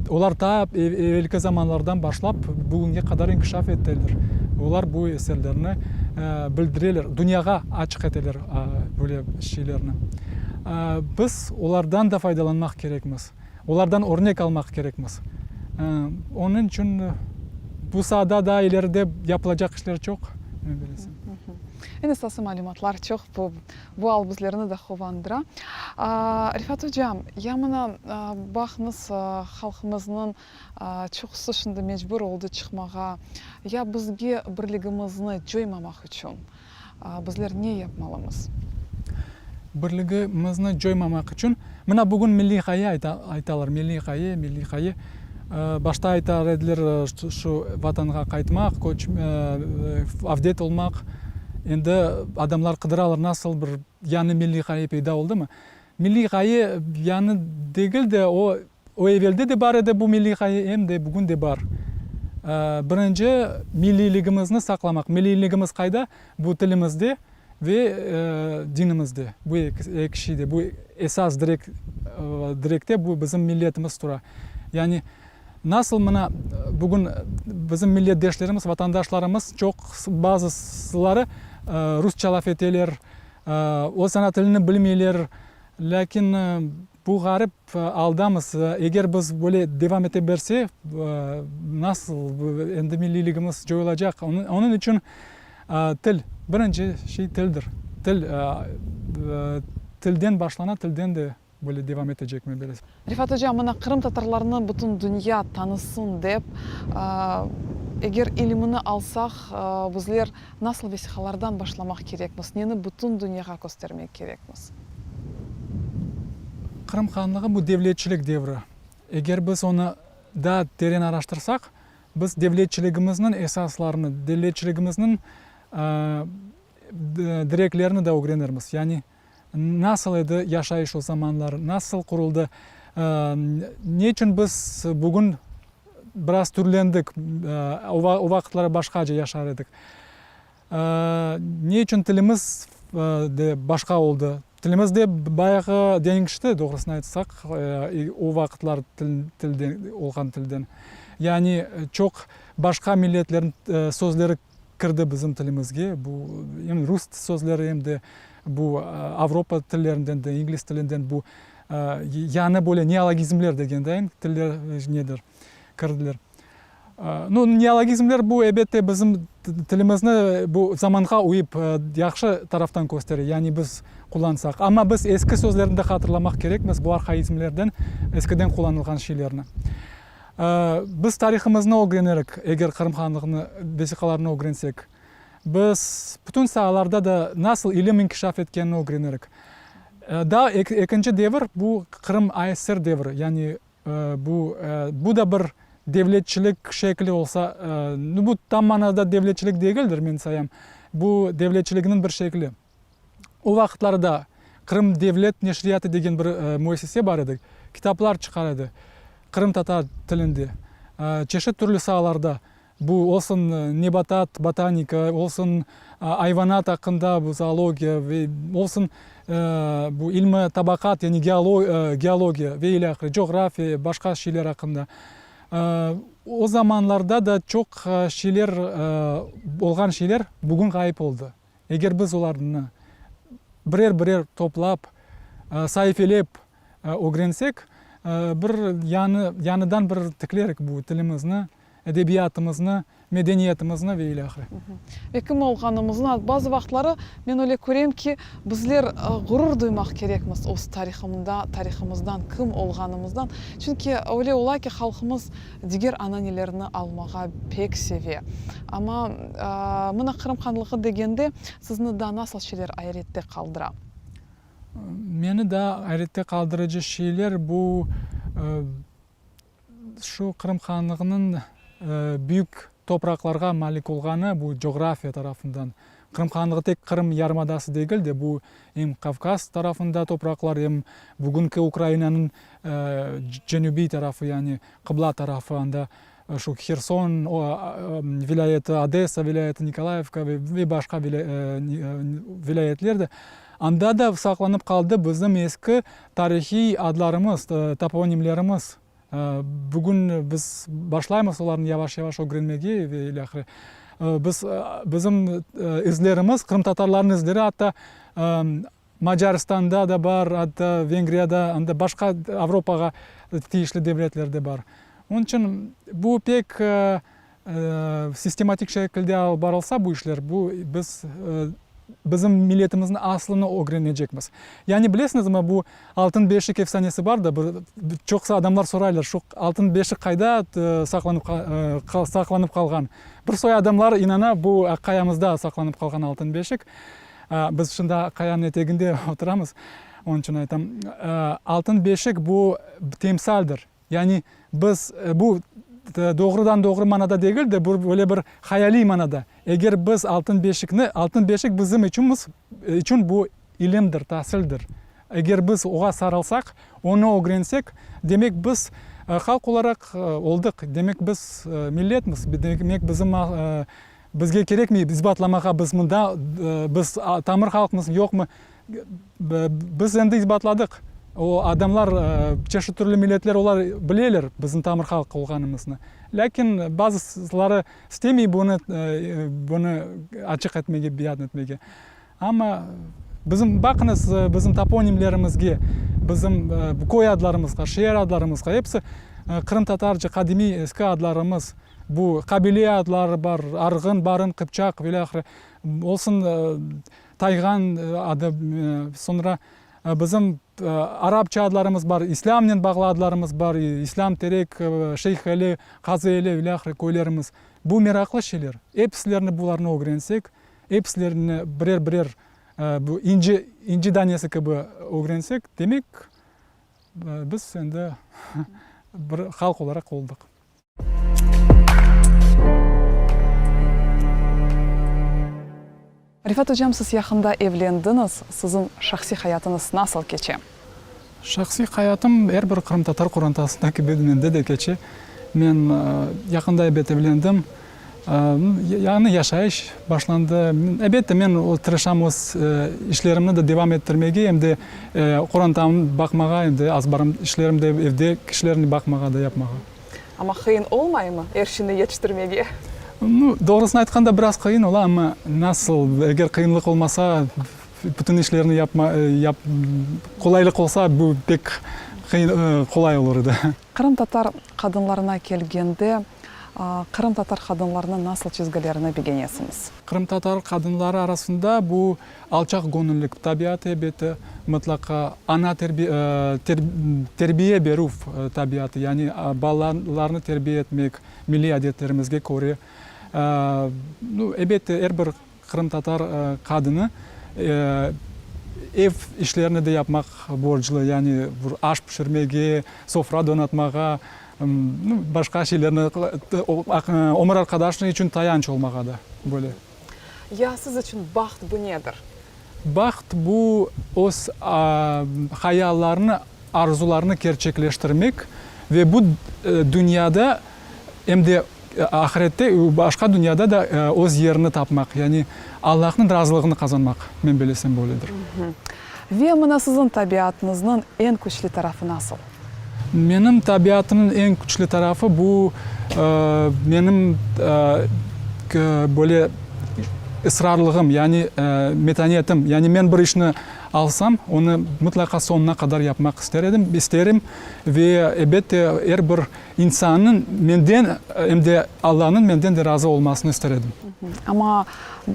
Olar ta evelki zamanlardan başlap bugünge qadar inkişaf ettiler. Olar bu eserlerni bildireler, dünyağa açıq eteler böyle şeylerni. Biz olardan da faydalanmaq kerekmiz. Olardan örnek almaq kerekmiz. Onıñ içün bu saada daa ileride yapılacaq işler çoq, men bilesem. Eñ esası malümatlar çoq, bu, bu al bizlerni de quvandıra. Refat ocam, ya mına baqıñız, halqımıznıñ çoqusı şimdi mecbur oldı çıqmağa, ya bizge birligimizni coymamaq içün Bizler ne yapmalımız? Birligimizni coymamaq içün, mına bugün milliy ğaye aytalar, milliy ğaye, milliy ğaye. Başta aytar ediler şu Vatanğa qaytmaq, köç, avdet olmaq. Endi adamlar qıdıralar, nasıl bir yañı milliy ğaye peyda oldımı? Milliy ğaye yañı degil de, o O evelde de bar edi bu milliy ğaye, em de bugün de bar. Birinci, milliyligimizni saqlamaq. Milliyligimiz qayda? Bu tilimizde ve dinimizde. Bu eki şeyde, bu esas direk, direkte bu bizim milletimiz tura. Yani, nasıl mına bugün bizim milletdeşlerimiz, vatandaşlarımız çoq, bazısıları rusça laf eteler, öz ana tilini bilmeyler, lâkin Bu ğarip aldamız. Eger biz böyle devam ete berse, nasıl endi milliyligimiz coyulacaq. Onıñ içün til, birinci şey tildir. Til, tilden başlana, tilden de böyle devam etecek, men bilesem. Refat oca, mına qırımtatarlarnı bütün dünya tanısın dep, eger ilimini alsaq, bizler nasıl vesiqalardan başlamaq kerekmiz, neni bütün dünyağa köstermek kerekmiz? Qırım hanlığı bu devletçilik devri. Eger biz onı daa teren araştırsaq, biz devletçiligimizniñ esaslarını, devletçiligimizniñ direklerini de ögrenirmiz. Yani nasıl edi yaşayış o zamanlar, nasıl quruldı, ne içün biz bugün biraz türlendik, o vaqıtları başqaca yaşar edik. Ne içün tilimiz de başqa oldı? Tilimiz de bayağı deñişti, doğrusını aytsaq, o vaqıtlar tilden, olğan tilden. Yani çoq başqa milletlerniñ sözleri kirdi bizim tilimizge, bu em rus sözleri, em de bu avropa tillerinden de, ingliz tilinden bu yañı böyle neologizmler degendayin tiller nedir, kirdiler. Nu, neologizmler bu, elbette, bizim tilimizni bu zamanğa uyıp, yahşı taraftan köstere, yani biz qullansaq. Amma biz eski sözlerni de hatırlamaq kerekmiz, bu arhaizmlerden, eskiden qullanılğan şeylerni. Biz tarihımıznı ögrenerik, eger Qırım hanlığını vesiqalarını ögrensek. Biz bütün saalarda da nasıl ilim inkişaf etkenini ögrenerik. Daa ekinci devir, bu Qırım ASSR devri, yani Bu, bu da bir devletçilik şekli olsa, bu tam manada devletçilik degildir, men sayam. Bu devletçiliginiñ bir şekli. O vaqıtları da Qırım devlet neşriyatı degen bir müessise bar edi, kitaplar çıqar edi qırımtatar tilinde, çeşit türlü saalarda. Bu olsun nebatat, botanika, olsun ayvanat aqqında, bu zoologiya, ve olsun bu ilmi tabaqat, yani geologiya ve ilâhre, coğrafiya, başqa şeyler aqqında. O zamanlarda da çoq şeyler, olğan şeyler bugün ğayıp oldı. Eger biz olarnı birer-birer toplap, saifelep ögrensek, bir yañı, yañıdan bir tiklerik bu tilimizni, edebiyatımıznı, medeniyetimizni ve ilâhre. Ve kim olğanımıznı, bazı vaqıtları men öyle körem ki, bizler ğurur duymaq kerekmiz öz tarihımda, tarihımızdan, kim olğanımızdan. Çünki öyle ola ki, halqımız diger ananelerni almağa pek seve. Amma mına Qırım hanlığı degende, sizni daa nasıl şeyler ayrette qaldıra? Meni daa ayrette qaldırıcı şeyler bu, şu Qırım Hanlığınıñ büyük topraqlarğa malik olğanı, bu coğrafiya tarafından. Qırım Hanlığı tek Qırım yarımadası degil de, bu em Kavkaz tarafında topraqlar, em bugünki Ukrainanıñ cenübiy tarafı, yani qıbla tarafı, anda şu Herson vilâyeti, Odessa vilâyeti, Nikolayevka ve başqa vilâyetler de, anda da saqlanıp qaldı bizim eski tarihiy adlarımız, toponimlerimiz. Bugün biz başlaymız olarnı yavaş-yavaş ögrenmege ve ilâhre. Biz, bizim izlerimiz, qırımtatarlarnıñ izleri atta Macaristanda da bar, atta Vengriyada, anda başqa Avropağa tiyişli devletlerde bar. Onıñ içün bu pek sistematik şekilde alıp barılsa bu işler, bu biz bizim milletimizniñ aslını ögrenecekmiz. Yani bilesiñizmi, bu Altın beşik efsanesi bar da, bir çoqusı adamlar soraylar, şu altın beşik qayda saqlanıp saqlanıp qalğan? Bir soy adamlar inana, bu Aqqayamızda saqlanıp qalğan altın beşik. Biz şimdi Aqqayanıñ eteginde oturamız, onıñ içün aytam. Altın beşik bu timsaldir. Yani biz bu doğrudan-doğru manada degil de, bu böyle bir hayaliy manada. Eger biz altın beşikni, altın beşik bizim içünmiz, içün bu ilimdir, tasildir. Eger biz oğa sarılsaq, onı ögrensek, demek biz halq olaraq oldıq, demek biz milletmiz, demek bizim Bizge kerekmey isbatlamağa, biz mında, biz tamır halqmız, yoqmı. Biz endi isbatladıq. O adamlar, çeşit türlü milletler, olar bileler bizim tamır halq olğanımıznı. Lâkin bazıları istemey bunı, bunı açıq etmege, beyan etmege. Amma bizim, baqıñız, bizim toponimlerimizge, bizim köy adlarımızğa, şeer adlarımızğa, episi qırımtatarca qadimiy eski adlarımız. Bu qabile adları bar, Arğın, Barın, Qıpçaq ve ilâhre. Olsun Tayğan adı, soñra bizim arapça adlarımız bar, islâmnen bağlı adlarımız bar, İslâm Terek, Şeyh Eli, Qazı Eli ve ilâhre köylerimiz. Bu meraqlı şeyler. Episilerini bularnı ögrensek, episilerini birer-birer bu inci, inci danesi kibi ögrensek, demek, biz endi bir halq olaraq oldıq. Refat ocam, siz yaqında evlendiñiz, siziñ şahsiy hayatıñız nasıl keçe? Şahsiy hayatım er bir qırımtatar qorantasında kibi mende de keçe. Men yaqında ebet evlendim. Yañı yaşayış başlandı. Ebette, men tırışam öz işlerimni de devam ettirmege, em de qorantamnı baqmağa, em de azbarım işlerim de, evde kişilerni baqmağa da yapmağa. Amma qıyın olmaymı er şeyni yetiştirmege? Nu, doğrusını aytqanda, biraz qıyın ola, amma nasıl, eger qıyınlıq olmasa, bütün işlerni yapma, yap, qolaylıq olsa, bu pek qıyın, qolay olur edi. Qırımtatar qadınlarına kelgende, qırımtatar qadınlarınıñ nasıl çizgilerini begenesiñiz? Qırımtatar qadınları arasında bu alçaq göñüllik tabiatı, ebette, mıtlaqa ana terbiye berüv tabiatı, yani balalarnı terbiye etmek milliy adetlerimizge köre. Ebette, er bir qırımtatar qadını ev işlerini de yapmaq borclu, yani bir aş pişirmege, sofra donatmağa, başqa şeylerni, ömür arqadaşı içün tayanç olmağa da böyle. Ya siz içün baht bu nedir? Baht bu öz hayallarnı, arzularnı kerçekleştirmek ve bu dünyada em de ahirette, başqa dünyada da öz yerini tapmaq, yani Allahnıñ razılığını qazanmaq, men belesem böyledir. Ve mına siziñ tabiatıñıznıñ eñ küçlü tarafı nasıl? Menim tabiatımnıñ eñ küçlü tarafı bu, menim böyle israrlığım, yani metanetim. Yani men bir işni alsam, onı mıtlaqa soñuna qadar yapmaq ister edim, isterim ve elbette er bir insannıñ menden, em de Allanıñ menden de razı olmasını ister edim. Amma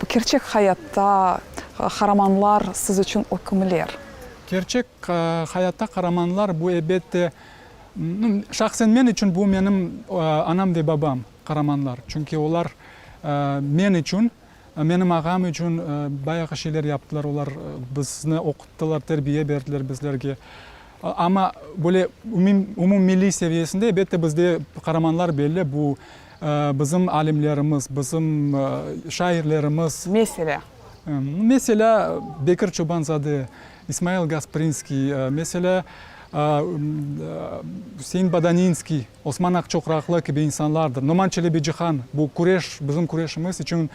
kerçek hayatta qaramanlar siz içün o kimler? Kerçek hayatta qaramanlar bu, elbette, şahsen men içün bu menim anam ve babam qaramanlar. Çünki olar men içün. Menim ağam içün bayağı şeyler yaptılar, olar bizni oquttılar, terbiye berdiler bizlerge. Amma böyle umummilliy seviyesinde, elbette, bizde qaramanlar belli, bu bizim alimlerimiz, bizim şairlerimiz. Meselâ? Meselâ, Bekir Çoban-zade, İsmail Gasprinskiy, meselâ, Üsein Badaninskiy, Osman Aqçoqraqlı kibi insanlardır. Noman Çelebicihan, bu küreş, bizim küreşimiz içün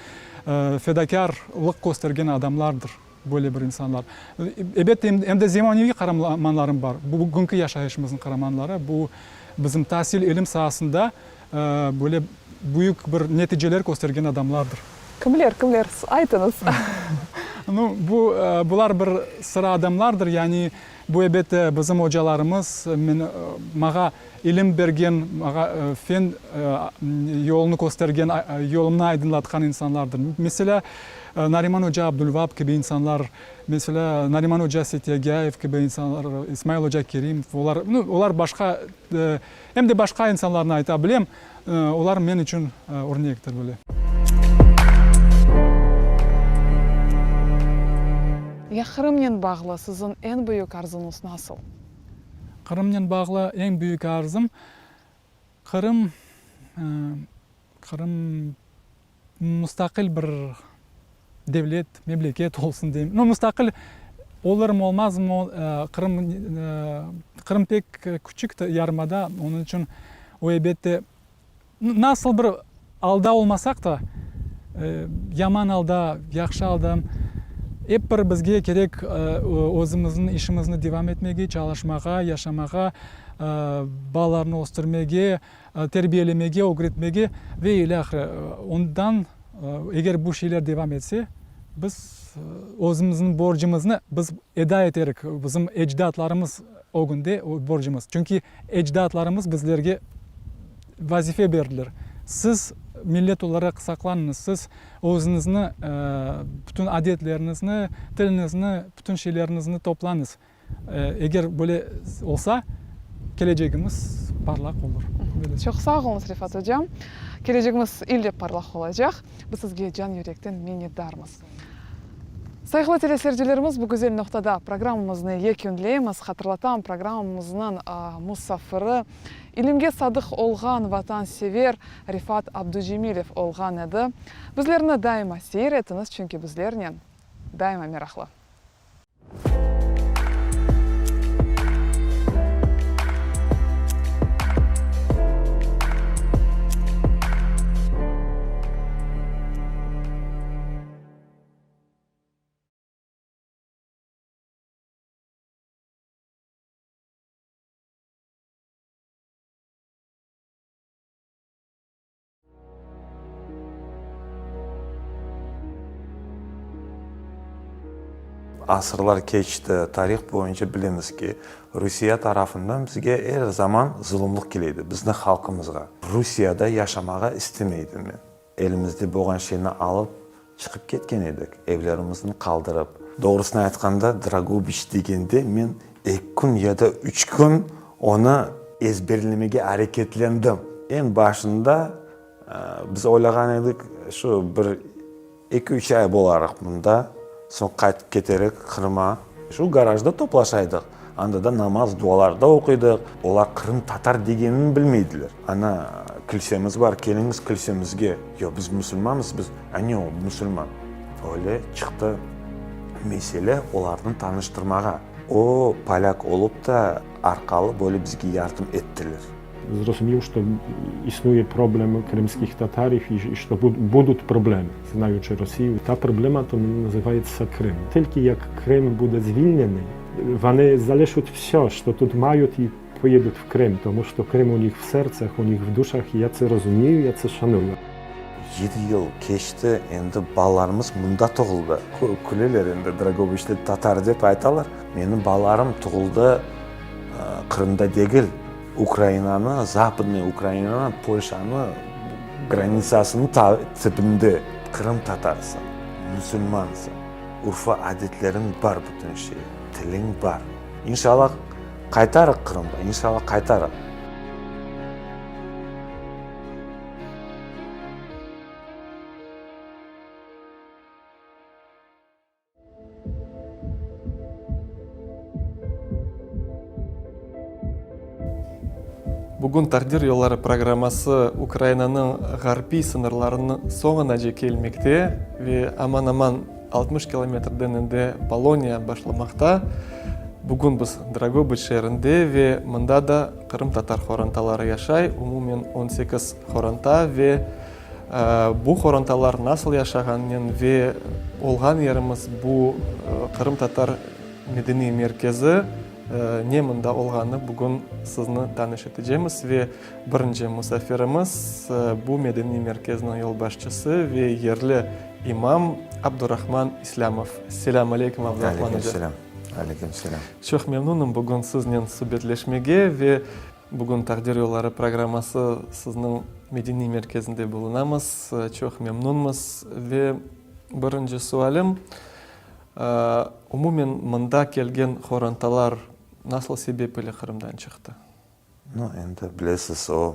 fedakârlıq köstergen adamlardır, böyle bir insanlar. Ebet, em de zemaneviy qaramanlarım bar, bugünki yaşayışımıznıñ qaramanları, bu bizim tasil, ilim saasında böyle büyük bir neticeler köstergen adamlardır. Kimler, kimler, aytıñız? Nu, bu, bular bir sıra adamlardır, yani bu, ebette, bizim ocalarımız, men, mağa ilim bergen, mağa fen yolunı köstergen, yolumnı aydınlatqan insanlardır. Meselâ, Nariman oca Abdulvap kibi insanlar, meselâ, Nariman oca Setyagâyev kibi insanlar, İsmail oca Kerimov, olar, nu, olar başqa, Em de başqa insanlarnı ayta bilem, olar men içün örnektir böyle. Ya Qırımnen bağlı siziñ eñ büyük arzuñız nasıl? Qırımnen bağlı eñ büyük arzum, Qırım, Qırım mustaqil bir devlet, memleket olsun deyim. No, mustaqil olurmı, olmazmı, Qırım, Qırım pek küçük yarımada, onıñ içün o, elbette, nasıl bir alda olmasaq da, yaman alda, yahşı alda, ep bir bizge kerek özümizniñ işimizni devam etmege, çalışmağa, yaşamağa, balalarnı östürmege, Terbiyelemege, ögretmege ve ilâhre. Ondan, eger bu şeyler devam etse, biz özümizniñ borcumıznı biz eda eterik, bizim ecdatlarımız ögünde borcumız. Çünki ecdatlarımız bizlerge vazife berdiler, siz millet olaraq saqlanıñız, siz özüñizni, bütün adetleriñizni, tiliñizni, bütün şeyleriñizni toplañız. Eger böyle olsa, kelecegimiz parlaq olur. Çoq sağ oluñız, Refat ocam. Kelecegimiz ille parlaq olacaq. Biz sizge can yürekten minnetdarmız. Sayğılı teleseyircilerimiz, bu güzel noqtada programmamıznı yekünleymiz. Hatırlatam, programmamıznıñ musafiri, ilimge sadıq olğan vatansever Refat Abducemilev olğan edi. Bizlerni daima seyir etiñiz, çünki bizlernen daima meraqlı. Asırlar keçti, tarih boyunca bilemiz ki, Rusiye tarafından bizge er zaman zulumlıq kele edi, bizni halqımızğa. Rusiyada yaşamağa istemey edim men. Elimizde bolğan şeyni alıp çıqıp ketken edik, evlerimizni qaldırıp. Doğrusını aytqanda, Drogobiç degende men eki kün ya da üç kün onı ezberlemege areketlendim. Eñ başında biz oylağan edik, şu bir eki-üç ay bolarıq mında, soñ qaytıp keterik Qırıma. Şu garajda toplaşaydıq, anda da namaz, dualar da oquydıq. Olar qırımtatar degenini bilmeydiler. Ana, kilsemiz bar, keliñiz kilsemizge. Yoq, biz musulmanmız, biz. A ne o, musulman? Öyle çıqtı mesele olarnı tanıştırmağa. O, polâk olıp da, arqalı böyle bizge yardım ettiler. Zrozumił, что istnieje problem krymskich tatarów i что будут problemy, znaючи Росію. Та проблема то називається Крим. Тільки як Крим буде звільнений, вони залишать все, що тут мають, і поїдуть в Крим, тому що Крим у них в серцях, у них в душах, і я це розумію, я це шаную. Yedi yıl keçti, endi balalarımız mında doğuldı. Küleler endi, Drogoviçte tatar dep aytalar. Menim balalarım doğuldı Qırımda degil, Ukrainanı, Zapadnıy Ukrainanı, Polşanı granitsasınıñ tibinde. Qırım tatarsıñ, musulmansıñ, urfa-adetleriñ bar bütün şey, tiliñ bar. İnşallah, qaytarıq Qırımğa, inşallah, qaytarıq. Bugün Taqdir yolları programması Ukrainanıñ ğarpiy sıñırlarınıñ soñunace kelmekte ve aman-aman 60 kilometrden endi Poloniya başlamaqta. Bugün biz Dragobıç şeerinde ve mında da qırımtatar horantaları yaşay, umumen 18 horanta ve bu horantalar nasıl yaşağanınen ve olğan yerimiz bu qırımtatar medeniy merkezi ne mında olğanı bugün sizni tanış etecemiz ve birinci musafirimiz bu medeniy merkezniñ yolbaşçısı ve yerli imam Abdurahman İslâmov. Selâm aleyküm, Abdurahman oca. Aleyküm selâm. Aleyküm selâm. Çoq memnunım bugün siznen subetleşmege ve bugün Taqdir yolları programması sizniñ medeniy merkezinde bulunamız. Çoq memnunmız ve birinci sualim, Umumen mında kelgen qorantalar nasıl sebep ile Qırımdan çıqtı? No, endi bilesiz, o,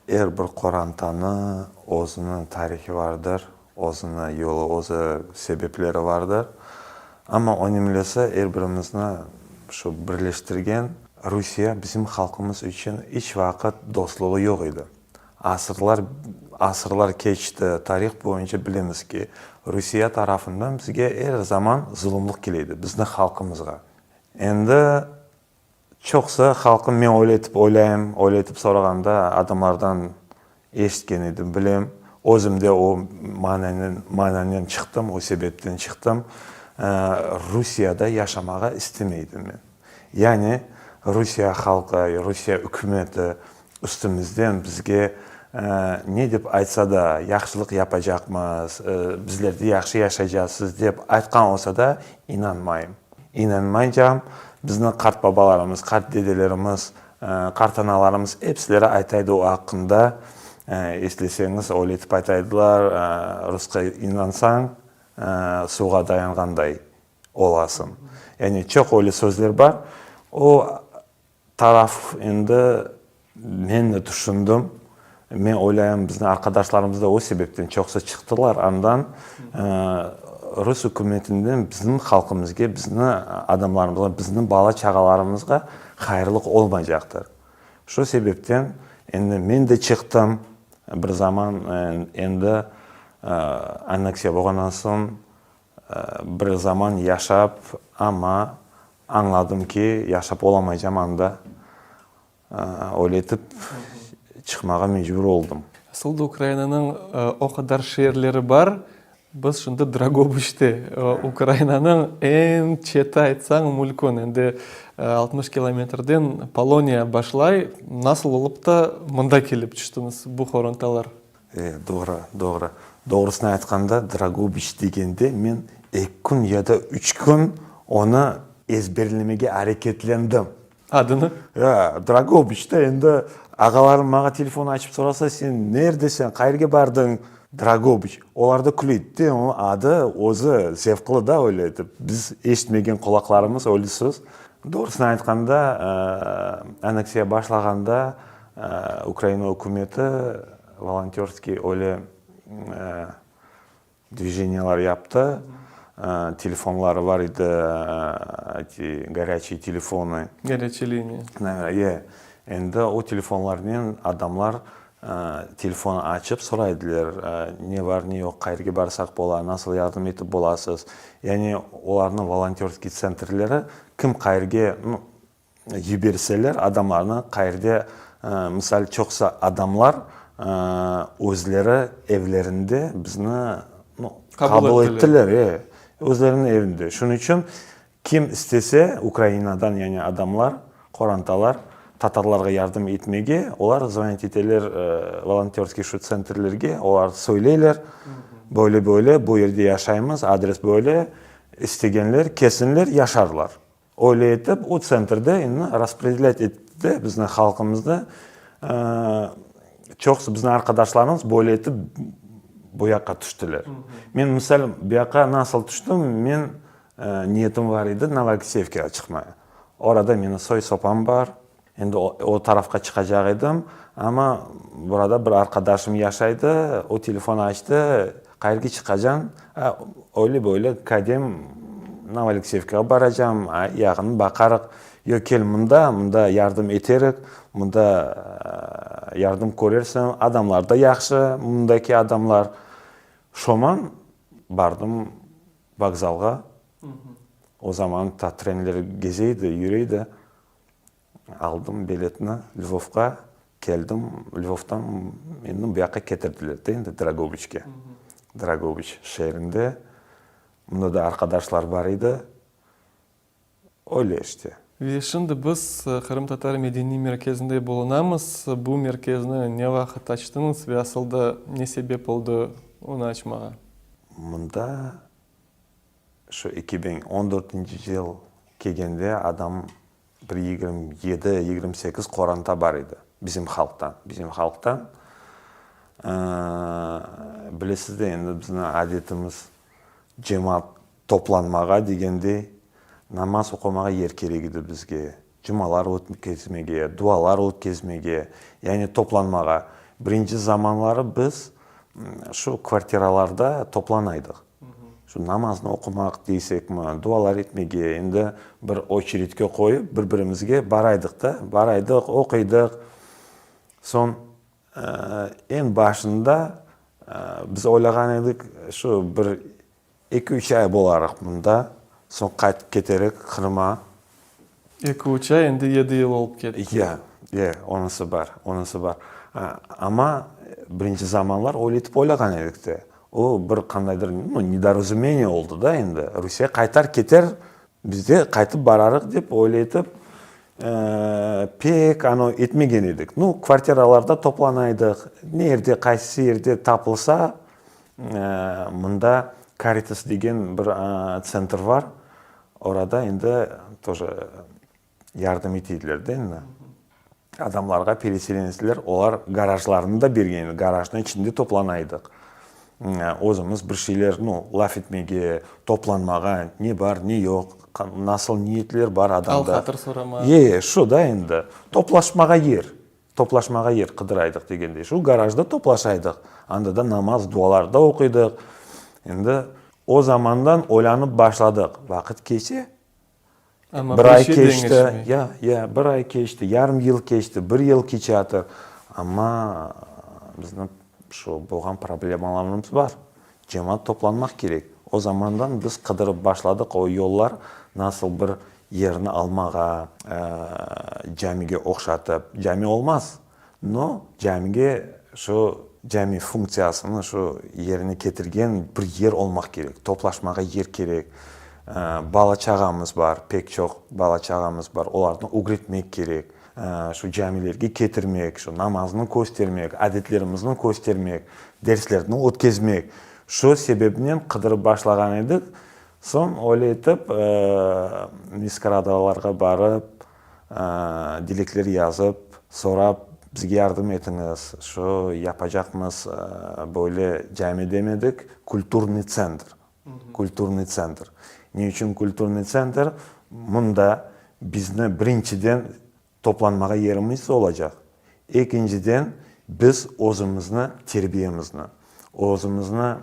er bir qorantanı özüniñ tarihi vardır, özüniñ yolu, özü sebepleri vardır. Amma önemlisi, er birimizni şu birleştirgen, Rusiye bizim halqımız içün iç vaqıt dostluğı yoq edi. Asırlar, asırlar keçti, tarih boyunca bilemiz ki, Rusiye tarafından bizge er zaman zulumlıq kele edi, bizni halqımızğa. Endi çoqsa halqım, men öyle etip oylayım, öyle etip sorağanda adamlardan eşitken edim, bilem, özüm de o mananen, mananen çıqtım, o sebepten çıqtım, Rusiyada yaşamağa istemeydim men. Yani Rusiye halqı, Rusiye ükümeti Üstümizden bizge ne dep aytsa da, yahşılıq yapacaqmız, bizler de yahşı yaşaycaqsız dep aytqan olsa da, inanmayım. İnanmaycam. Bizni qartbabalarımız, qartdedelerimiz, qartanalarımız episileri aytaydı o aqqında. Esleseñiz, öyle etip aytaydılar, rusqa inansañ, suvğa dayanğanday olasıñ. Yani çoq öyle sözler bar. O Taraf endi men de tüşündim. Men oylayım, bizni arqadaşlarımız da o sebepten çoqsa çıqtılar andan. Rus ükümetinden bizim halqımızge, bizni adamlarımızğa, bizni bala-çağalarımızğa hayırlıq olmaycaqtır. Şu sebepten endi men de çıqtım bir zaman, endi anneksiya bolğandan soñ bir zaman yaşap, amma Añladım ki, yaşap olamaycam anda. Öyle etip, çıqmağa mecbur oldım. Asıl da Ukrainanıñ o qadar şeerleri bar, biz şimdi Dragobıçte, Ukrainanıñ eñ çeti aytsañ mülkün, endi 60 kilometrden Poloniya başlay, nasıl olıp da mında kelip tüştiñiz, bu qorantalar? E, doğru, doğru. Doğrusını aytqanda, Dragobıç degende men eki kün ya da üç kün onı ezberlemege areketlendim. Adını? E, Dragobıç da endi ağalarım maña telefon açıp sorasa, sen neredesiñ, qayerge bardıñ? Dragobıç. Olar da küleydi de, onıñ adı özü zevqlı da öyle etip, biz eşitmegen qulaqlarımız öyle söz. Doğrusını aytqanda, anneksiya başlağanda, Ukraina ükümeti volontörskiy öyle dvijeniyalar yaptı, telefonları bar edi, eti gorâçiye telefonı. Gorâçiye liniya. Ye, endi o telefonlarnen adamlar telefon açıp soray ediler, ne bar, ne yoq, qayerge barsaq bola, nasıl yardım etip bolasız. Yani olarnıñ volontörskiy tsentrleri kim qayerge, nu, Yiberseler adamlarnı qayerde, misal, çoqsa adamlar özleri evlerinde bizni, nu, qabul ettiler, e, özleriniñ evinde. Şunıñ içün kim istese Ukrainadan, yani adamlar, qorantalar tatarlarğa yardım etmege, olar zvonit eteler volontörskiy şu tsentrlerge, olar söyleyler, böyle, böyle, bu yerde yaşaymız, adres böyle, istegenler kelsinler, yaşarlar. Öyle etip, o tsentrde endi raspredelât etti bizni halqımıznı. Çoqusı bizni arqadaşlarımız böyle etip bu yaqqa tüştiler. Men, misal, bu yaqqa nasıl tüştim, men niyetim bar edi Novoalekseyevkağa çıqmaya. Orada meni soy-sopam bar. Endi o tarafqa çıqacaq edim, amma burada bir arqadaşım yaşaydı, o telefon açtı, qayerge çıqacañ? Öyle böyle kadem Novoalekseyevkağa baracam, yaqın baqarıq. Yoq, kel mında, mında yardım eterik, mında yardım körersiñ, adamlar da yahşı, mındaki adamlar. Şoman bardım vokzalğa, o zaman ta trenler geze edi, yüre edi. Aldım biletni Lvovqa, keldim, Lvovdan meni bu yaqqa ketirdiler de endi Dragobıçke. Dragobıç şeerinde. Mında da arqadaşlar bar edi. Öyle işte. Ve şimdi biz Qırımtatar medeniy merkezinde bulunamız. Bu merkezni ne vaqıt açtıñız ve asıl da ne sebep oldı onı açmağa? Mında şu 2014 yıl kelgende adam bir 27, 28 qoranta bar edi bizim halqtan. Bizim halqtan. Bilesiz de, endi bizim adetimiz cemaat toplanmağa degende, namaz oqumağa yer kerek edi bizge, cumalar ötkezmege, dualar ötkezmege, yani toplanmağa. Birinci zamanları biz şu kvartiralarda toplanaydıq. Şu namaznı oqumaq deysekmi, dualar etmege, endi bir oçeredke qoyıp bir-birimizge baraydıq da, baraydıq, oquydıq. Soñ eñ başında biz oylağan edik, şu bir Eki-üç ay bolarıq mında, soñ qaytıp keterik Qırıma. Eki-üç ay endi yedi yıl olıp ketti. Ya, ya, onısı bar, onısı bar. Amma birinci zamanlar öyle etip oylağan edik de. O bir qandaydır, nu, nedorazumeniye oldı da endi. Rusiye qaytar keter, biz de qaytıp bararıq dep öyle etip pek ano etmegen edik. Nu, kvartiralarda toplanaydıq, ne yerde, qaysı yerde tapılsa, Mında Karitas degen bir tsentr bar, orada endi toje yardım eteydiler de endi adamlarğa, pereselenetsler, olar garajlarını da bergen edi, garajnıñ içinde toplanaydıq. Özümiz bir şeyler, nu, laf etmege, toplanmağa, ne bar, ne yoq, nasıl niyetler bar adamda. Al-hatır soramağa. E, şu da endi, toplaşmağa yer. Toplaşmağa yer qıdıraydıq degendey, şu garajda toplaşaydıq. Anda da namaz, dualar da oquydıq. Endi o zamandan oylanıp başladıq. Vaqıt keçe, Amma bir bir ay şey keçti, deñişmey. ya, ya, bir ay keçti, yarım yıl keçti, bir yıl keçeatır. Amma bizni şu bolğan problemalarımız bar. Cemaat toplanmaq kerek. O zamandan biz qıdırıp başladıq o yollar, nasıl bir yerni almağa, camige oqşatıp, cami olmaz, no camige şu cami funktsiyasını şu yerine ketirgen bir yer olmaq kerek, toplaşmağa yer kerek. Bala-çağamız bar, pek çoq bala-çağamız bar, olarnı ögretmek kerek, şu camilerge ketirmek, şu namaznı köstermek, adetlerimizni köstermek, derslerni ötkezmek. Şu sebepnen qıdırıp başlağan edik. Soñ öyle etip, Miskradalarğa barıp, dilekler yazıp, sorap, bizge yardım etiñiz, şu yapacaqmız, böyle cami demedik, kulturnıy tsentr, kulturnıy tsentr. Ne içün kulturnıy tsentr? Mında bizni birinciden toplanmağa yerimiz olacaq, ekinciden biz özümizni terbiyemizni, özümizni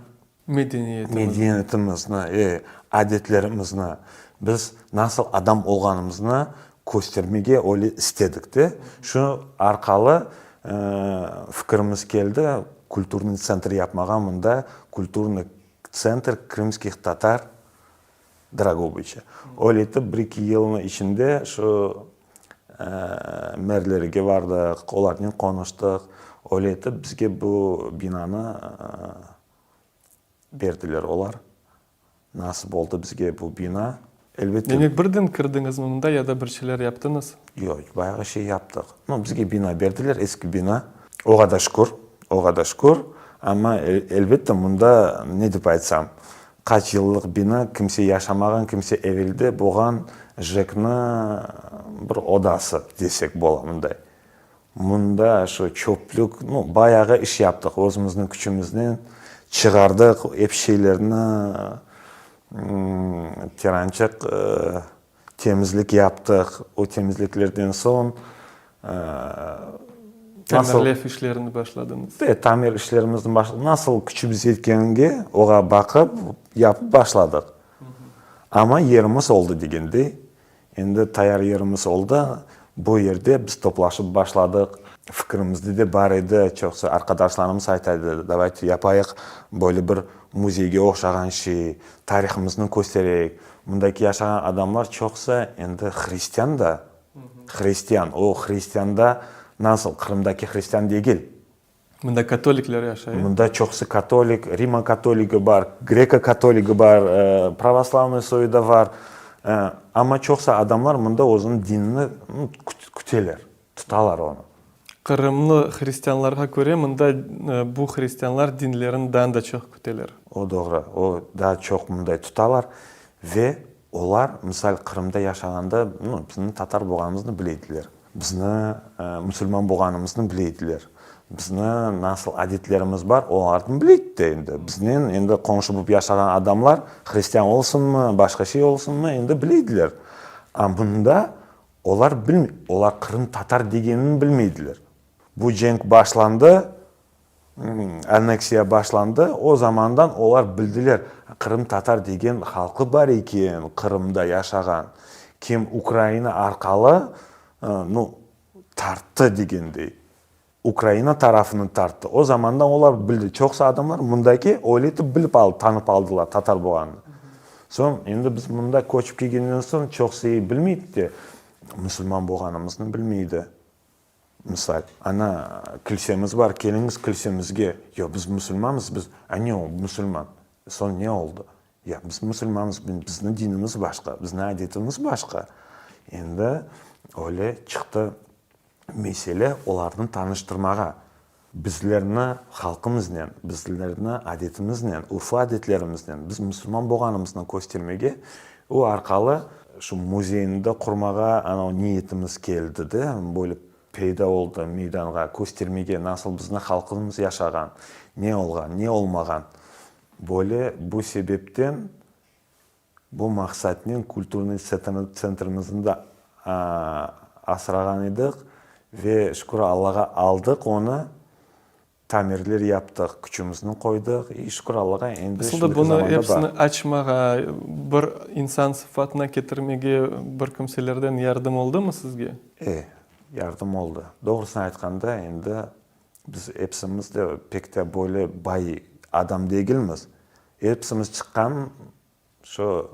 Medeniyetimizni. Medeniyetimizni, e, adetlerimizni, biz nasıl adam olğanımıznı köstermege öyle istedik de. Şu arqalı fikirimiz keldi, kulturnıy tsentr yapmağa mında, kulturnıy tsentr krımskih tatar Dragobıçe. Öyle etip bir-eki yılnıñ içinde şu merlerge bardıq, olarnen qonuştıq. Öyle etip bizge bu binanı berdiler olar. Nasip oldı bizge bu bina. Elbette. Demek birden kirdiñizmi mında ya da bir şeyler yaptıñız? Yoq, bayağı şey yaptıq. No, bizge bina berdiler, eski bina. Oğa da şükür, oğa da şükür. Amma, elbette, mında, ne dep aytsam, qaç yıllıq bina, kimse yaşamağan, kimse evelde bolğan JEKni bir odası desek bola mınday. Mında şu çöplük, nu, bayağı iş yaptıq, özümizniñ küçümiznen çıqardıq ep şeylerni, terançıq temizlik yaptıq. O temizliklerden soñ nasıl. Tamirlev işlerini başladıñız. E, tamir işlerimizni başladıq. Nasıl küçümiz yetkenge, oğa baqıp, yapıp başladıq. Amma yerimiz oldı degendey. Endi tayar yerimiz oldı. Bu yerde biz toplaşıp başladıq. Fikirimizde de bar edi, çoqsu arqadaşlarımız ayta edi, davayte yapayıq böyle bir müzeyge oşağan şey, tarihımıznı köstereyik. Mındaki yaşağan adamlar çoqusı endi hristian da, hristian, o hristianda nasıl, Qırımdaki hristian degil. Mında katolikler yaşay. Mında çoqusı katolik, Rima katoligi bar, greko katoligi bar, pravoslavnıy soyu da var. Amma çoqusı adamlar mında özüniñ dinini küteler, tutalar onı. Qırımlı hristianlarğa köre mında bu hristianlar dinlerini daa da çoq küteler. O doğru, o daa çoq mınday tutalar ve olar, misal, Qırımda yaşağanda, nu, bizniñ tatar bolğanımıznı bileydiler. Bizni musulman bolğanımıznı bileydiler. Bizni nasıl adetlerimiz bar, olarnı bileydi de endi. Biznen endi qonşu bolıp yaşağan adamlar, hristian olsunmı, başqa şey olsunmı, endi bileydiler. A mında olar bilmey, olar qırımtatar degenini bilmeydiler. Bu cenk başlandı, anneksiya başlandı, o zamandan olar bildiler, qırımtatar degen halqı bar eken Qırımda yaşağan, kim Ukraina arqalı, nu, tarttı degendey, Ukraina tarafını tarttı. O zamandan olar bildi, çoqusı adamlar mındaki öyle etip bilip aldı, tanıp aldılar tatar bolğanını. Soñ, endi biz mında köçip kelgenden soñ çoqusı bilmeydi de, musulman bolğanımıznı bilmeydi. Misal, ana, kilsemiz bar, keliñiz kilsemizge. Yoq, biz musulmanmız, biz, a ne o, musulman? Soñ ne oldı? Ya, biz musulmanmız, bizni dinimiz başqa, bizni adetimiz başqa. Endi öyle çıqtı mesele olarnı tanıştırmağa. Bizlerni halqımıznen, bizlerni adetimiznen, urf-adetlerimiznen, biz musulman bolğanımıznı köstermege, o arqalı şu müzeyni de qurmağa anau niyetimiz keldi de, böyle peyda oldı meydanğa, köstermege, nasıl bizni halqımız yaşağan, ne olğan, ne olmağan. Böyle bu sebepten Bu maqsatnen kulturnıy tsentrimizni de asrağan edik ve şükür Allağa aldıq onı, tamirler yaptıq, küçümizni qoydıq i şükür Allağa endi Asıl da şimdiki bunı zamanda bar. epsini açmağa, bir insan sıfatına ketirmege bir kimselerden yardım oldımı sizge? E, yardım oldı. Doğrusını aytqanda, endi biz epsimiz de pek de böyle bay adam degilmiz. Epsimiz çıqqan, şu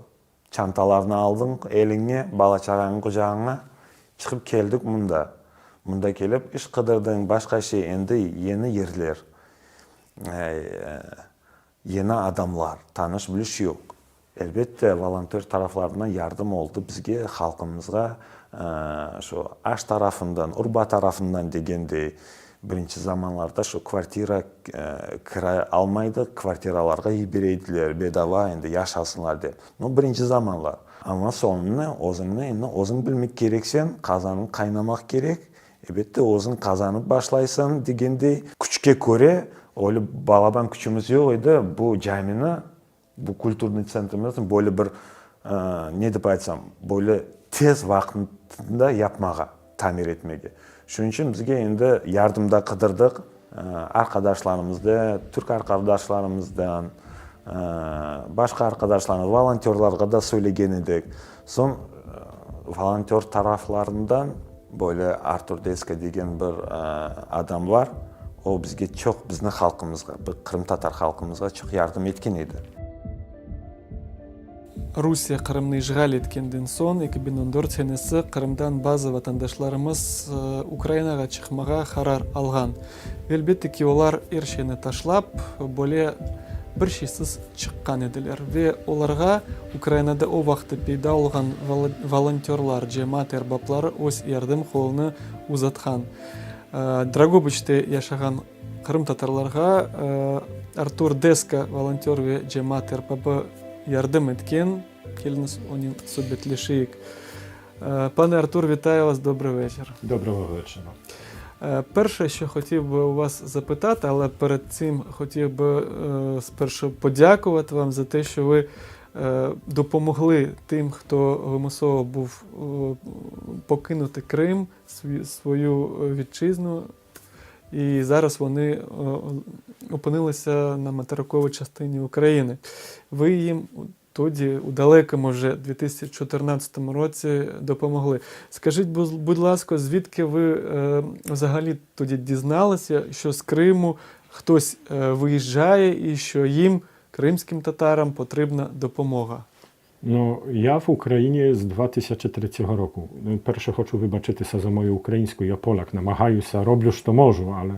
çantalarnı aldıñ eliñe, bala-çağañnı qucağıña, çıqıp keldik mında. Mında kelip iş qıdırdıñ, başqa şey, endi yeni yerler, yeni adamlar, tanış-biliş yoq. Elbette, volontör taraflarından yardım oldı bizge, halqımızğa, şu aş tarafından, urba tarafından degendey. Birinci zamanlarda şu kvartira kira almaydıq, kvartiralarğa yibereydiler, bedava endi yaşasınlar dep. No, birinci zamanlar. Amma soñunı özüñni endi özüñ bilmek kereksen, qazanıñ qaynamaq kerek, elbette, özüñ qazanıp başlaysıñ degendey. Küçke köre, öyle balaban küçümiz yoq edi, bu camini Bu kulturnıy tsentrimizni böyle bir, ne dep aytsam, böyle tez vaqıtında yapmağa, tamir etmege. Şunıñ içün bizge endi yardım da qıdırdıq, arqadaşlarımızda, türk arqadaşlarımızdan, başqa arqadaşlarımız, volontörlarğa da söylegen edik. Soñ volontör taraflarından böyle Artur Deska degen bir adam bar, o bizge çoq, bizni halqımızğa, qırımtatar halqımızğa çoq yardım etken edi. Rusiye Qırımnı işğal etkenden soñ, 2014 senesi, Qırımdan bazı vatandaşlarımız Ukrainağa çıqmağa qarar alğan. Ve elbette ki, olar er şeyni taşlap, böyle bir şeysiz çıqqan ediler. Ve olarğa Ukrainada o vaqıtta peyda olğan volontörlar, cemaat erbapları öz yardım qolunı uzatqan. Dragobıçte yaşağan qırımtatarlarğa Artur Deska volontör ve cemaat erbabı yardım etken. Keliñiz, onen subetleşeyik. Pane Artur, вітаю вас, добрий вечір. Доброго вечора. Перше, що хотів би у вас запитати, але перед цим хотів би спершу подякувати вам за те, що ви допомогли тим, хто вимусово був покинути Крим, свою вітчизну, і зараз вони опинилися на материковій частині України. Ви їм. тоді, у далекому вже 2014 році, допомогли. Скажіть, будь ласка, звідки ви е, взагалі тоді дізналися, що з Криму хтось е, виїжджає і що їм, кримським татарам, потрібна допомога? Ну, я в Україні з 2003 року. Ну, перше хочу вибачитися за мою українську. Я поляк, намагаюся, роблю, що можу, але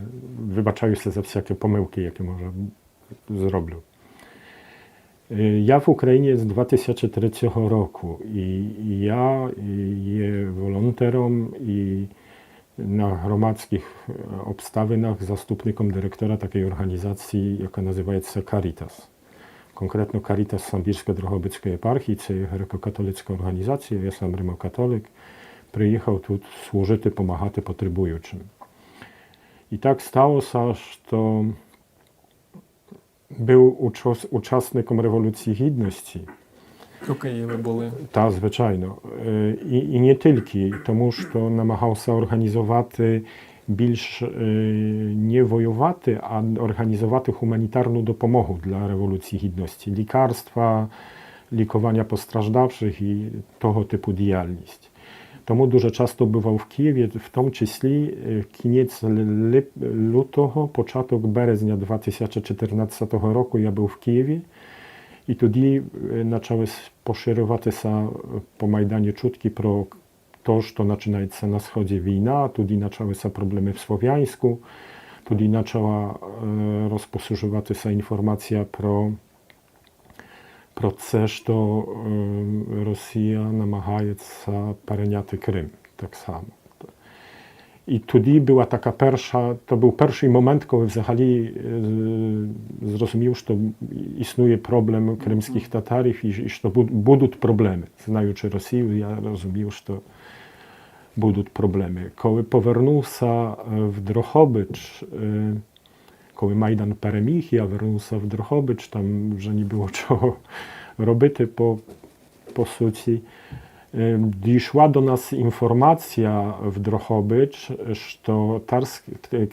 вибачаюся за всякі помилки, які може зроблю. Я в Україні з 2003 року і я є волонтером і на громадських обставинах заступником директора такої організації, яка називається Caritas. Конкретно Caritas Самбірсько-Дрогобицької єпархії, це є греко-католицька організація, я сам римокатолик, приїхав тут служити, допомагати потребуючим. І так сталося, що був учасником Революції Гідності. У Києві були. Так, звичайно. І, і не тільки, тому що намагався організувати більш не воювати, а організувати гуманітарну допомогу для Революції Гідності. Лікарства, лікування постраждавших і того типу діяльність. Тому дуже часто бував в Києві, в тому числі кінець лютого, початок березня 2014 року я був в Києві. І тоді почали поширюватися по Майдані чутки про те, що починається на Сході війна, тоді почалися проблеми в Слов'янську, тоді почала розповсюджуватися інформація про, про це, що Росія намагається перейняти Крим так само. І тоді була така перша, то був перший момент, коли взагалі зрозумів, що існує проблем кримських татарів і, і що будуть проблеми. Знаючи Росію, я розумів, що будуть проблеми. Коли повернувся в Дрогобич, коли Майдан переміг, я вернувся в Дрогобич, там вже не було чого робити по, по суті. Дійшла до нас інформація в Дрогобич, що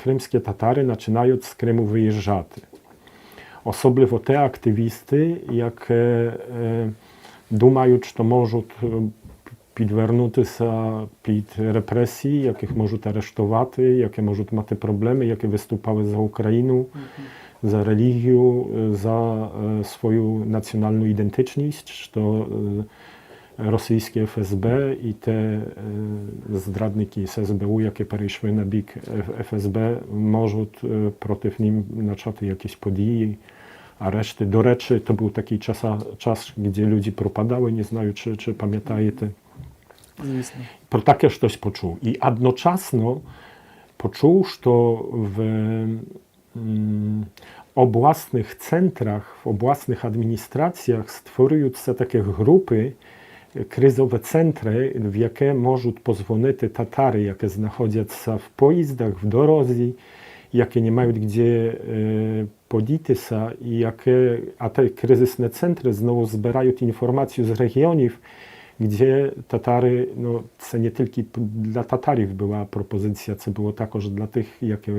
кримські татари починають з Криму виїжджати. Особливо те активісти, які думають, що можуть підвернутися під репресії, яких можуть арештувати, які можуть мати проблеми, які виступали за Україну, за релігію, за свою національну ідентичність, що rosyjskie FSB і те здрадники з СБУ, які перейшли на бік ФСБ, можуть проти ним почати якісь події, арешти. До речі, то був такий час, час, де люди пропадали, не знаю, чи, чи пам'ятаєте. Звісно. Про таке щось почув. І одночасно почув, що в обласних центрах, в обласних адміністраціях створюються такі групи, кризові центри, в які можуть позвонити татари, які знаходяться в поїздах, в дорозі, які не мають де подітися, і які, а те кризисні центри знову збирають інформацію з регіонів, де татари, ну, це не тільки для татарів була пропозиція, це було також для тих, які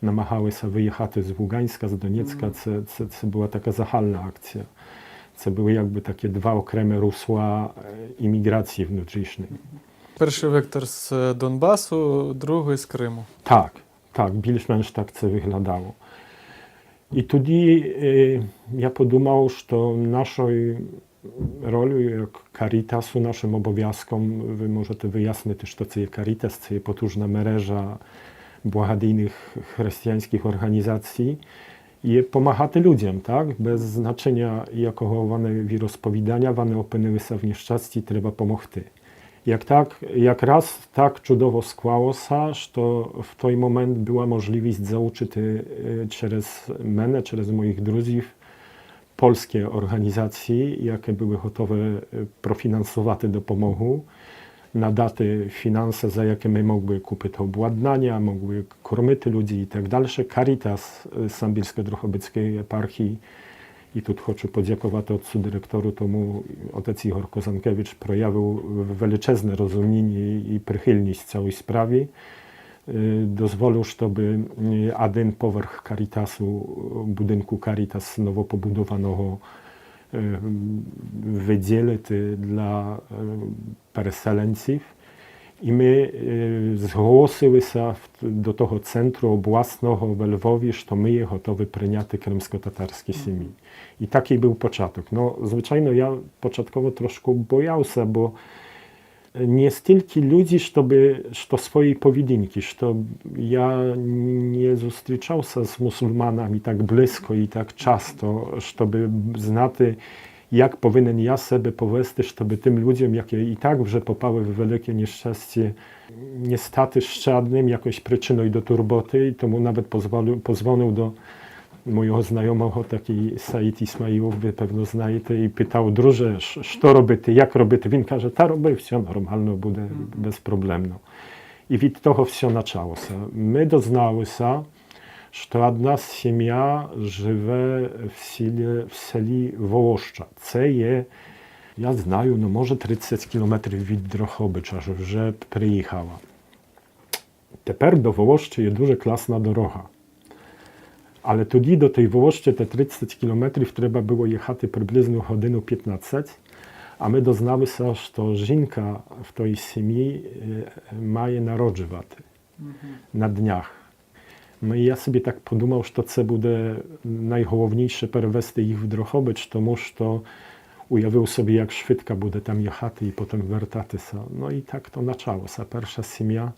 намагалися виїхати з Луганська, з Донецька, це, це, це була така загальна акція. Це були якби такі два окремі русла імміграції внутрішньої. Перший вектор з Донбасу, другий з Криму. Так, так, більш-менш так це виглядало. І тоді е, я подумав, що нашою ролью як Карітасу, нашим обов'язком, ви можете вияснити, що це є Карітас, це є потужна мережа благодійних християнських організацій, є допомагати людям, так? Без значення, якого вони віросповідання, вони опинилися в нещасті, треба допомогти. Як так, якраз так чудово склалося, що в той момент була можливість залучити через мене, через моїх друзів, польські організації, які були готові профінансувати допомогу, надати фінанси, за які ми могли купити обладнання, могли кормити людей і так далі. Caritas Самбірсько-Дрогобицької єпархії І тут хочу подякувати отцу директору, тому отець Ігор Козанкевич проявив величезне розуміння і прихильність цій справі. Дозволив, щоб один поверх Карітасу, будинку Карітас новопобудованого Виділити для переселенців. І ми зголосилися до того центру обласного в Львові, що ми є готові прийняти кримсько-татарські сім'ї. І такий був початок. Ну, звичайно, я початково трошки боявся, бо не стільки люди, щоб, що своєї поведінки, що я не зустрічався з мусульманами так близько і так часто, щоб знати, як повинен я себе повести, щоб тим людям, які і так вже попали в велике нещастя, не стати ще одним якоюсь причиною до турботи. І тому навіть позвонив до mojego znajomego, taki Said Ismaiłow, ви певно знаєте, і питав, друже, що робити, як робити? Він каже, та роби, все нормально буде, безпроблемно. І від того все почалося. Ми дозналися, що одна сім'я живе в селі, в селі Волоща. Це є, я знаю, ну може 30 кілометрів від Дрогобича, що вже приїхала. Тепер до Волощі є дуже класна дорога. Але тоді до tej Волощі te 30 кілометрів треба було їхати приблизно годину 15, а ми дозналися, що жінка в той сім'ї має народжувати на днях. Ну і я собі так подумав, що це буде найголовніше перевести їх в Дрогобич, тому що уявив собі, як швидко буде там їхати і потім вертатися. Ну і так то почалося. Перша сім'я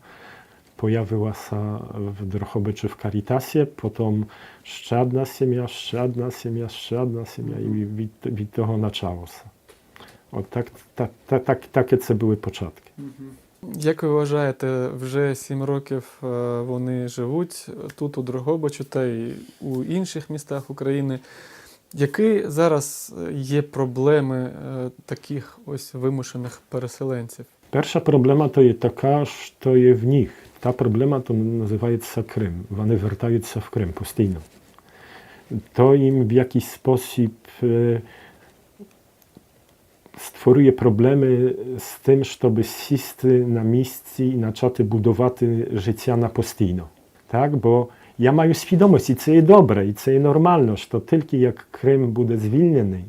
появилася в Дрогобичі в Карітасі, потім ще одна сім'я, ще одна сім'я, ще одна сім'я і від, від того почалося. От так, так, так, так, таке це були початки. Як ви вважаєте, вже 7 років вони живуть тут, у Дрогобичу, та й у інших містах України. Які зараз є проблеми таких ось вимушених переселенців? Перша проблема то є така, що є в них. Та проблема то називається Крим. Вони вертаються в Крим постійно. То їм в якийсь спосіб створює проблеми з тим, щоб сісти на місці і почати будувати життя на постійно. Так? Бо я маю свідомість, і це є добре, і це є нормально, що тільки як Крим буде звільнений,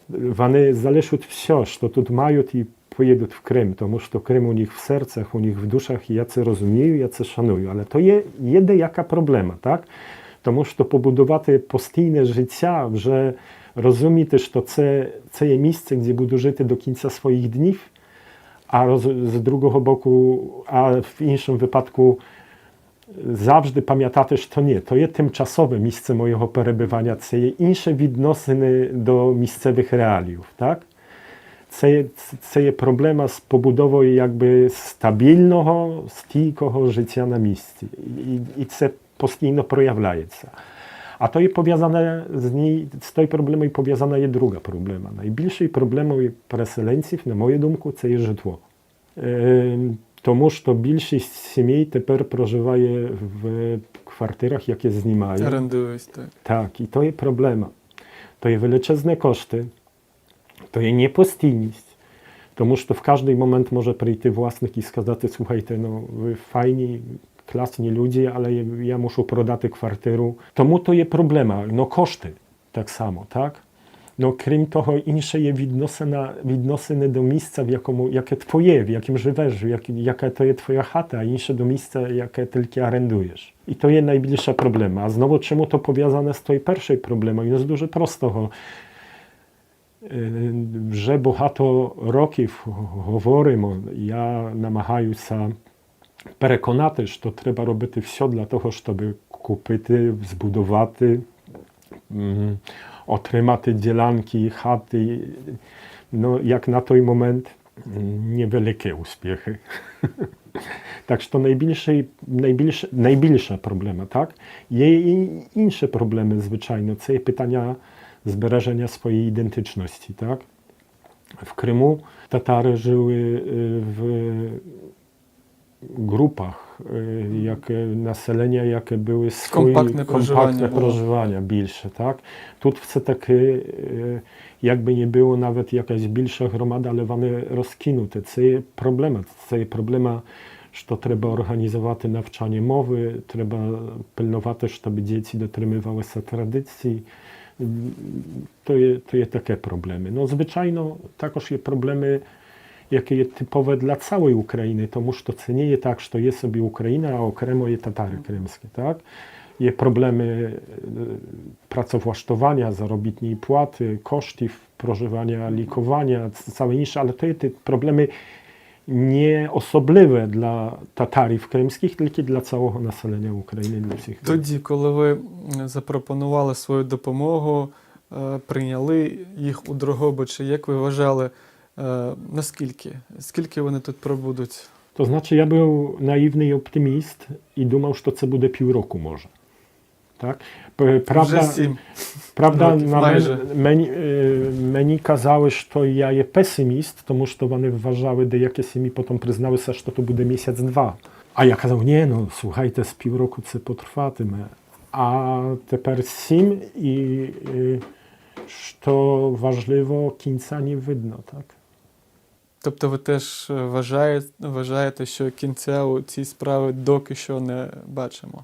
вони залишать все, що тут мають, і поїдуть в Крим, тому що Крим у них в серцях, у них в душах, і я це розумію, я це шаную. Але то є, є деяка проблема, так? Тому що побудувати постійне життя, вже розуміти, що це, це є місце, де буду жити до кінця своїх днів, а роз, з другого боку, а в іншому випадку завжди пам'ятати, що ні, то є тимчасове місце моєго перебування, це є інше відносини до місцевих реалів, так? Це є, це є проблема з побудовою якби стабільного, стійкого життя на місці. І, і це постійно проявляється. А то є пов'язане з ній, з тою проблемою пов'язана є друга проблема. Найбільшою проблемою переселенців, на мою думку, це є житло. Е, тому що більшість сімей тепер проживає в квартирах, які знімають. Орендують, так. Так, і то є проблема. То є величезні кошти, то є непостійність. Тому що в кожний момент може прийти власник і сказати, слухайте, ну ви файні, класні люди, але я мушу продати квартиру. Тому то є проблема. Ну кошти так само, так? Ну, крім того, інше є відносина, відносини до місця, в якому, яке твоє, в яким живеш, в як, яка то є твоя хата, а інше до місця, яке тільки орендуєш. І то є найбільша проблема. А знову, чому то пов'язане з тою першою проблемою? Ну, з дуже простого. Вже багато років говоримо, я намагаюся переконати, що треба робити все для того, щоб купити, збудувати, отримати ділянки, хати. Ну, як на той момент невеликі успіхи. Так що найбільший, найбільш, найбільша проблема, так? Є і інші проблеми, звичайно, це є питання збереження своєї ідентичності, так? В Криму татари жили в grupach, яке населення, яке були свої Компактне проживання компактне було. проживання більше, так? Тут все-таки, якби не було навіть якась більша громада, але вони розкинуті. Це є проблема. Це є проблема, що треба організувати навчання мови, треба пильнувати, щоб діти дотримувалися традицій. То є, то є таке проблеми. Ну, звичайно, також є проблеми, які є типове для цілої України, тому що це не є так, що є собі Україна, а окремо є татари кримські. Так? Є проблеми працевлаштування, заробітної плати, коштів проживання, лікування, całe інше, але то є ті проблеми не особливе для татарів кримських, тільки для цілого населення України, для всіх. Тоді, коли ви запропонували свою допомогу, прийняли їх у Дрогобичі, як ви вважали, наскільки? Скільки вони тут пробудуть? То значить, я був наївний оптиміст і думав, що це буде півроку може. Так? Правда, Вже сім правда років, на майже. Мені, мені казали, що я є песиміст, тому що вони вважали, деякі сім'ї потім призналися, що то буде місяць-два. А я казав, ні, ну слухайте, з півроку це потрватиме. А тепер сім і, що важливо, кінця не видно, так? Тобто ви теж вважаєте, вважаєте, що кінця у цій справі доки що не бачимо?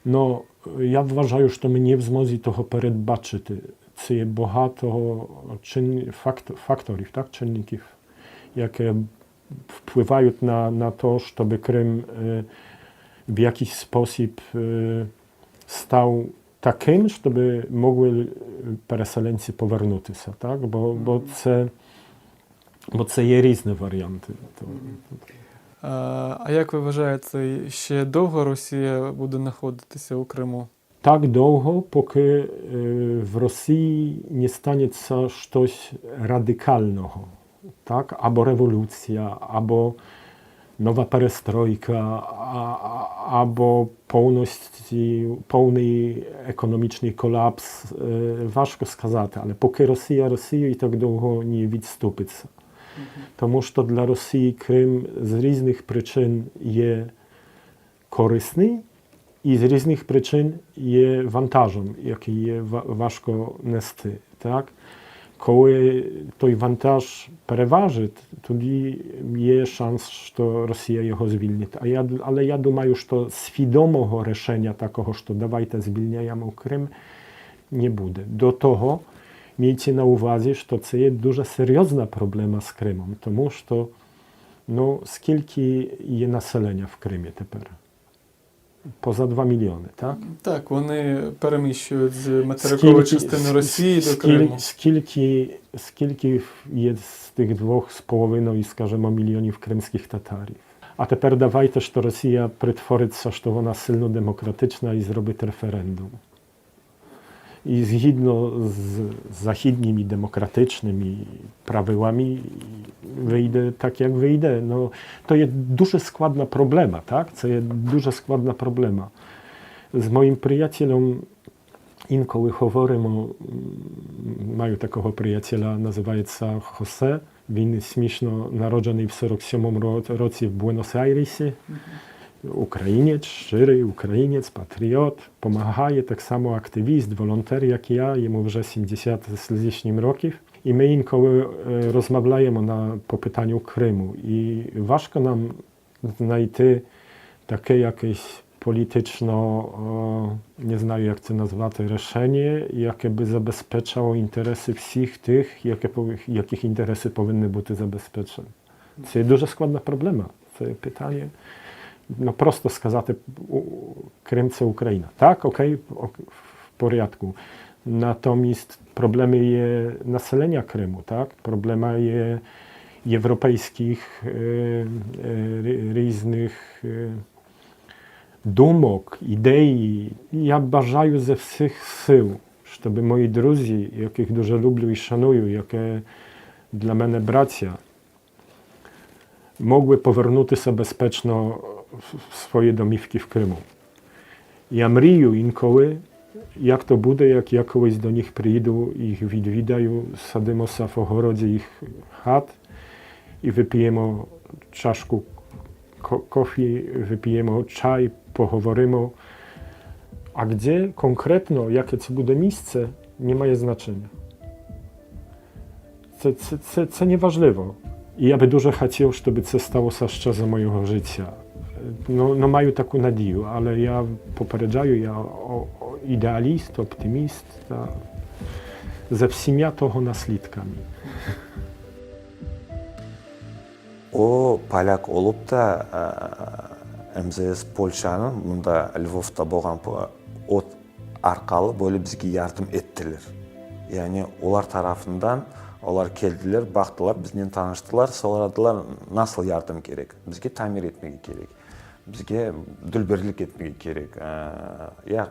Ну, я вважаю, що ми не в змозі того передбачити. Це є багато чин, факт, факторів, так, чинників, які впливають на, на то, щоб Крим в jakiś sposób stał таким, щоб могли переселенці повернутися, так? Бо, бо, це, бо це є різні варіанти. А як ви вважаєте, ще довго Росія буде знаходитися у Криму? Так довго, поки в Росії не станеться щось радикального, так? Або революція, або нова перестройка, або повністю, повний економічний колапс. Важко сказати, але поки Росія Росією так довго не відступиться. Тому що для Росії Крим з різних причин є корисний і з різних причин є вантажем, який є важко нести. Так? Коли той вантаж переважить, тоді є шанс, що Росія його звільнить. А я, але я думаю, що свідомого рішення такого, що давайте звільняємо Крим, не буде. До того, мійте на увазі, що це є дуже серйозна проблема з Кримом, тому що ну, скільки є населення в Кримі тепер? Поза 2 мільйони, так? Так, вони переміщують з материкової частини Росії до Криму. Скільки, скільки є з тих двох з половиною, скажімо, мільйонів кримських татарів? А тепер давайте, що Росія притвориться, що вона сильно демократична і зробить референдум. І згідно з західніми демократичними правилами вийде так, як вийде. Ну, то є дуже складна проблема, так? Це є дуже складна проблема. З моїм приятелем інколи говоримо, маю такого приятеля, називається Хосе. Він смішно народжений в 47-му році в Буенос-Айресі. Українець, щирий українець, патріот, помагає так само активіст, волонтер, як я, йому вже 70 з лишнім років. І ми інколи розмовляємо на, по питанню Криму. І важко нам знайти таке якесь політично, не знаю, як це назвати, рішення, яке би забезпечало інтереси всіх тих, яке, яких інтереси повинні бути забезпечені. Це дуже складна проблема. Це питання. Ну, просто сказати, Крим це Україна. Так, окей, в порядку. Natomiast problemy є населення Криму, так? Проблема є європейських е, е, різних е, думок, ідей. Я бажаю зі всіх сил, щоб мої друзі, яких дуже люблю і шаную, які для мене браття, могли повернутися безпечно в свої домівки в Криму. Я мрію інколи, як то буде, як я колись до них приїду, їх відвідаю, садимося в огороді їх хат і вип'ємо чашку кофі, вип'ємо чай, поговоримо. А де конкретно, яке це буде місце, не має значення. Це, це, це, це неважливо. І я би дуже хотів, щоб це сталося ще за моєго життя. Ну, ну маю таку надію, але я попереджаю, я ідеаліст, оптиміст. Та... За всіма того наслідками. O, polâk olıp da, MZS Polşanıñ, mında Lvovda bolğan o arqalı böyle bizge yardım ettiler. Yani olar tarafından olar keldiler, baqtılar, biznen tanıştılar, soradılar, nasıl yardım kerek? Bizge tamir etmege kerek, bizge dülberlik etmege kerek, ya,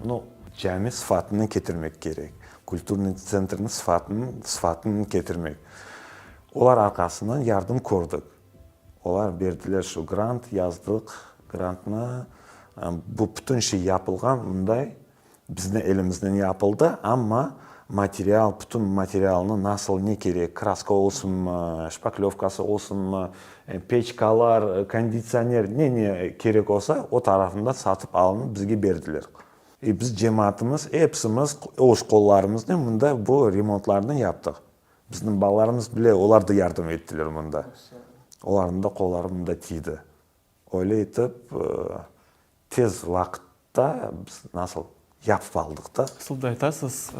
nu, cami sıfatını ketirmek kerek, kulturnıy tsentrniñ sıfatını, sıfatını ketirmek. Olar arqasından yardım kördik. Olar berdiler şu grant, yazdıq grantnı. Bu bütün şey yapılğan mınday, bizni elimiznen yapıldı, amma material, bütün materialnı nasıl, ne kerek, kraska olsunmı, şpaklövkası olsunmı, peçkalar, konditsioner, ne-ne kerek olsa, o tarafından satıp alınıp bizge berdiler. E biz cemaatımız, epsimiz öz qollarımıznen mında bu remontlarnı yaptıq. Bizniñ balalarımız bile, olar da yardım ettiler mında. Olarnıñ da qolları mında tiydi. Öyle etip, tez vaqıtta biz nasıl yapıp aldıq da. Nasıl da aytasız,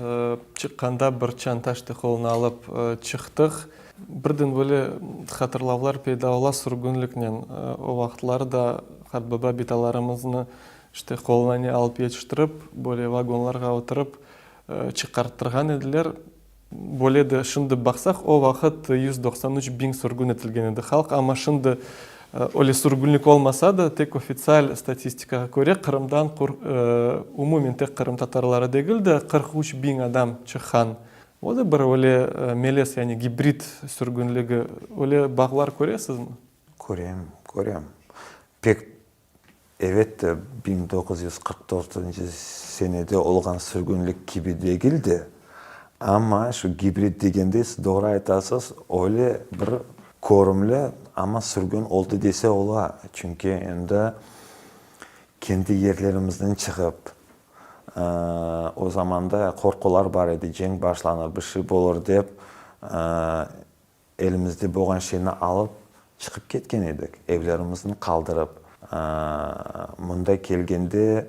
çıqqanda bir çanta işte qoluna alıp çıqtıq. Birden böyle hatırlavlar peyda ola sürgünliknen. O vaqıtları da qartbaba, bitalarımıznı işte qoluna ne alıp yetiştirip, böyle vagonlarğa oturıp çıqarttırğan ediler. Böyle de şimdi baqsaq, o vaqıt 193 biñ sürgün etilgen edi halq, amma şimdi öyle sürgünlik olmasa da, tek ofitsial statistikağa köre, Qırımdan umumen tek qırımtatarları degil de, 43 biñ adam çıqqan. O da bir öyle melez, yani gibrid sürgünligi. Öyle bağlar köresizmi? Körem, körem. Pek Evet, 1944 senede olğan sürgünlik kibi degil de, amma şu gibrid degende siz doğru aytasız, öyle bir körümli, amma sürgün oldı dese ola. Çünki endi kendi yerlerimizden çıqıp, o zamanda qorqular bar edi, cenk başlanır, bir şey bolır dep, Elimizde bolğan şeyni alıp çıqıp ketken edik, evlerimizni qaldırıp. Mında kelgende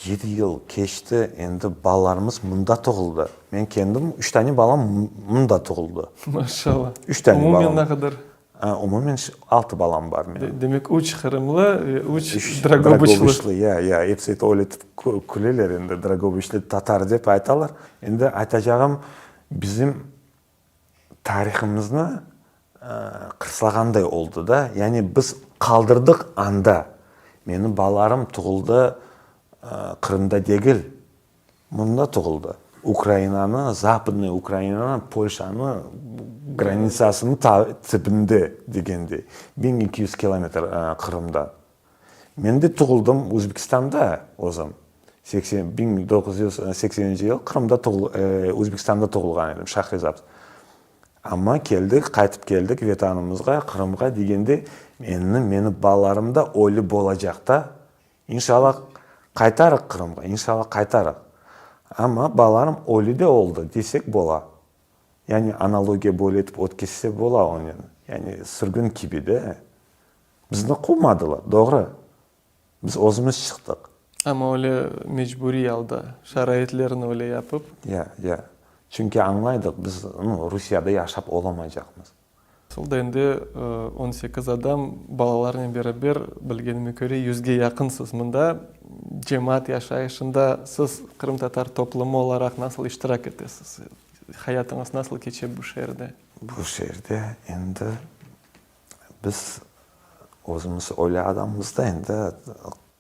yedi yıl keçti, endi balalarımız mında doğuldı. Men kendim üç tane balam mında doğuldı. Maşallah. Üç tane balam. Umumen ne qadar? Umumen altı balam bar menim. Demek, üç qırımlı ve üç dragobıçlı. Dragobıçlı, ya, ya. Episi öyle etip küleler endi, dragobıçlı tatar dep aytalar. Endi aytacağım, bizim Tarihimizni qırslağanday oldı da, yani biz qaldırdıq anda. Menim balalarım tuğuldı Qırımda degil, mında tuğuldı. Ukrainanı, Zapadnıy Ukrainanı, Polşanı granitsasınıñ tibinde degendey, 1200 kilometr Qırımdan. Men de tuğuldım Özbekistanda özüm. Seksen, 1980-nci yıl Qırımda tuğul, Özbekistanda tuğulğan edim, Şahrizabs. Amma keldik, qaytıp keldik Vetanımızğa, Qırımğa degende, endi meni balalarım da öyle bolacaq da. İnşallah, qaytarıq Qırımğa, inşallah, qaytarıq. Amma balalarım öyle de oldı, desek bola. Yani analogiya böyle etip ötkizse bola onen. Yani sürgün kibi de. Bizni quvmadılar, doğru. Biz özümiz çıqtıq. Amma öyle mecburiy alda, şaraitlerni öyle yapıp. Ya, ya. Çünki añlaydıq, biz, nu, Rusiyada yaşap olamaycaqmız. Sol da endi on sekiz adam, balalarnen beraber, bilgenime köre, yüzge yaqınsız mında. Cemaat yaşayışında siz qırımtatar toplumı olaraq nasıl iştirak etesiz? Hayatıñız nasıl keçe bu şeerde? Bu şeerde endi Biz özümiz öyle adamımız da, endi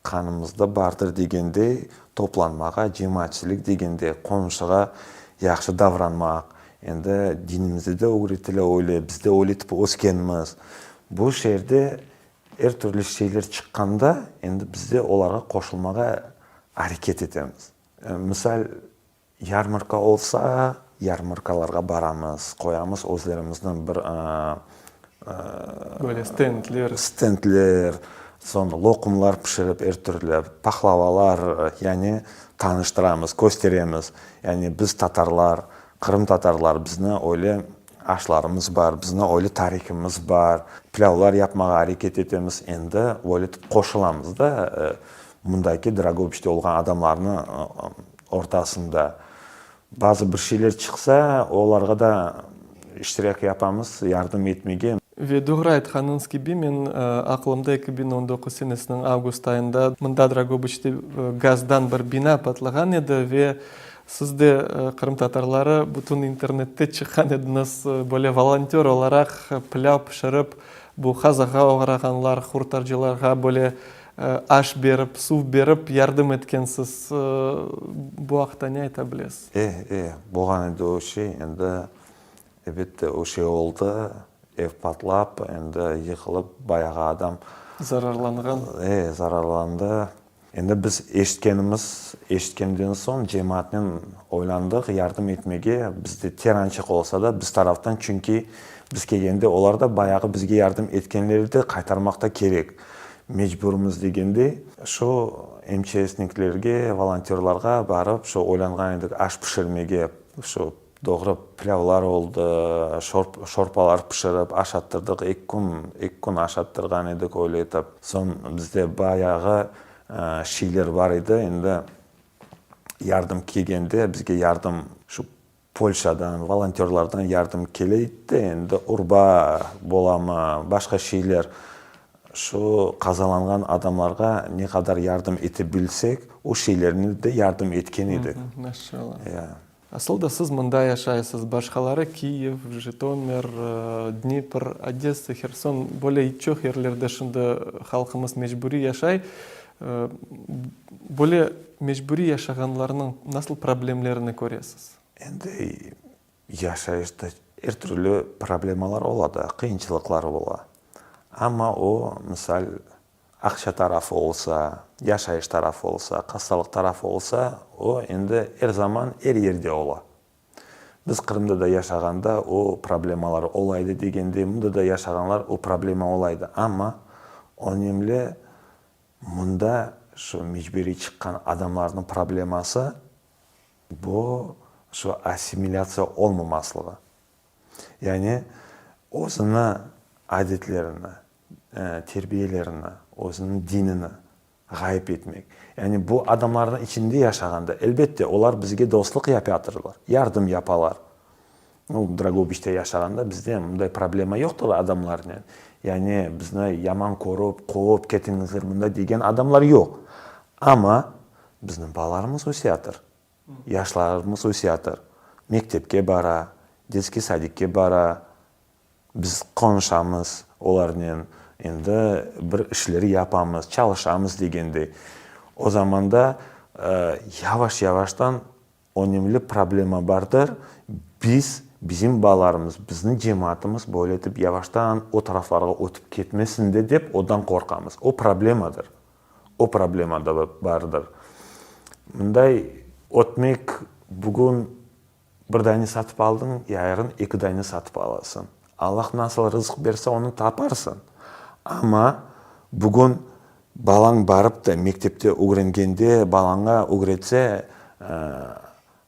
qanımızda bardır degendey, toplanmağa, cemaatçilik degende, qonşuğa yahşı davranmaq, endi dinimizde de ögretile öyle, biz de öyle etip öskenmiz. Bu şeerde er türlü şeyler çıqqanda, endi biz de olarğa qoşulmağa areket etemiz. Misal, Yarmarka olsa, yarmarkalarğa baramız, qoyamız özlerimizniñ bir Böyle stendler. Stendler, soñ loqumlar pişirip er türlü, pahlavalar, yani tanıştıramız, kösteremiz. Yani biz tatarlar, qırımtatarlar, bizni öyle aşlarımız bar, bizni öyle tarihimiz bar, pilâvlar yapmağa areket etemiz. Endi öyle etip qoşulamız da, mındaki Dragobiçte olğan adamlarnı ortasında. Bazı bir şeyler çıqsa, olarğa da iştirak yapamız, yardım etmege. Ve doğru aytqanıñız kibi, men aqlımda 2019 senesiniñ avgust ayında mında Dragobıçte gazdan bir bina patlağan edi ve siz de, qırımtatarları, bütün internette çıqqan ediñiz, böyle volontör olaraq pilâv pişirip, bu qazağa oğrağanlar, hurtarcılarğa böyle Aş berip, suv berip yardım etkensiz. Bu aqta ne ayta bilesiz? E, e, bolğan edi o şey. Endi, elbette, o şey oldı. Ev patlap, endi yıqılıp, bayağı adam. Zararlanğan. E, zararlandı. Endi biz eşitkenimiz, eşitkenden soñ cemaatnen oylandıq, yardım etmege, bizde terançıq olsa da, biz taraftan, çünki biz kelgende olar da bayağı bizge yardım etkenler edi, qaytarmaq da kerek. Mecburmız degende, şu MÇSniklerge, volontörlarğa barıp, şu oylanğan edik, aş pişirmege, şu doğru pilâvlar oldı, şorpalar pişirip aşattırdıq, eki kün, eki kün aşattırğan edik öyle etip. Soñ bizde bayağı şeyler bar edi, endi yardım kelgende bizge yardım şu Polşadan, volontörlardan yardım kele edi, endi urba bolamı, başqa şeyler, şu qazalanğan adamlarğa ne qadar yardım ete bilsek, o şeylerni de yardım etken edik. Maşallah. Asıl da siz mında yaşaysız, başqaları Kiyev, Jitomir, Dnipr, Odessa, Herson, böyle çoq yerlerde şimdi halqımız mecburiy yaşay. Böyle mecburiy yaşağanlarnıñ nasıl problemlerini köresiz? Endi yaşayışta er türlü problemalar ola da, qıyınçılıqlar ola. Amma o, misal, aqça tarafı olsa, yaşayış tarafı olsa, hastalıq tarafı olsa, o endi er zaman er yerde ola. Biz Qırımda da yaşağanda o problemalar olaydı degende, mında da yaşağanlar o problema olaydı. Amma önemli mında şu mecburiy çıqqan adamlarnıñ probleması bu şu assimilâtsiya olmamaslığı. Yani özüni adetlerini, terbiyelerini, özüniñ dinini ğayıp etmek. Yani bu adamlarnıñ içinde yaşağanda, elbette, olar bizge dostluq yapatırlar, yardım yapalar. Nu, Drogobiçte yaşağanda bizde mınday problema yoqtır adamlarnen. Yani bizni yaman körip, quvıp ketiñizler mında degen adamlar yoq. Amma bizniñ balalarımız öseyatır, yaşlarımız öseyatır, mektepke bara, detskiy sadikke bara, Biz qonuşamız olarnen, endi bir işler yapamız, çalışamız degendey. O zamanda yavaş-yavaştan önemli problema bardır, biz, bizim balalarımız, bizni cemaatımız böyle etip yavaştan o taraflarğa ötip ketmesin de dep odan qorqamız. O problemadır. O problema da bardır. Mınday ötmek bugün Bir dane satıp aldıñ, yarın eki dane satıp alasıñ. Allah nasıl rızq berse, onı taparsıñ. Amma bugün balañ barıp da mektepte ögrengende, balaña ögretse,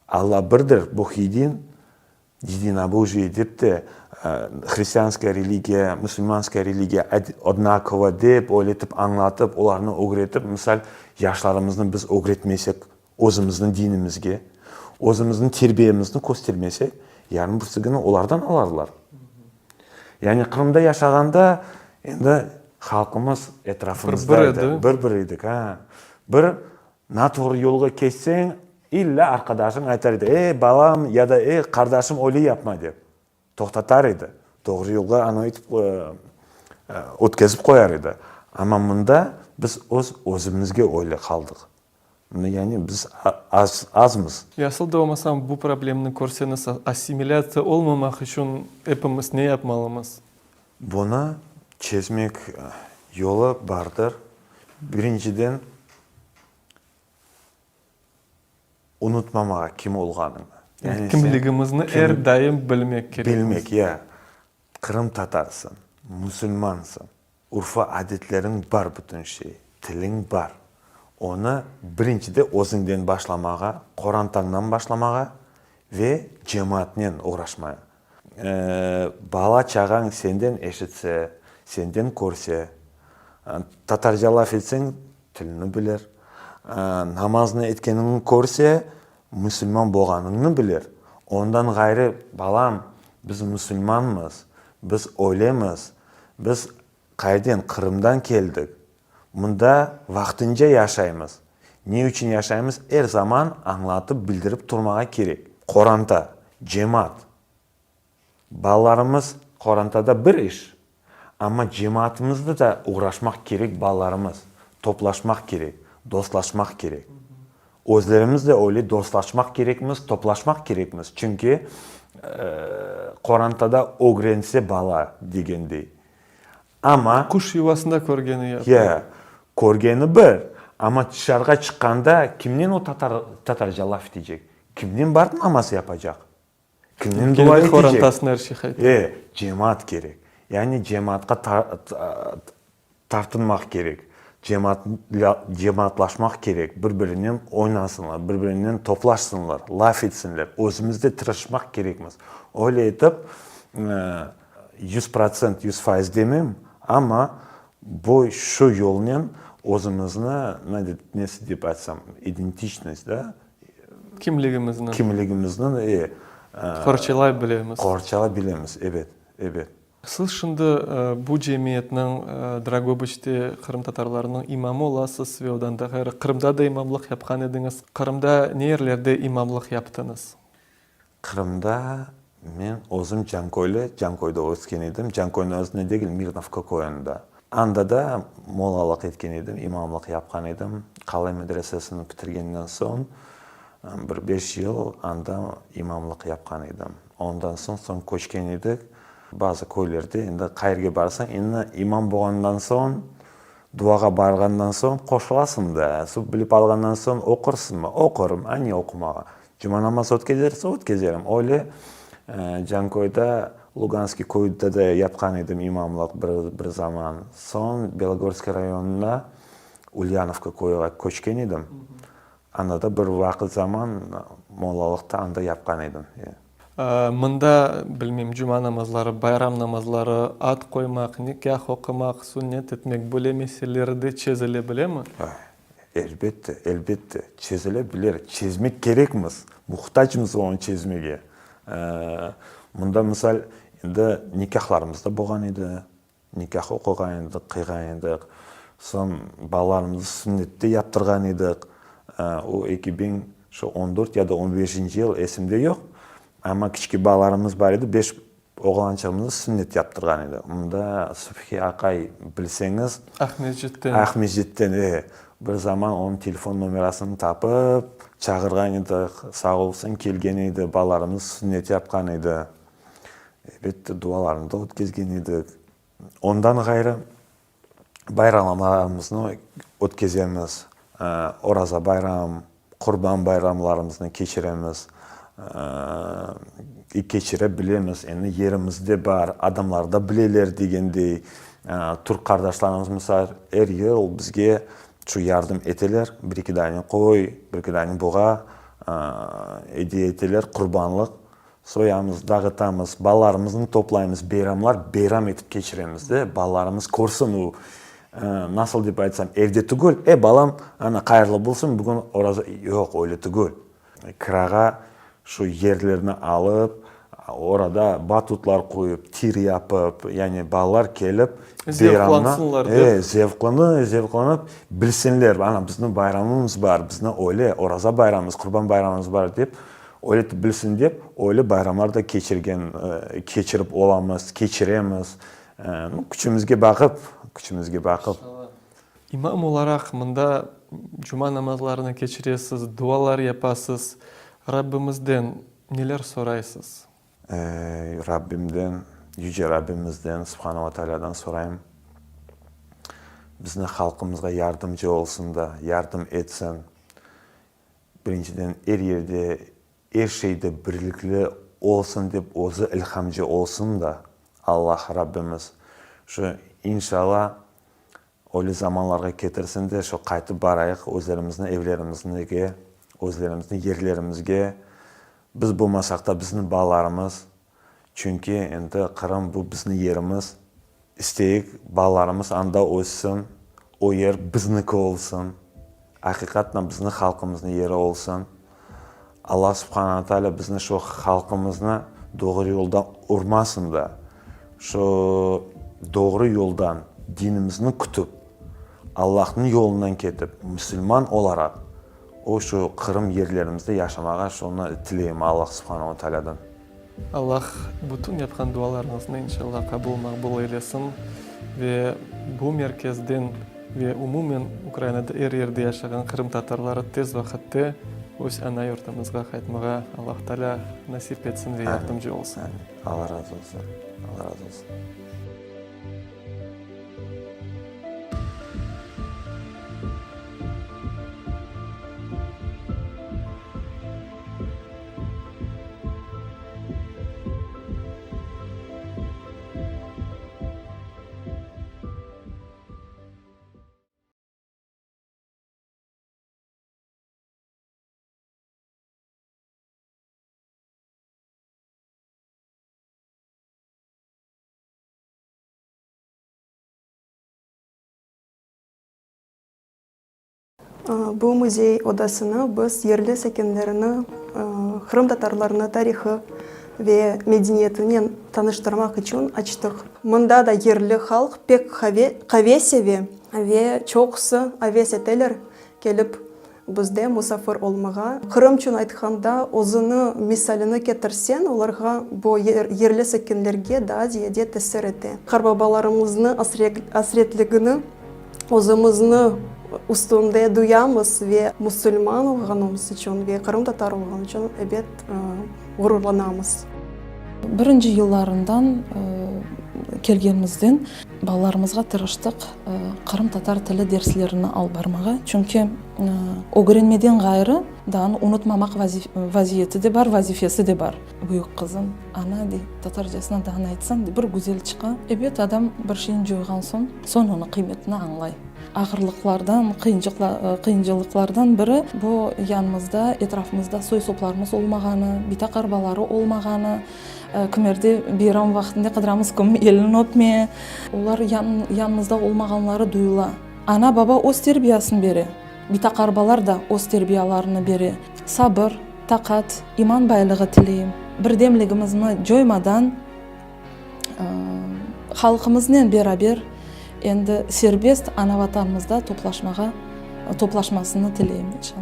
Alla birdir, Bog yedin, yedinobojie dep de, hristianskaya religiya, musulmanskaya religiya odnakova dep, öyle etip añlatıp, olarnı ögretip, misal, yaşlarımıznı biz ögretmesek, Özümizniñ dinimizge, özümizniñ terbiyemizni köstermesek, yarın birisi künü olardan alarlar. Yani Qırımda yaşağanda endi halqımız etrafımızda edi, bir-bir edik, ha. Bir natoğru yolğa keçseñ, illa arqadaşıñ aytar edi, ey, balam ya da ey, qardaşım, öyle yapma dep. Toqtatar edi, doğru yolğa anı etip ötkezip qoyar edi. Amma mında biz öz özümizge öyle qaldıq. Mında yani biz az azmız. Asıl da olmasam bu problemni körseñiz, assimilâtsiya olmamaq içün epimiz ne yapmalımız? Bunı çezmek yolu bardır. Birinciden, unutmamağa kim olğanıñnı. Yani kimligimizni er daim bilmek kerekmiz. Bilmek, ya. Qırımtatarsıñ, musulmansıñ, urfa-adetleriñ bar bütün şey, tiliñ bar. Onı birincide özüñden başlamağa, qorantañdan başlamağa ve cemaatnen oğraşmaya. Bala-çağañ senden eşitse, senden körse, tatarca laf etseñ, tilini bilir. Namaznı etkeniñni körse, Musulman bolğanıñnı bilir. Ondan ğayrı, balam, biz musulmanmız, biz öylemiz, biz qayerden, Qırımdan keldik, mında vaqtınca yaşaymız. Ne içün yaşaymız, er zaman añlatıp, bildirip turmağa kerek. Qoranta, cemaat. Balalarımız qorantada bir iş, amma cemaatımızda da uğraşmaq kerek balalarımız, toplaşmaq kerek, dostlaşmaq kerek. Özlerimiz de öyle dostlaşmaq kerekmiz, toplaşmaq kerekmiz, çünki qorantada ögrense bala degendey. Amma. Quş yuvasında körgeni yapar. Ya, körgeni bir, amma tışarığa çıqqanda kimnen o tatar, tatarca laf etecek, kimnen barıp namaz yapacaq? Kimnen dua Kendi etecek? qorantasına er şey qaytar. E, cemaat kerek. Yani cemaatqa tartınmaq kerek, cemaatlaşmaq kerek, bir-birinen oynasınlar, bir-birinen toplaşsınlar, laf etsinler. Özümiz de tırışmaq kerekmiz. Öyle etip, 100%, 100% demem, amma bu, şu yolnen özümizni, nesi dep aytsam, identiçnost, da, Kimligimizni. Kimligimizni, e. Qorçalay bilemiz. Qorçalay bilemiz, ebet, ebet. Siz şimdi bu cemiyetniñ, Dragobıçte qırımtatarlarnıñ imamı olasız ve odan da ğayrı Qırımda da imamlıq yapqan ediñiz. Qırımda ne yerlerde imamlıq yaptıñız? Qırımda men özüm Canköylü, Canköyde ösken edim. Canköyniñ özünde degil, Mirnovka köyünde. Anda da mollalıq etken edim, imamlıq yapqan edim. Qalay medresesini bitirgenden soñ bir beş yıl anda imamlıq yapqan edim. Ondan soñ, soñ köçken edik. Bazı köylerde endi qayerge barsañ, endi imam bolğandan soñ, duağa barğandan soñ qoşulasıñ da. Suv bilip alğandan soñ oqursıñmı? Oqurım. A ne oqumağa? Cuma namazı ötkezerse, ötkezerim. Öyle Canköyde, Luganskiy köyde de yapqan edim imamlıq bir, bir zaman. Soñ Belogorskiy rayonında Ulyanovka köyüğa köçken edim. Anda da bir vaqıt zaman mollalıqta anda yapqan edim. Mında, bilmeyim, cuma namazları, bayram namazları, ad qoymaq, nikâh oqumaq, sünnet etmek, böyle meseleleri de çezile bilemi? Elbette, elbette, çezile bilir. Çezmek kerekmiz, muhtacmız onı çezmege. Mında, misal, endi nikâhlarımız da bolğan edi, nikâh oquğan edik, qıyğan edik. Soñ balalarımıznı sünnette yaptırğan edik. O 2000 şu on dört ya da on beşinci yıl esimde yoq, amma kiçki balalarımız bar edi, beş Oğlançığımıznı sünnet yaptırğan edi. Mında Subhi aqay bilseñiz. Aqmescitten. Aqmescitten, e. Bir zaman onıñ telefon nomerasını tapıp, çağırğan edik. Sağ olsun, kelgen edi, balalarımız sünnet yapqan edi. Elbette, dualarını da ötkezgen edik. Ondan ğayrı, bayramlarımıznı ötkezemiz. Oraza bayram, Qurban bayramlarımıznı keçiremiz, keçire bilemiz. Endi yerimizde bar, adamlar da bileler degendey. Türk qardaşlarımız, misal, er yıl bizge şu yardım eteler, bir-eki dane qoy, bir-eki dane buğa ediye eteler, qurbanlıq. Soyamız, dağıtamız, balalarımıznı toplaymız, beyramlar beyram etip keçiremiz de, balalarımız körsin o, nasıl dep aytsam, evde tügül, e, balam, ana, qayırlı bolsun, bugün oraza, yoq, öyle tügül. Kirağa şu yerlerni alıp, orada batutlar qoyıp, tir yapıp, yani balalar kelip, Zevqlansınlar dep. E, zevqlanı, zevqlanıp, bilsinler, ana, bizniñ bayramımız bar, bizni öyle Oraza bayramımız, Qurban bayramımız bar dep, Öyle etip bilsin dep, öyle bayramlar da keçirgen, keçirip olamız, keçiremiz. Nu, küçümizge baqıp, küçümizge baqıp. İmam olaraq mında cuma namazlarını keçiresiz, dualar yapasız. Rabbimizden neler soraysız? Rabbimden, Yüce Rabbimizden, Subhane ve Tealâdan sorayım, bizni halqımızğa yardımcı olsun da, yardım etsin. Birinciden, er yerde, er şeyde birlikli olsun dep özü ilhamcı olsun da, Allah, Rabbimiz, şu, inşalla, öyle zamanlarğa ketirsin de, şu qaytıp barayıq özlerimizniñ evlerimizge, özlerimizniñ yerlerimizge, biz bolmasaq da bizniñ balalarımız, çünki endi Qırım bu bizniñ yerimiz, İsteyik, balalarımız anda össün, o yer bizniki olsun, aqiqatnen bizni halqımıznıñ yeri olsun. Allah Subhana Taalâ bizni şu halqımıznı doğru yoldan urmasın da, şu doğru yoldan dinimizni kütip, Allahnıñ yolundan ketip, müsülman olaraq o şu Qırım yerlerimizde yaşamağa şunı tileyim Allah Subhana Taalâdan. Allah bütün yapqan dualarıñıznı inşallah qabul maqbul eylesin ve bu merkezden ve umumen Ukrainada er yerde yaşağan qırımtatarları tez vaqıtte öz ana yurtımızğa qaytmağa Allah Taalâ nasip etsin ve yardımcı olsun. Amin. Allah razı olsun. Allah razı olsun. Bu müzey odasını biz yerli sakinlerini qırımtatarlarnı tarihı ve medeniyetinen tanıştırmaq içün açtıq. Mında da yerli halq pek qave seve ve çoqusı aves eteler kelip bizde musafir olmağa. Qırımçün aytqanda, özüni misalini ketirseñ, olarğa, bu yerli sakinlerge daa ziyade tesir ete. Qartbabalarımıznı asretligini Özümizni üstünde duyamız ve musulman olğanımız içün ve qırımtatar olğan içün, ebet, ğururlanamız. Birinci yıllarından kelgenimizden balalarımızğa tırıştıq qırımtatar tili derslerini alıp barmağa, çünki ögrenmeden ğayrı daa unutmamaq vaziyeti de bar, vazifesi de bar. Büyük qızım, Ana, dey, tatarcasına daa aytsañ, dey, bir güzel çıqa. Ebet, adam bir şeyni coyğan soñ, soñ onıñ qıymetini añlay. Ağırlıqlardan, qıyıncılıqlardan biri, bu yanımızda, etrafımızda soy-soplarımız olmağanı, bita-qarbaları olmağanı, kimerde bayram vaqtında qıdıramız, kim elini öpme, olar yanımızda olmağanları duyula. Ana-baba öz terbiyasını bere, bita-qarbalar da öz terbiyalarını bere. Sabır, taqat, iman baylığı tileyim. Birdemligimizni coymadan, halqımıznen beraber endi serbest ana Vatanımızda toplaşmağa, toplaşmasını tileyim, inşallah.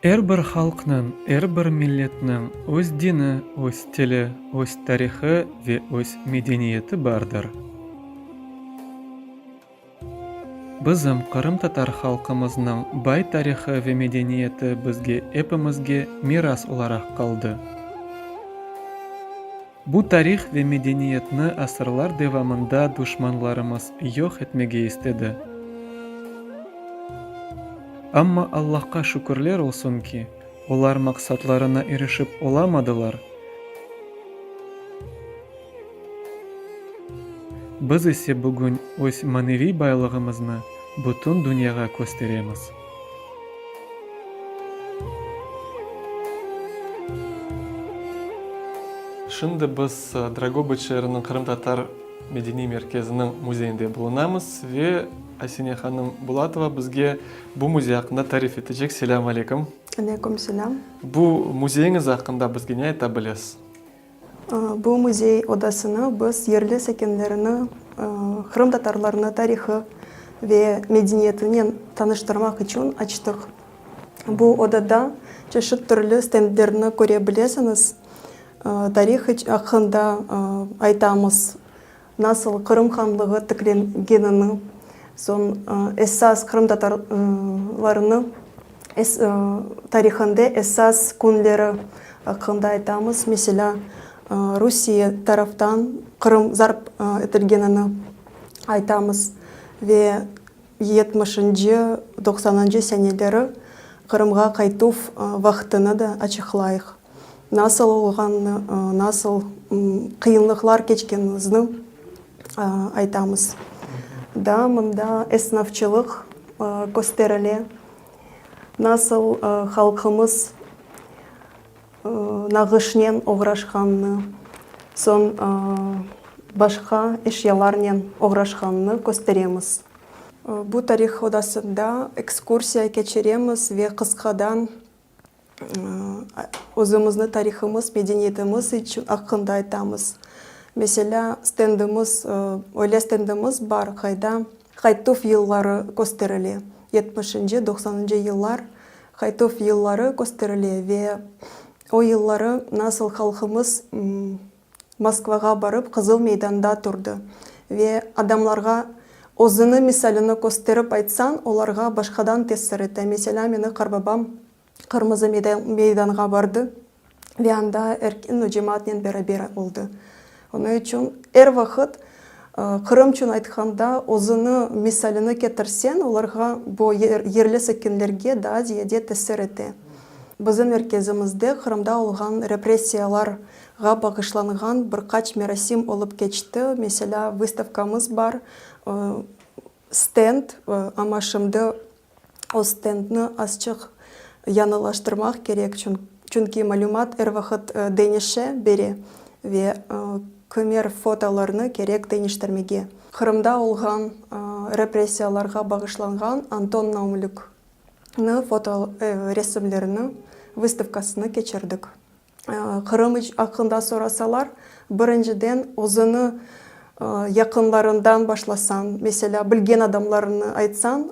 Er bir halqnıñ, er bir milletniñ öz dini, öz tili, öz tarihı ve öz medeniyeti bardır. Bizim qırımtatar halqımıznıñ bay tarihı ve medeniyeti bizge epimizge miras olaraq qaldı. Bu tarih ve medeniyetni asırlar devamında duşmanlarımız yoq etmege istedi. Amma Allahqa şükürler olsun ki, olar maqsatlarına irişip olamadılar. Biz ise bugün öz maneviy baylığımıznı bütün dünyağa kösteremiz. Şimdi biz Dragobıç şeeriniñ Qırımtatar medeniy merkeziniñ müzeyinde bulunamız ve Asine hanım Bulatova bizge bu müzey aqqında tarif etecek. Selâm aleyküm. Aleyküm selâm. Bu müzeyiñiz aqqında bizge ne ayta bilesiz? Bu müzey odasını biz yerli sakinlerini qırımtatarlarnı tarihı ve medeniyetinen tanıştırmaq içün açtıq. Bu odada çeşit türlü stendlerni köre bilesiñiz. Tarih aqqında aytamız, nasıl Qırım hanlığı tiklengenini, soñ esas qırımtatarlarnı tarihında esas künleri aqqında aytamız, meselâ, Rusiye taraftan Qırım zarp etilgenini aytamız ve yetmişinci, doqsanıncı seneleri Qırımğa qaytuv vaqtını da açıqlayıq. Nasıl olğanını, nasıl qıyınlıqlar keçkenimizni aytamız. Daa mında esnafçılıq kösterile. Nasıl halqımız nağışnen oğraşqanını, soñ başqa eşyalarnen oğraşqanını kösteremiz. Bu tarih odasında ekskursiya keçiremiz ve qısqadan özümizni tarihımız, medeniyetimiz aqqında aytamız. Meselâ, stendimiz, öyle stendimiz bar, qayda qaytuv yılları kösterile, yetmişinci, doqsanıncı yıllar qaytuv yılları kösterile ve o yılları nasıl halqımız Moskvağa barıp, Qızıl meydanda turdı ve adamlarğa özüni misalini kösterip aytsañ, olarğa başqadan tesir ete. Meselâ, meni qarbabam Qırmızı meydanğa bardı ve anda erkin cemaatnen beraber oldı. Onıñ içün er vaqıt Qırımçün aytqanda özüni misalini ketirseñ, olarğa, bu yerli sakinlerge daa ziyade tesir ete. Bizim merkezimizde Qırımda olğan repressiyalarğa bağışlanğan bir qaç merasim olıp keçti. Meselâ, vystavkamız bar, stend, amma şimdi o stendni azçıq yañılaştırmaq kerek, çünki malümat er vaqıt deñişe bere ve kimer fotolarnı kerek deñiştirmege. Qırımda olğan repressiyalarğa bağışlanğan Anton Naumlükni foto resimlerini vystavkasını keçirdik. Qırım aqqında sorasalar, birinciden özüni yaqınlarından başlasañ, meselâ, bilgen adamlarını aytsañ,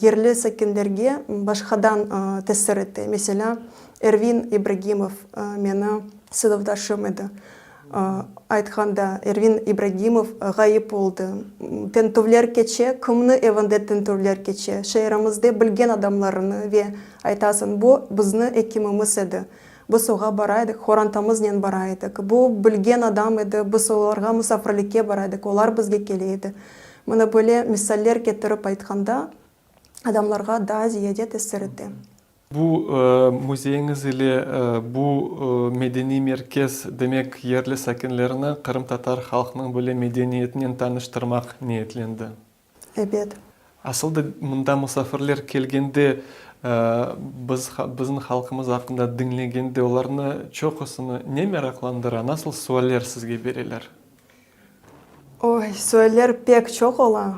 yerli sakinlerge başqadan tesir ete. Meselâ, Ervin İbragimov meni sınıfdaşım edi. Aytqanda, Ervin İbragimov ğayıp oldı. Tintüvler keçe, kimni evinde tintüvler keçe, şeerimizde bilgen adamlarını ve aytasıñ, bu bizni ekimimiz edi. Biz oğa bara edik, horantamıznen bara edik. Bu bilgen adam edi, biz olarğa musafirlikke bara edik, olar bizge kele edi. Mına böyle misaller ketirip aytqanda, adamlarğa daa ziyade tesir ete. Bu müzeyiñiz ile bu medeniy merkez, demek, yerli sakinlerni qırımtatar halqınıñ böyle medeniyetinen tanıştırmaq niyetlendi. Ebet. Asıl da mında musafirler kelgende, biz, bizim halqımız aqqında diñlegende, olarnı çoqusını ne meraqlandıra, nasıl sualler sizge bereler? Oy, sualler pek çoq ola,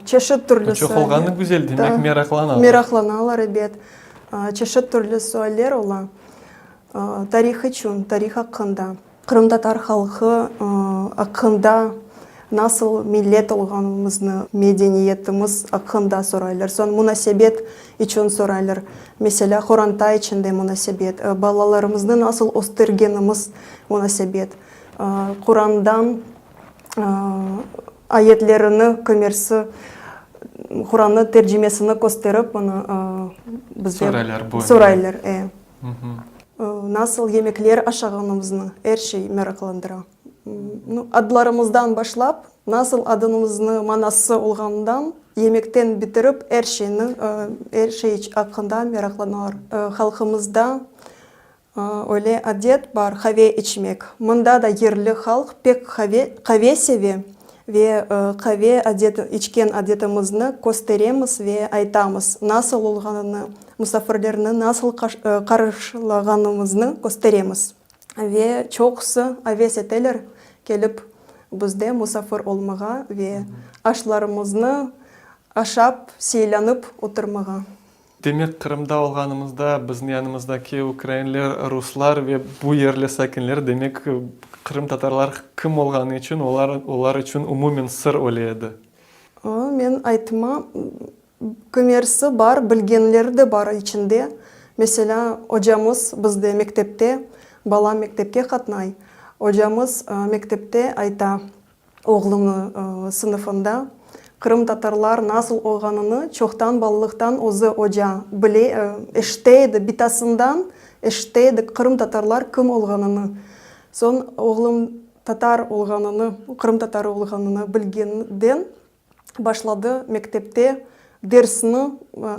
çeşit türlü Çoq olğanı güzel, demek meraqlanalar. Meraqlanalar, ebet. Çeşit türlü sualler ola. Tarih içün, tarih aqqında. Qırımtatar halqı aqqında, nasıl millet olğanımıznı, medeniyetimiz aqqında soraylar. Soñ munasebet içün soraylar. Meselâ, qoranta içinde munasebet, balalarımıznı nasıl östürgenimiz munasebet, Qurandan ayetlerini kömersi, Qurannı tercimesini kösterip, bunı bizden soraylar. E. Nasıl yemekler aşağanımıznı, er şey meraqlandıra. Adlarımızdan başlap, nasıl adımıznı manası olğanından, yemekten bitirip, er şeyni, er şey aqqında meraqlanalar. Halqımızda öyle adet bar, qave içmek. Mında da yerli halq pek qave, qave seve ve qave adet, içken adetimizni kösteremiz ve aytamız, nasıl olğanını, musafirlerni nasıl qarşılağanımıznı kösteremiz. Ve çoqusı aves eteler kelip bizde musafir olmağa ve aşlarımıznı aşap, seylanıp oturmağa. Demek, Qırımda olğanımızda bizim yanımızdaki ukrainler, ruslar ve bu yerli sakinler, demek, qırımtatarlar kim olğanı içün, olar, olar içün umumen sır öle edi. Men aytma, Kimersi bar, bilgenleri de bar içinde. Meselâ, ocamız bizde mektepte, balam mektepke qatnay, ocamız mektepte ayta oğlumnı sınıfında, qırımtatarlar nasıl olğanını çoqtan balalıqtan özü oca bile, eşite edi, bitasından eşite edi qırımtatarlar kim olğanını. Soñ oğlum tatar olğanını, qırımtatarı olğanını bilgenden başladı mektepte dersni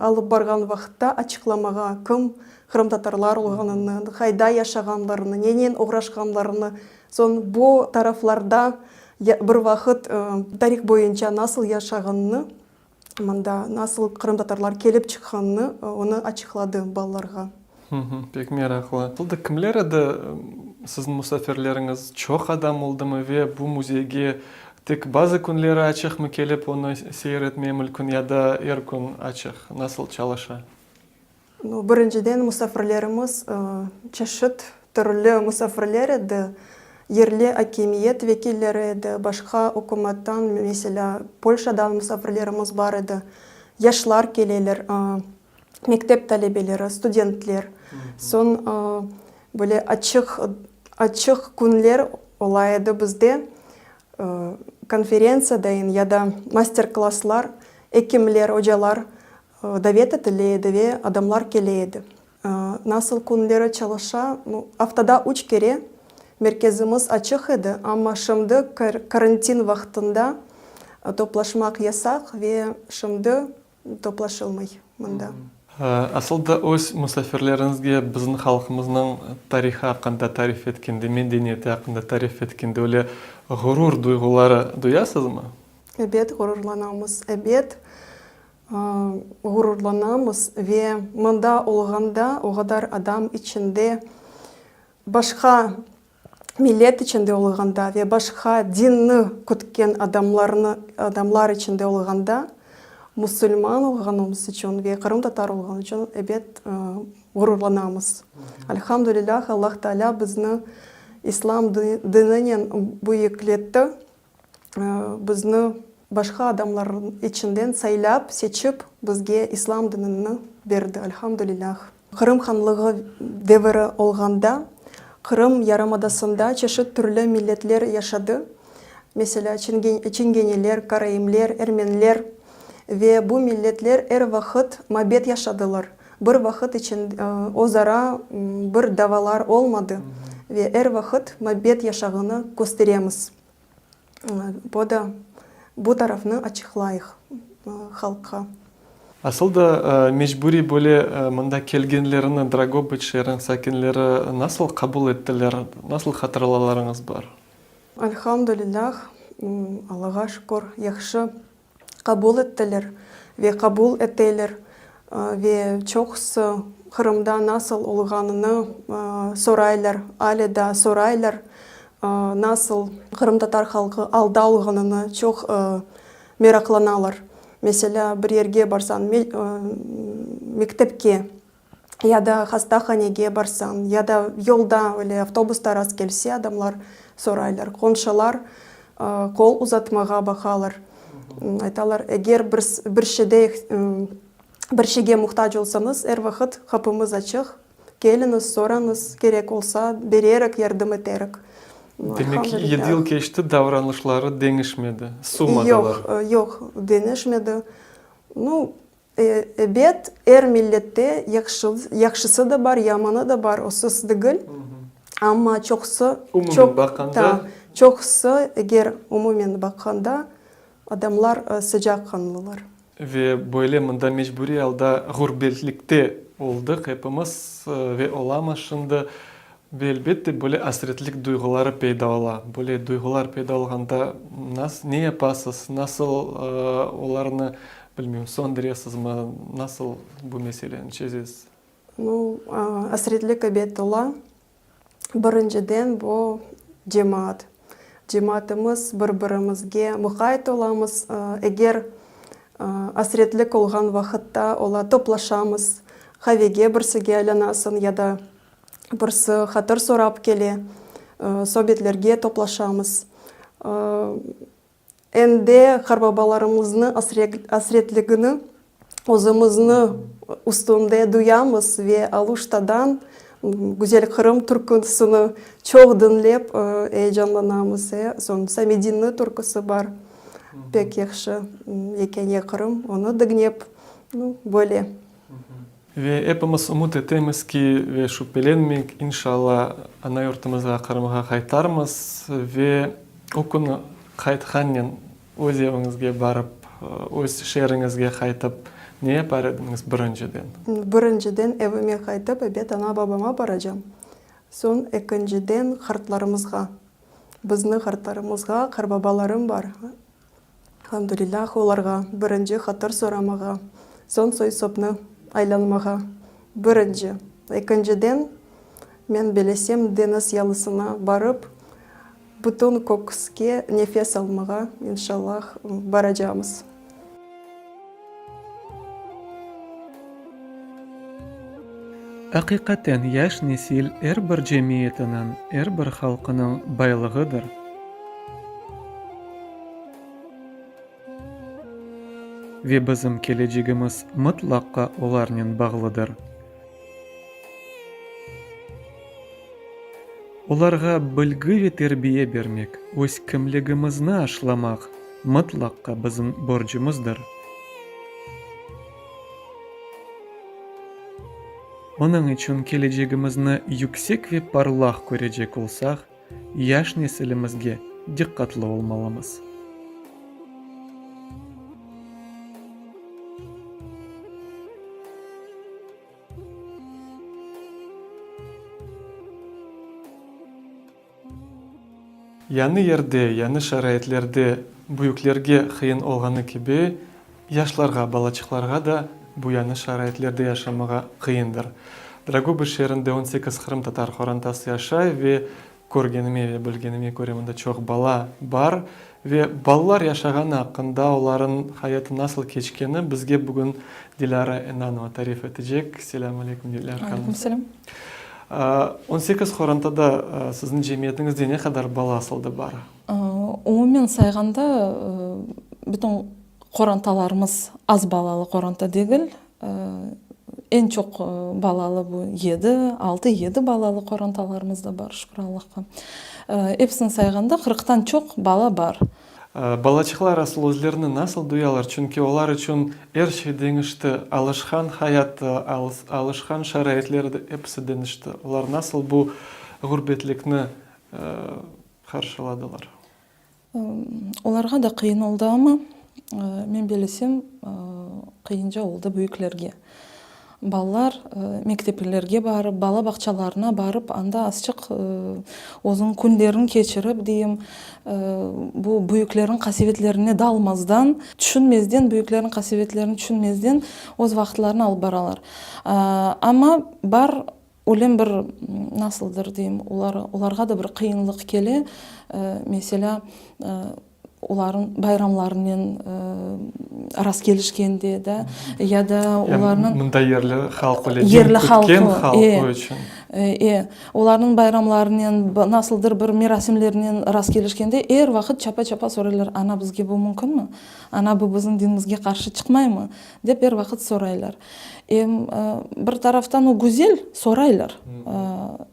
alıp barğan vaqıtta açıqlamağa, kim qırımtatarlar olğanını, qayda yaşağanlarını, nenen oğraşqanlarını, soñ bu taraflarda bir vaqıt tarih boyunca nasıl yaşağanını. Mında nasıl qırımtatarlar kelip çıqqanını onı açıqladı balalarğa. Pek meraqlı. Asılda kimler edi siziñ musafirleriñiz? Çoq adam oldımı ve bu müzeyge tek bazı künleri açıqmı kelip onı seyir etmeye mülkün ya da er kün açıq? Nasıl çalışa? Nu, birinciden musafirlerimiz çeşit türlü musafirler edi, yerli akimiyet vekilleri edi, başqa ükümettan, meselâ, Polşadan musafirlerimiz bar edi, yaşlar keleler, mektep talebeleri, studentler. Soñ böyle açıq, açıq künler ola edi bizde, konferentsiya dayın ya da master-klasslar, ekimler, ocalar Davet etile edi ve adamlar kele edi. Nasıl künleri çalışa? Aftada üç kere merkezimiz açıq edi, amma şimdi karantin vaqtında toplaşmaq yasaq ve şimdi toplaşılmay mında. Asıl da öz musafirleriñizge bizim halqımıznıñ tarihı aqqında tarif etkende, medeniyeti aqqında tarif etkende öyle ğurur duyğuları duyasızmı? Ebet, ğururlanamız, ebet, ğururlanamız ve mında olğanda o qadar adam içinde, başqa millet içinde olğanda ve başqa dinni kütken adamlarnı, adamlar içinde olğanda, musulman olğanımız içün ve qırımtatar olğan içün, ebet, ğururlanamız. Alhamdulilâh, Allah Taalâ bizni İslam dininen büyükletti. Bizni başqa adamlar içinden saylap, seçip, bizge İslam dinini berdi, elhamdülilâh. Qırım hanlığı deviri olğanda, Qırım yarımadasında çeşit türlü milletler yaşadı, meselâ, çingeneler, karaimler, ermenler ve bu milletler er vaqıt mabet yaşadılar, bir vaqıt içinde özara bir davalar olmadı ve er vaqıt mabet yaşağını kösteremiz. Bu da, bu tarafnı açıqlayıq halqqa. Asıl da, mecburiy böyle mında kelgenlerini Dragobıç şeeriniñ sakinleri nasıl qabul ettiler, nasıl hatıralarıñız bar? Elhamdülilâh, Allağa şükür, yahşı qabul ettiler ve qabul eteler ve çoqusı Qırımda nasıl olğanını soraylar, ale daa soraylar, nasıl qırımtatar halqı alda olğanını çoq meraqlanalar. Meselâ, bir yerge barsañ, mektepke ya da hastahanege barsañ, ya da yolda öyle avtobusta rast kelse adamlar soraylar, qonşular qol uzatmağa baqalar, aytalar, eger bir şeyde bir şeyge muhtac olsañız, er vaqıt qapımız açıq, keliñiz, sorañız, kerek olsa, bererik, yardım eterik. Demek, yedi yıl keçti, davranışları deñişmedi, suvmadılar. Yoq, yoq, deñişmedi. Nu, Ebet, er millette yahşısı da bar, yamanı da bar, osız degil. Amma çoqusı, Umumen baqqanda. Çoqusı, eger umumen baqqanda, adamlar sıcaqqanlılar. Ve böyle mında mecburiy alda ğurbetlikte oldıq epimiz ve olamız şimdi. Ve elbette böyle asretlik duyğuları peyda ola. Böyle duyğular peyda olğanda ne yapasız, nasıl olarnı, bilmeyim, söndüresizmi, nasıl bu meseleni çezesiz? Nu, asretlik ebet ola. Birinciden bu cemaat. Cemaatımız bir-birimizge muqayt olamız. Eger asretlik olğan vaqıtta ola toplaşamız, qavege birsige aylanasıñ ya da Birisi hatır sorap kele, sobetlerge toplaşamız. Endi qarbabalarımıznı asretligini özümizni üstünde duyamız ve Aluştadan Güzel Qırım türküsini çoq diñlep eyecanlanamız. Soñ Samedinniñ türküsi bar, pek yahşı, Yekâne Qırım, onı diñlep, böyle. Ve epimiz ümüt etemiz ki, ve şübhelenmeyik, inşalla, ana yurtumızğa, Qırımğa qaytarmız ve o künü qaytqannen öz eviñizge barıp, öz şeeriñizge qaytıp, ne yapar ediñiz birinciden? Birinciden evime qaytıp, ebet, ana-babama baracam. Soñ ekinciden qartlarımızğa, bizni qartlarımızğa, qarbabalarım bar. Elhamdülillah, olarğa birinci hatır soramağa, soñ soy-sopnı aylanmağa. Birinci. Ekinciden, men belesem deñiz yalısına barıp, bütün köküske nefes almağa, inşallah, baracamız. Aqiqaten yaş nesil er bir cemiyetiniñ, er bir halqınıñ baylığıdır. Ve bizim kelecegimiz mıtlaqqa olarnen bağlıdır. Olarğa bilgi ve terbiye bermek, öz kimligimizni aşlamaq mıtlaqqa bizim borcumızdır. Onıñ içün kelecegimizni yüksek ve parlaq körecek olsaq, yaş nesilimizge diqqatlı olmalımız. Yañı yerde, yañı şaraitlerde büyüklerge qıyın olğanı kibi, yaşlarğa, balaçıqlarğa da bu yañı şaraitlerde yaşamağa qıyındır. Dragobıç şeerinde on sekiz qırımtatar qorantası yaşay ve Körgenime ve bilgenime köre mında çoq bala bar ve balalar yaşağanı aqqında, olarıñ hayatı nasıl keçkeni bizge bugün Dilâra Enanova tarif etecek. Selâm aleyküm, Dilâra hanım. Aleyküm selâm. 18 qorantada siziñ cemiyetiñizde ne qadar bala asılda bar? Umumen sayğanda, bütün qorantalarımız az balalı qoranta degil. Eñ çoq balalı bu yedi, altı, yedi balalı qorantalarımız da bar, şükür Allahqa. Episini sayğanda qırqtan çoq bala bar. Balaçıqlar asıl özlerini nasıl duyalar? Çünki olar içün er şey deñişti, alışqan hayatı, alışqan şaraitleri de episi deñişti. Olar nasıl bu ğurbetlikni qarşıladılar? Olarğa da qıyın oldı, amma men belesem, qıyınca oldı büyüklerge. Balalar mekteplerge barıp, bala bağçalarına barıp, anda azçıq özüniñ künlerini keçirip, deyim, bu büyüklerniñ qasevetlerine dalmazdan, tüşünmezden, büyüklerniñ qasevetlerini tüşünmezden öz vaqıtlarını alıp baralar. Amma bar Ölem bir, nasıldır deyim, olar, olarğa da bir qıyınlıq kele. Meselâ, olarnıñ bayramlarınen rastkelişkende da, ya da olarnıñ. Mında yerli halq öyle, din kütken halqı içün. E, olarnıñ bayramlarınen, nasıldır bir merasimlerinen rastkelişkende er vaqıt çapa-çapa soraylar, ana, bizge bu mümkünmi? Ana, bu bizim dinimizge qarşı çıqmaymı? Dep er vaqıt soraylar. Em, bir taraftan o güzel, soraylar.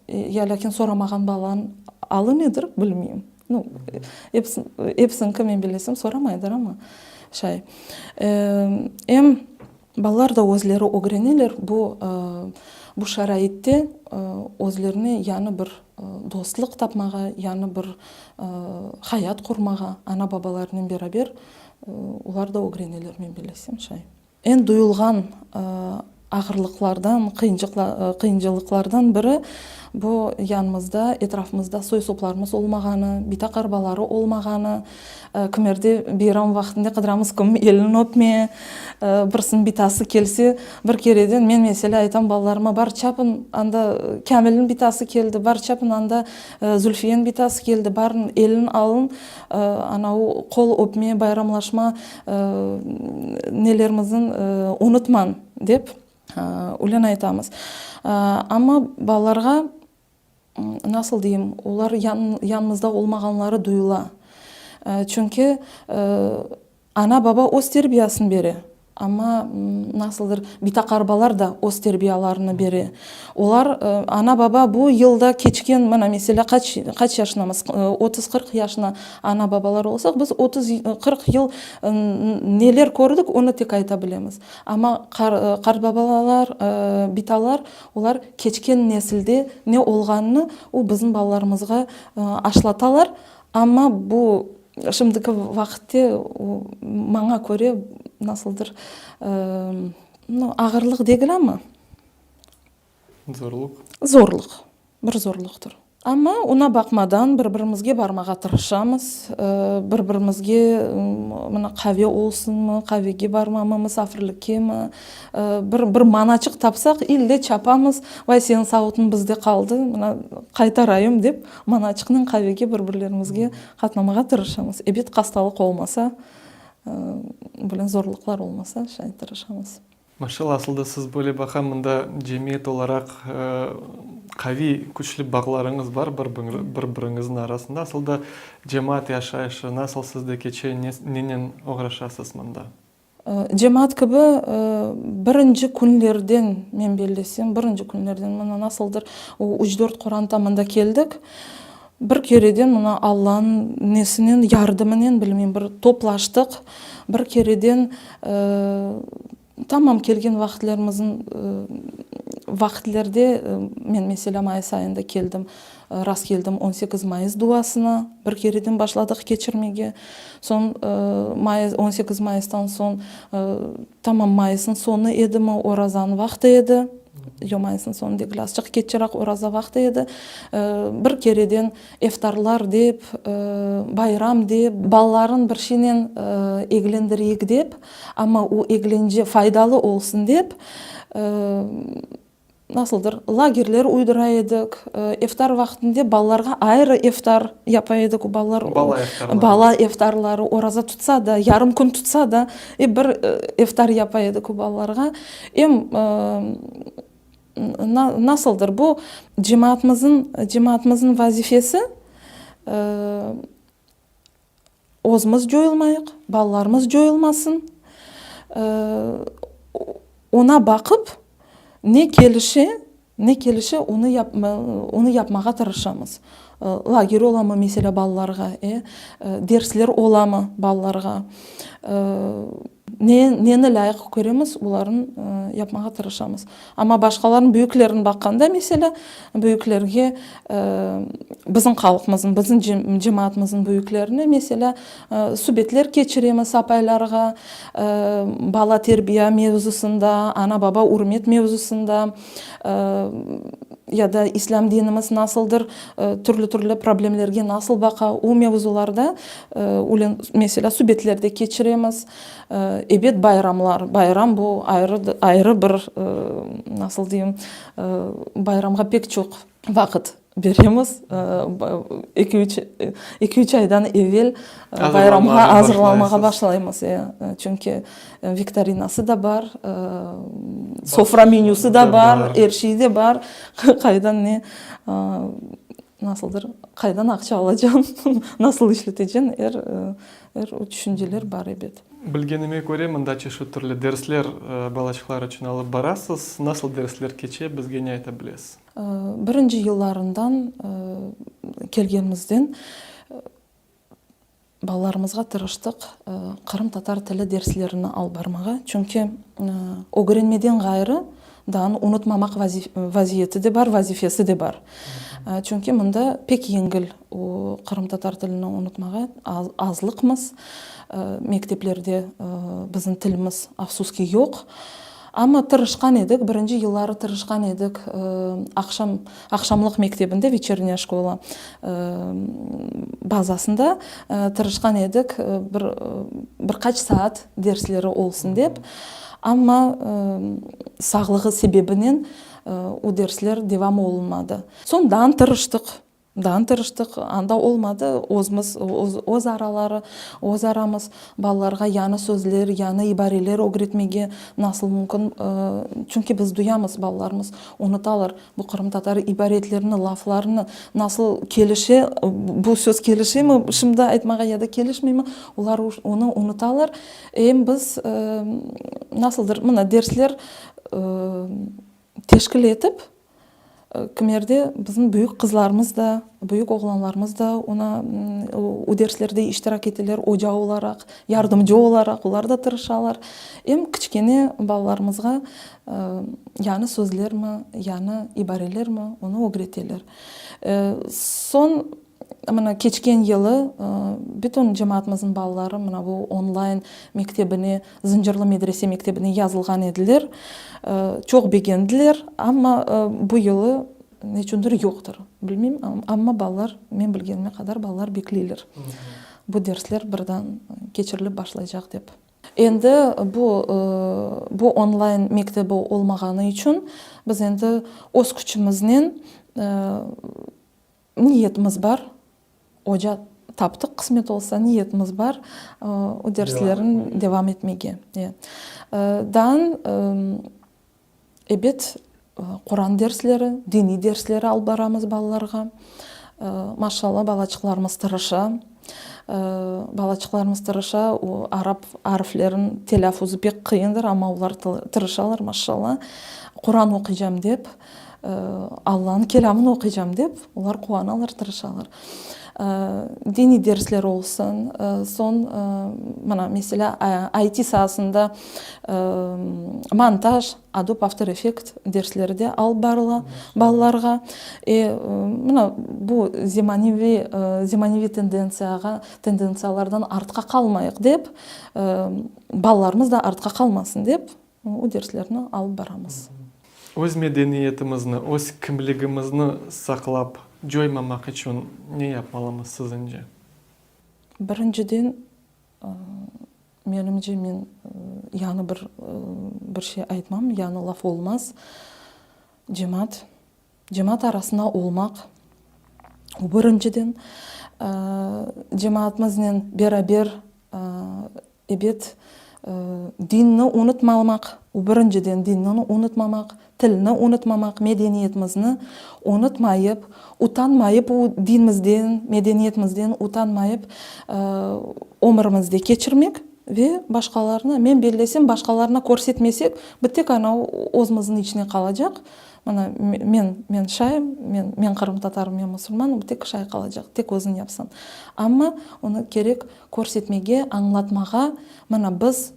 Ya lâkin soramağan balanıñ alı nedir, bilmeyim. Nu, episi, episiñki men bilesem soramaydır, amma şay. Em balalar da özleri ögreneler bu, bu şaraitte özlerine yañı bir dostluq tapmağa, yañı bir hayat qurmağa ana-babalarınen beraber olar da ögreneler, men bilesem şay. Eñ duyulğan ağırlıqlardan, qıyıncılıqlardan biri, bu yanımızda, etrafımızda soy-soplarımız olmağanı, bita-qarbaları olmağanı, kimerde beyram vaqtında qıdıramız kim elini öpme, birisiniñ bitası kelse, bir kereden men meselâ aytam balalarıma, bar çapın anda Kâmilniñ bitası keldi, bar çapın anda Zülfiyeniñ bitası keldi, barın elini alın, ana o qol öpme, bayramlaşma Nelerimizni unutmañ, dep ülen aytamız. Amma balalarğa, nasıl deyim, olar yanımızda olmağanları duyula. Çünki ana-baba öz terbiyasını bere. Amma, nasıldır, bitaqarbalar da öz terbiyalarını bere. Olar, ana-baba bu yılda keçken, mana, meselâ, qaç, qaç yaşınamız, 30-40 yaşına ana-babalar olsaq, biz 30-40 yıl neler kördik, onı tek ayta bilemiz. Amma qartbabalar, bitalar, olar keçken nesilde ne olğanını, o bizim balalarımızğa aşlatalar. Amma bu Şimdiki vaqıtte o, maña köre, nasıldır, no, ağırlıq degil amma. Zorluq. Zorluq, bir zorluqtır. Amma oña baqmadan bir-birimizge barmağa tırışamız, bir-birimizge mına qave olsunmı, qavege barmamı, musafirlikkemi, bir bir manaçıq tapsaq, ille çapamız, vay seniñ savutıñ bizde qaldı, mına qaytarayım dep, manaçıqnen qavege bir-birlerimizge qatnamağa tırışamız. Ebet, hastalıq olmasa, böyle zorluqlar olmasa, şay tırışamız. Maşallah, asıl da siz böyle baqam, mında cemiyet olaraq qaviy, küçlü bağlarıñız bar bir-biriñizniñ arasında. Asıl da cemaat yaşayışı nasıl sizde keçe, nenen oğraşasız mında? Cemaat kibi birinci künlerden, men bellesem, birinci künlerden mına nasıldır o üç-dört qoranta mında keldik. Bir kereden mına Allanıñ nesinen, yardımınen, bilmeyim, bir toplaştıq. Bir kereden tamam kelgen vaqıtlarımızın vaqıtlerde men, meselâ, mayıs ayında keldim, rast keldim on sekiz mayıs duasına, bir kereden başladıq keçirmege. Soñ mayıs, on sekiz mayıstan soñ tamam mayısnıñ soñu edimi, orazanıñ vaqtı edi. Yoq, mayısnıñ soñu degil, azçıq keççeraq oraza vaqtı edi. Bir kereden eftarlar dep, bayram dep, balaların bir şeynen eglendireyik dep, amma o eglence faydalı olsun dep, nasıldır, lagerler uydura edik. Eftar vaqtında balalarğa ayrı eftar yapa edik, o balalar, Bala eftarları. Bala eftarları, oraza tutsa da, yarım kün tutsa da, ep bir eftar yapa edik o balalarğa. Em nasıldır bu cemaatımızın cemaatımızın vazifesi özümiz coyulmayıq, balalarımız coyulmasın, oña baqıp ne kelişe, ne kelişe onı onı yapmağa tırışamız. Lager olamı, meselâ, balalarğa, e, dersler olamı balalarğa, Ne, neni lâyıq köremiz, olarnı yapmağa tırışamız. Amma başqalarnıñ, büyüklerni baqqanda, meselâ, büyüklerge, bizim halqımıznıñ, bizim cemaatımıznıñ büyüklerine, meselâ, subetler keçiremiz apaylarğa, bala terbiya mevzusında, ana-baba ürmet mevzusında, ya da islâm dinimiz nasıldır, türlü-türlü problemlerge nasıl baqa, o mevzularda, Ülen, meselâ, subetler de keçiremiz. Ebet, bayramlar. Bayram bu ayrı, ayrı bir, nasıl deyim, bayramğa pek çoq vaqıt beremiz. Eki, üç, eki, üç aydan evel bayramğa azırlanmağa başlaymız. E, çünki viktorinası da bar, sofra menüsi de bar, er şey de bar. Qaydan ne Nasıldır, qaydan aqça alacam, nasıl işletecem, er, er o tüşünceler bar, ebet. Bilgenime köre, mında çeşit türlü dersler balaçıqlar içün alıp barasız. Nasıl dersler keçe, bizge ne ayta bilesiz? Birinci yıllarından kelgenimizden Balalarımızğa tırıştıq qırımtatar tili derslerini alıp barmağa, çünki ögrenmeden ğayrı daa unutmamaq vaziyeti de bar, vazifesi de bar. Çünki mında pek yengil o qırımtatar tilini unutmağa, azlıqmız, mekteplerde bizim tilimiz, afsus ki, yoq. Amma tırışqan edik, birinci yılları tırışqan edik, aqşam, aqşamlıq mektebinde, veçernyaya şkola, bazasında tırışqan edik, bir, bir qaç saat dersleri olsun dep, amma sağlığı sebebinen o dersler devam olunmadı. Soñdan tırıştıq. Dan tırıştıq, anda olmadı, özümiz, öz araları, öz aramız balalarğa yañı sözler, yañı ibareler ögretmege nasıl mümkün, çünki biz duyamız, balalarımız unutalar bu qırımtatar ibaretlerini, laflarını, nasıl kelişe, bu söz kelişemi şimdi aytmağa ya da kelişmeymi, olar onı unutalar. Em biz nasıldır, mına dersler teşkil etip, Kimerde bizim büyük qızlarımız da, büyük oğlanlarımız da ona o derslerde iştirak eteler, oca olaraq, yardımcı olaraq, olar da tırışalar. Em kiçkene balalarımızğa yañı sözlermi, yañı ibarelermi, onı ögreteler. Soñ, mına, keçken yılı bütün cemaatımıznıñ balaları mına bu onlayn mektebine Zıncırlı medrese mektebine yazılğan ediler. Çoq begendiler, amma bu yılı. Neçündir yoqtır, bilmeyim, amma balalar, men bilgenime qadar, balalar bekleyler, bu dersler birden keçirilip başlaycaq dep. Endi bu, bu onlayn mektebi olmağanı içün biz endi öz küçümiznen niyetimiz bar, oca taptıq, qısmet olsa, niyetimiz bar o derslerni devam etmege. Daa Ebet, Quran dersleri, diniy dersleri alıp baramız balalarğa. Maşallah, balaçıqlarımız tırışa. Balaçıqlarımız tırışa, o arap arfleriniñ telâfuzı pek qıyındır, amma olar tırışalar, maşallah. Quran oquycam dep, Allanıñ kelâmını oquycam dep, olar quvanalar, tırışalar. Diniy dersler olsun, soñ, mına, meselâ, IT saasında montaj, Adobe After Effects dersleri de alıp barıla balalarğa. E, mına, bu zemaneviy, zemaneviy tendentsiyağa, tendentsiyalardan artqa qalmayıq dep, balalarımız da artqa qalmasın dep, o derslerni alıp baramız. Öz medeniyetimizni, öz kimligimizni saqlap coymamaq içün ne yapmalımız siziñce? Birinciden, menimce, men yañı bir bir şey aytmam, yañı laf olmaz. Cemaat, cemaat arasında olmaq, o birinciden. Cemaatımıznen beraber Ebet, dinni unutmamaq, o birinciden dinni unutmamaq, tilni unutmamaq, medeniyetimizni unutmayıp, utanmayıp o dinimizden, medeniyetimizden utanmayıp ömürimizde keçirmek ve başqalarına, men bellesem, başqalarına körsetmesek, bir tek ana özümizniñ içine qalacaq, Mına, men, men şayım, men, men qırımtatarım, men musulmanım, tek şay qalacaq, tek özüñ yapsañ. Amma onı kerek körsetmege, añlatmağa, mına, biz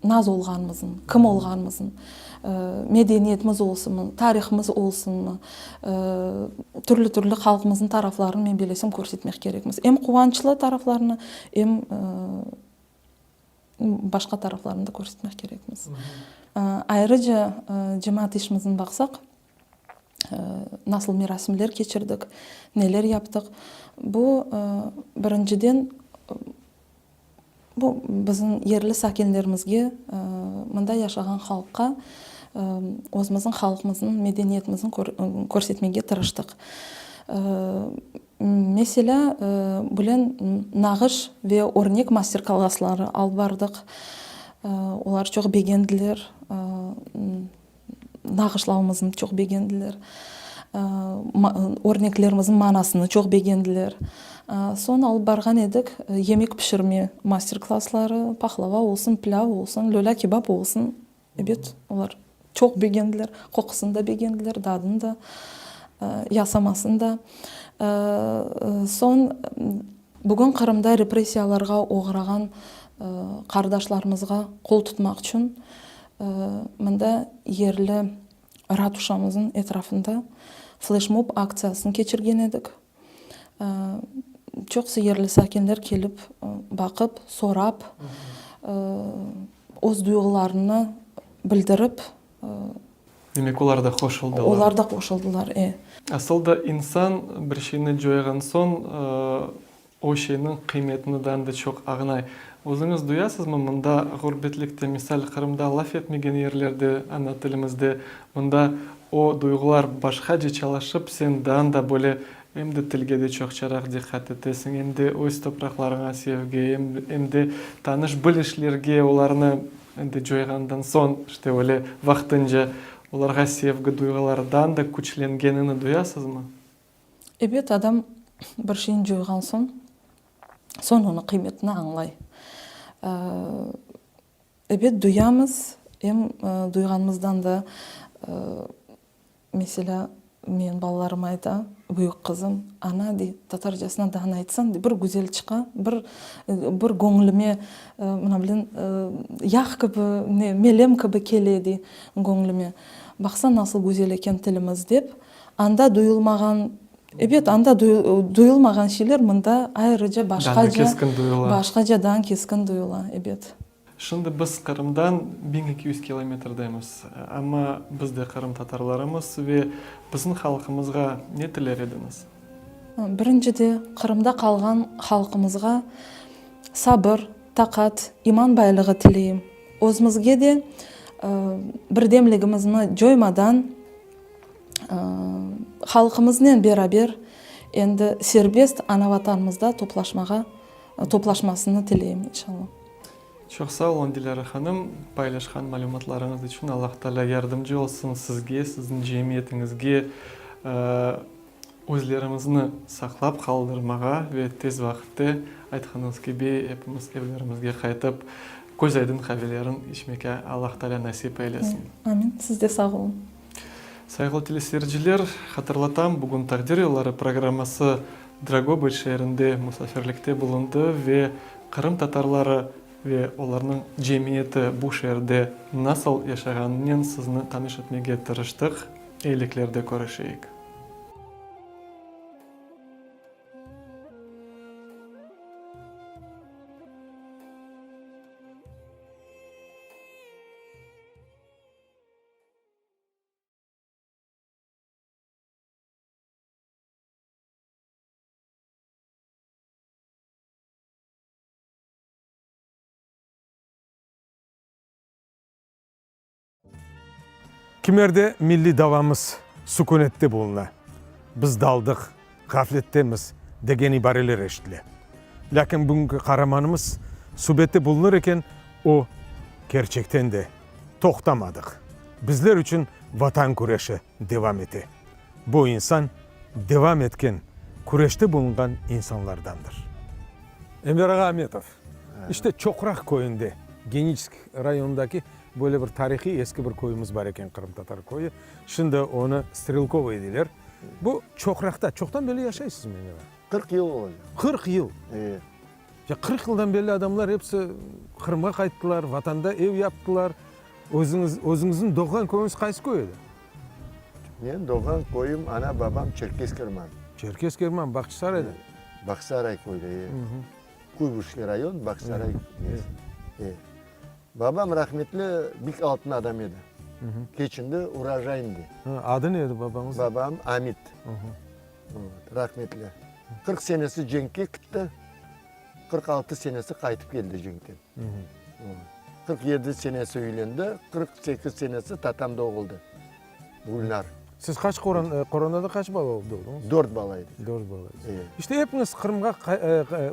naz olğanımıznı, kim olğanımıznı, medeniyetimiz olsunmı, tarihımız olsunmı, türlü-türlü halqımıznıñ taraflarını, men bilesem, körsetmek kerekmiz. Em quvançlı taraflarını, em Başqa taraflarını da körsetmek kerekmiz. Ayrıca cemaat işimizni baqsaq, nasıl merasimler keçirdik, neler yaptıq. Bu, birinciden, bu bizim yerli sakinlerimizge, mında yaşağan halqqa özümizniñ halqımıznıñ medeniyetimizni körsetmege tırıştıq. Meselâ, bulen nağış ve örnek master-klassları alıp bardıq. Olar çoq begendiler, nağışlavımıznı çoq begendiler, örneklerimizniñ manasını çoq begendiler. Soñ alıp barğan edik yemek pişirme master-klassları, pahlava olsun, pilâv olsun, lölâ-kebap olsun. Ebet, olar çoq begendiler, qoqusını da begendiler, dadını da, yasamasını da. Soñ, bugün Qırımda repressiyalarğa oğrağan qardaşlarımızğa qol tutmaq içün mında yerli ratuşamıznıñ etrafında fleşmob aktsiyasını keçirgen edik. Çoqusı yerli sakinler kelip, baqıp, sorap, öz duyğularını bildirip. Demek, olar da qoşuldılar. Olar da qoşuldılar, e. Asıl da insan bir şeyni coyğan soñ, o şeyniñ qıymetini daa da çoq añlay. Özüñiz duyasızmı, mında ğurbetlikte, misal, Qırımda laf etmegen yerlerde, ana tilimizde, mında o duyğular başqace çalışıp, sen daa da böyle Em de tilge de çoqçaraq diqqat etesiñ, em de öz topraqlarıña sevgi, em de tanış-bilişlerge, olarnı endi coyğandan soñ, işte öyle vaqtınca, olarğa sevgi duyğuları daa da küçlengenini duyasızmı? Ebet, adam bir şeyni coyğan soñ, soñ onıñ qıymetini añlay. Ebet, duyamız, em duyğanımızdan da, meselâ, menim balalarım ayta, büyük qızım, ana, dey, tatarcasına daa aytsañ, dey, bir güzel çıqa, bir, bir göñlüme, mına bilen, yağ kibi, ne, melem kibi kele, dey, göñlüme. Baqsa, nasıl güzel eken tilimiz, dep, anda duyulmağan, ebet, anda duyulmağan şeyler mında ayrıca başqaca, başqacadan keskin duyula, ebet. Şimdi biz Qırımdan 1200 kilometrdemiz, amma biz de qırımtatarlarımız ve bizim halqımızğa ne tiler ediñiz? Birincide, Qırımda qalğan halqımızğa sabır, taqat, iman baylığı tileyim. Özümizge de birdemligimizni coymadan, halqımıznen beraber endi serbest ana-Vatanımızda toplaşmağa, toplaşmasını tileyim, inşallah. Çoq sağ oluñ, Dilâra hanım, paylaşqan malümatlarıñız içün. Allah Taalâ yardımcı olsun sizge, siziñ cemiyetiñizge, özlerimizni saqlap qaldırmağa ve tez vaqıtte, aytqanıñız kibi, epimiz evlerimizge qaytıp, köz aydın qavelerin içmege Allah Taalâ nasip eylesin. Amin. Siz de sağ oluñ. Sayğılı teleseyirciler, hatırlatam, bugün Taqdir yolları programması Dragobıç şeerinde musafirlikte bulundı ve Qırım tatarları ve olarnıñ cemiyeti bu şeerde nasıl yaşağanınen sizni tanış etmege tırıştıq. Eyliklerde körüşeyik. Kimerde milliy davamız sükünette buluna, biz daldıq, ğaflettemiz degen ibareler eşitile. Lâkin bugünki qaramanımız subette bulunır eken, o, kerçekten de, toqtamadıq, bizler içün Vatan küreşi devam ete. Bu insan devam etken küreşte bulunğan insanlardandır. Enver ağa Ametov, işte Çoqraq köyünde, Geniçesk rayonındaki böyle bir tarihiy eski bir köyümiz bar eken, qırımtatar köyü. Şimdi onı Strelkovoye deyler. Bu Çoqraqta çoqtan berli yaşaysızmı, Enver ağa? 40 yıl olacaq. 40 yıl? E. Ya 40 yıldan berli adamlar episi Qırımğa qayttılar, Vatanda ev yaptılar. Özüñiz, özüñizniñ doğğan köyüñiz qaysı köy edi? Menim doğğan köyüm, ana-babam Çerkez Kerman. Çerkez Kerman, Bağçasarayda? Bağçasaray köyde, e. Kuybışevskiy rayon, Bağçasaray nesi. E. Babam rahmetli bik altın adam edi. Keçindi, urojayndi. Adı ne edi babañıznıñ? Babam Amit. Rahmetli. 40 senesi cenkke kitti, 46 senesi qaytıp keldi cenkten. 47 senesi üylendi, 48 senesi tatam doğuldı, Gülnar. Siz qaç qoran, qorantada qaç bala olıp doğdıñız? Dört bala edik. Dört bala ediñiz. İşte epiñiz Qırımğa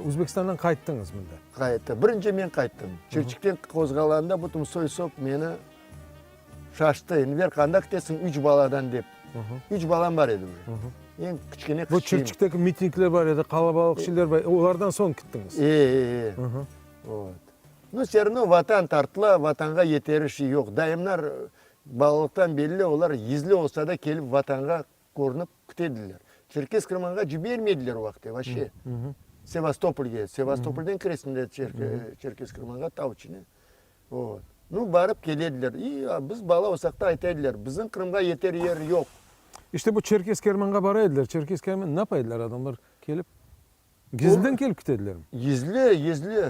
Özbekistandan qayttıñız mında. Qayttı. Birinci men qayttım. Çirçikten qozğalanda bütün soy-sop meni şaştı. Enver, qanda ketesiñ üç baladan dep. Üç balam bar edi uje. Eñ kiçkene Bu Çirçikteki mitingler bar edi, qalabalıq şeyler bar edi. Olardan soñ kettiñiz. E, e, e. Vot. Nu, vse ravno Vatan tartıla, Vatanğa yeteri şey yoq. Dayımlar balalıqtan belli, olar gizli olsa da kelip Vatanğa körünip kütediler. Çerkez Qırmanğa cibermediler o vaqıtte vapşe. Sevastopolge, Sevastopolden kiresiñ de Çerkez Qırmanğa tav içine. Vot. Nu, barıp kelediler. İ, biz bala olsaq da ayta ediler, bizim Qırımğa yeter yer yoq. İşte bu Çerkez Kermanğa bara ediler. Çerkez Kerman ne yapa ediler adamlar kelip? Gizliden kelip ketedilermi? Gizli, gizli.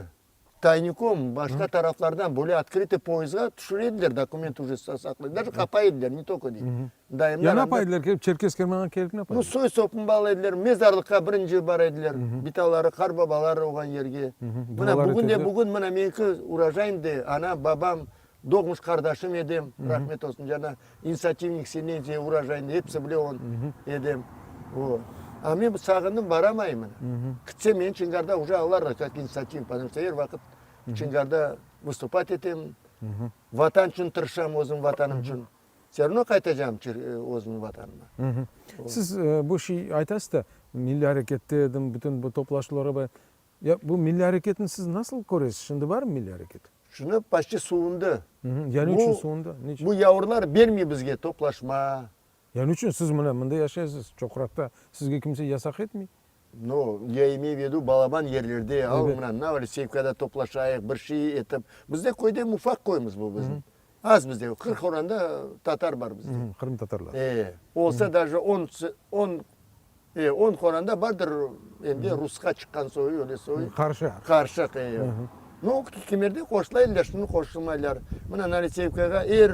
Taynikom, başqa taraflardan böyle otkrıtıy poyezdğa tüşüre ediler, dokument uje saqlay, даже qapay ediler, ne tolko dey. Dayımlar Ya ne yapa ediler kelip, Çerkez Kermanğa kelip ne yapa ediler? Nu, soy-sopun bağlay ediler, mezarlıqqa birinci bara ediler, bitaları, qartbabaları olğan yerge. Mına bugün de bugün mına meniki urojayım de, anam, babam, doğmuş qardaşım Edem, rahmet olsun, cana, İnisiativnik Senenziya urojayında episi bile on Edem. O. A men sağındım, baramayım mına. Kitsem meni Çingarda uje alarlar kak inisiativnik, потому что er vaqıt Çingarda vıstupat etem, Vatan içün tırışam, özüm Vatanım içün. Vse ravno qaytacam özümniñ Vatanıma. Siz bu şey aytasız da, milliy arekette edim, bütün bu toplaşuvlarğa Ya bu milliy areketni siz nasıl köresiz? Şimdi barmı milliy areket? Şunı paçti suvundı. Ya ne içün suvundı? Niçün? Bu yavurlar bermey bizge toplaşma. Ya ne içün? Siz mına mında yaşaysız, Çoqraqta. Sizge kimse yasaq etmey? No, ya imeyu v vidu, balaban yerlerde, al mına Novoalekseyevkada toplaşayıq, bir şey etip. Bizde köyde ufaq köymiz bu bizim. Az bizde, 40 oranda tatar bar bizde. Qırımtatarlar. E, olsa daje on, on, e, on qoranda bardır, endi rusqa çıqqan soyu, öyle soyu. Qarışıq. Qarışıq, e. No, kimerde qoşula ediler, şimdi qoşulmaylar. Mına Nalitsevkağa er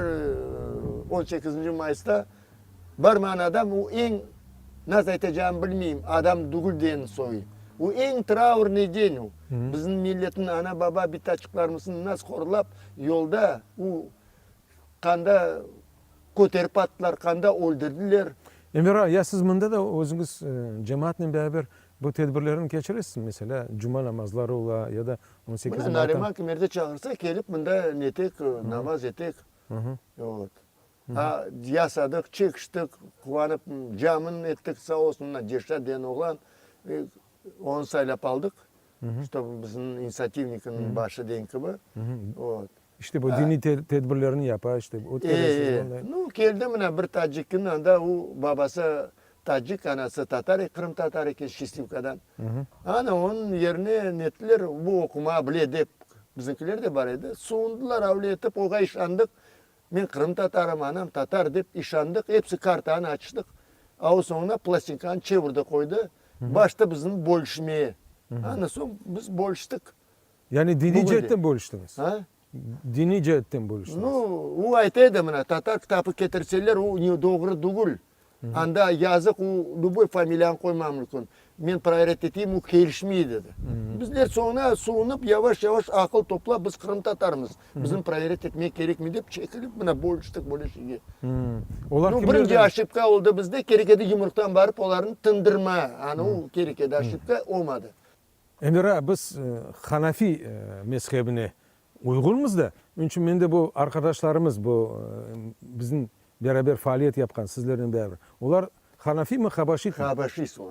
on sekizinci mayısta barmağan adam, o eñ, nasıl aytacağımı bilmeyim, adam dügül degen soy. O eñ traurnıy den o. Bizim milletniñ ana-baba, bitaçıqlarımıznı nasıl horlap, yolda o qanda köterip attılar, qanda öldürdiler. Enver ağa, ya siz mında da özüñiz cemaatnen beraber bu tedbirlerni keçiresizmi? Meselâ, cuma namazları ola ya da on sekiz Mına mart. Nariman kimerde çağırsa, kelip mında netek, namaz etek. Vot. A, yasadıq, çekiştik, quvanıp camını ettik, sağ olsun, mına Dirşat degen oğlan, onı saylap aldıq, ştob bizim inisiativnikniñ başı degen kibi. Vot. İşte bu diniy tedbirlerni yapa, işte ötkeresiz bunday. Nu, keldi mına bir tacikniñ anda, o babası tacik, anası tatar, qırımtatar eken, Şçistivkadan. Ana, onıñ yerine nettiler, bu oqumağa bile dep, bizimkiler de bar edi, suvundılar, avle etip, oğa işandıq, men qırımtatarım, anam tatar dep işandıq, episi kartanı açtıq, a o soñuna plastinkanı çevirdi qoydı, başta bizni bölüşmeye, ana soñ biz bölüştik. Yani diniy ceetten bölüştiñiz? A? Diniy ceetten bölüştiñiz? Nu, o ayta edi mına, tatar kitabı ketirseler, o ne doğru tügül. Anda yazıq, o lüboy familiyanı qoyma mümkün. Men proverât eteyim, o kelişmey, dedi. Bizler soñuna suvunıp, yavaş-yavaş aqıl toplap, biz qırımtatarmız, bizni proverât etmek kerekmey dep, çekilip, mına bölüştik böyle şeyge. Olar Nu, birinci oşibka oldı bizde, kerek edi yumurqtan barıp olarnı tındırma. Anı o kerek edi, oşibka olmadı. Enver ağa, biz Hanafi mezhebine uyğunmız da, onıñ içün men de bu arqadaşlarımız, bu bizim beraber faaliyet yapqan, sizlernen beraber, olar Hanafiymi, Habaşitmi? Habaşist olar.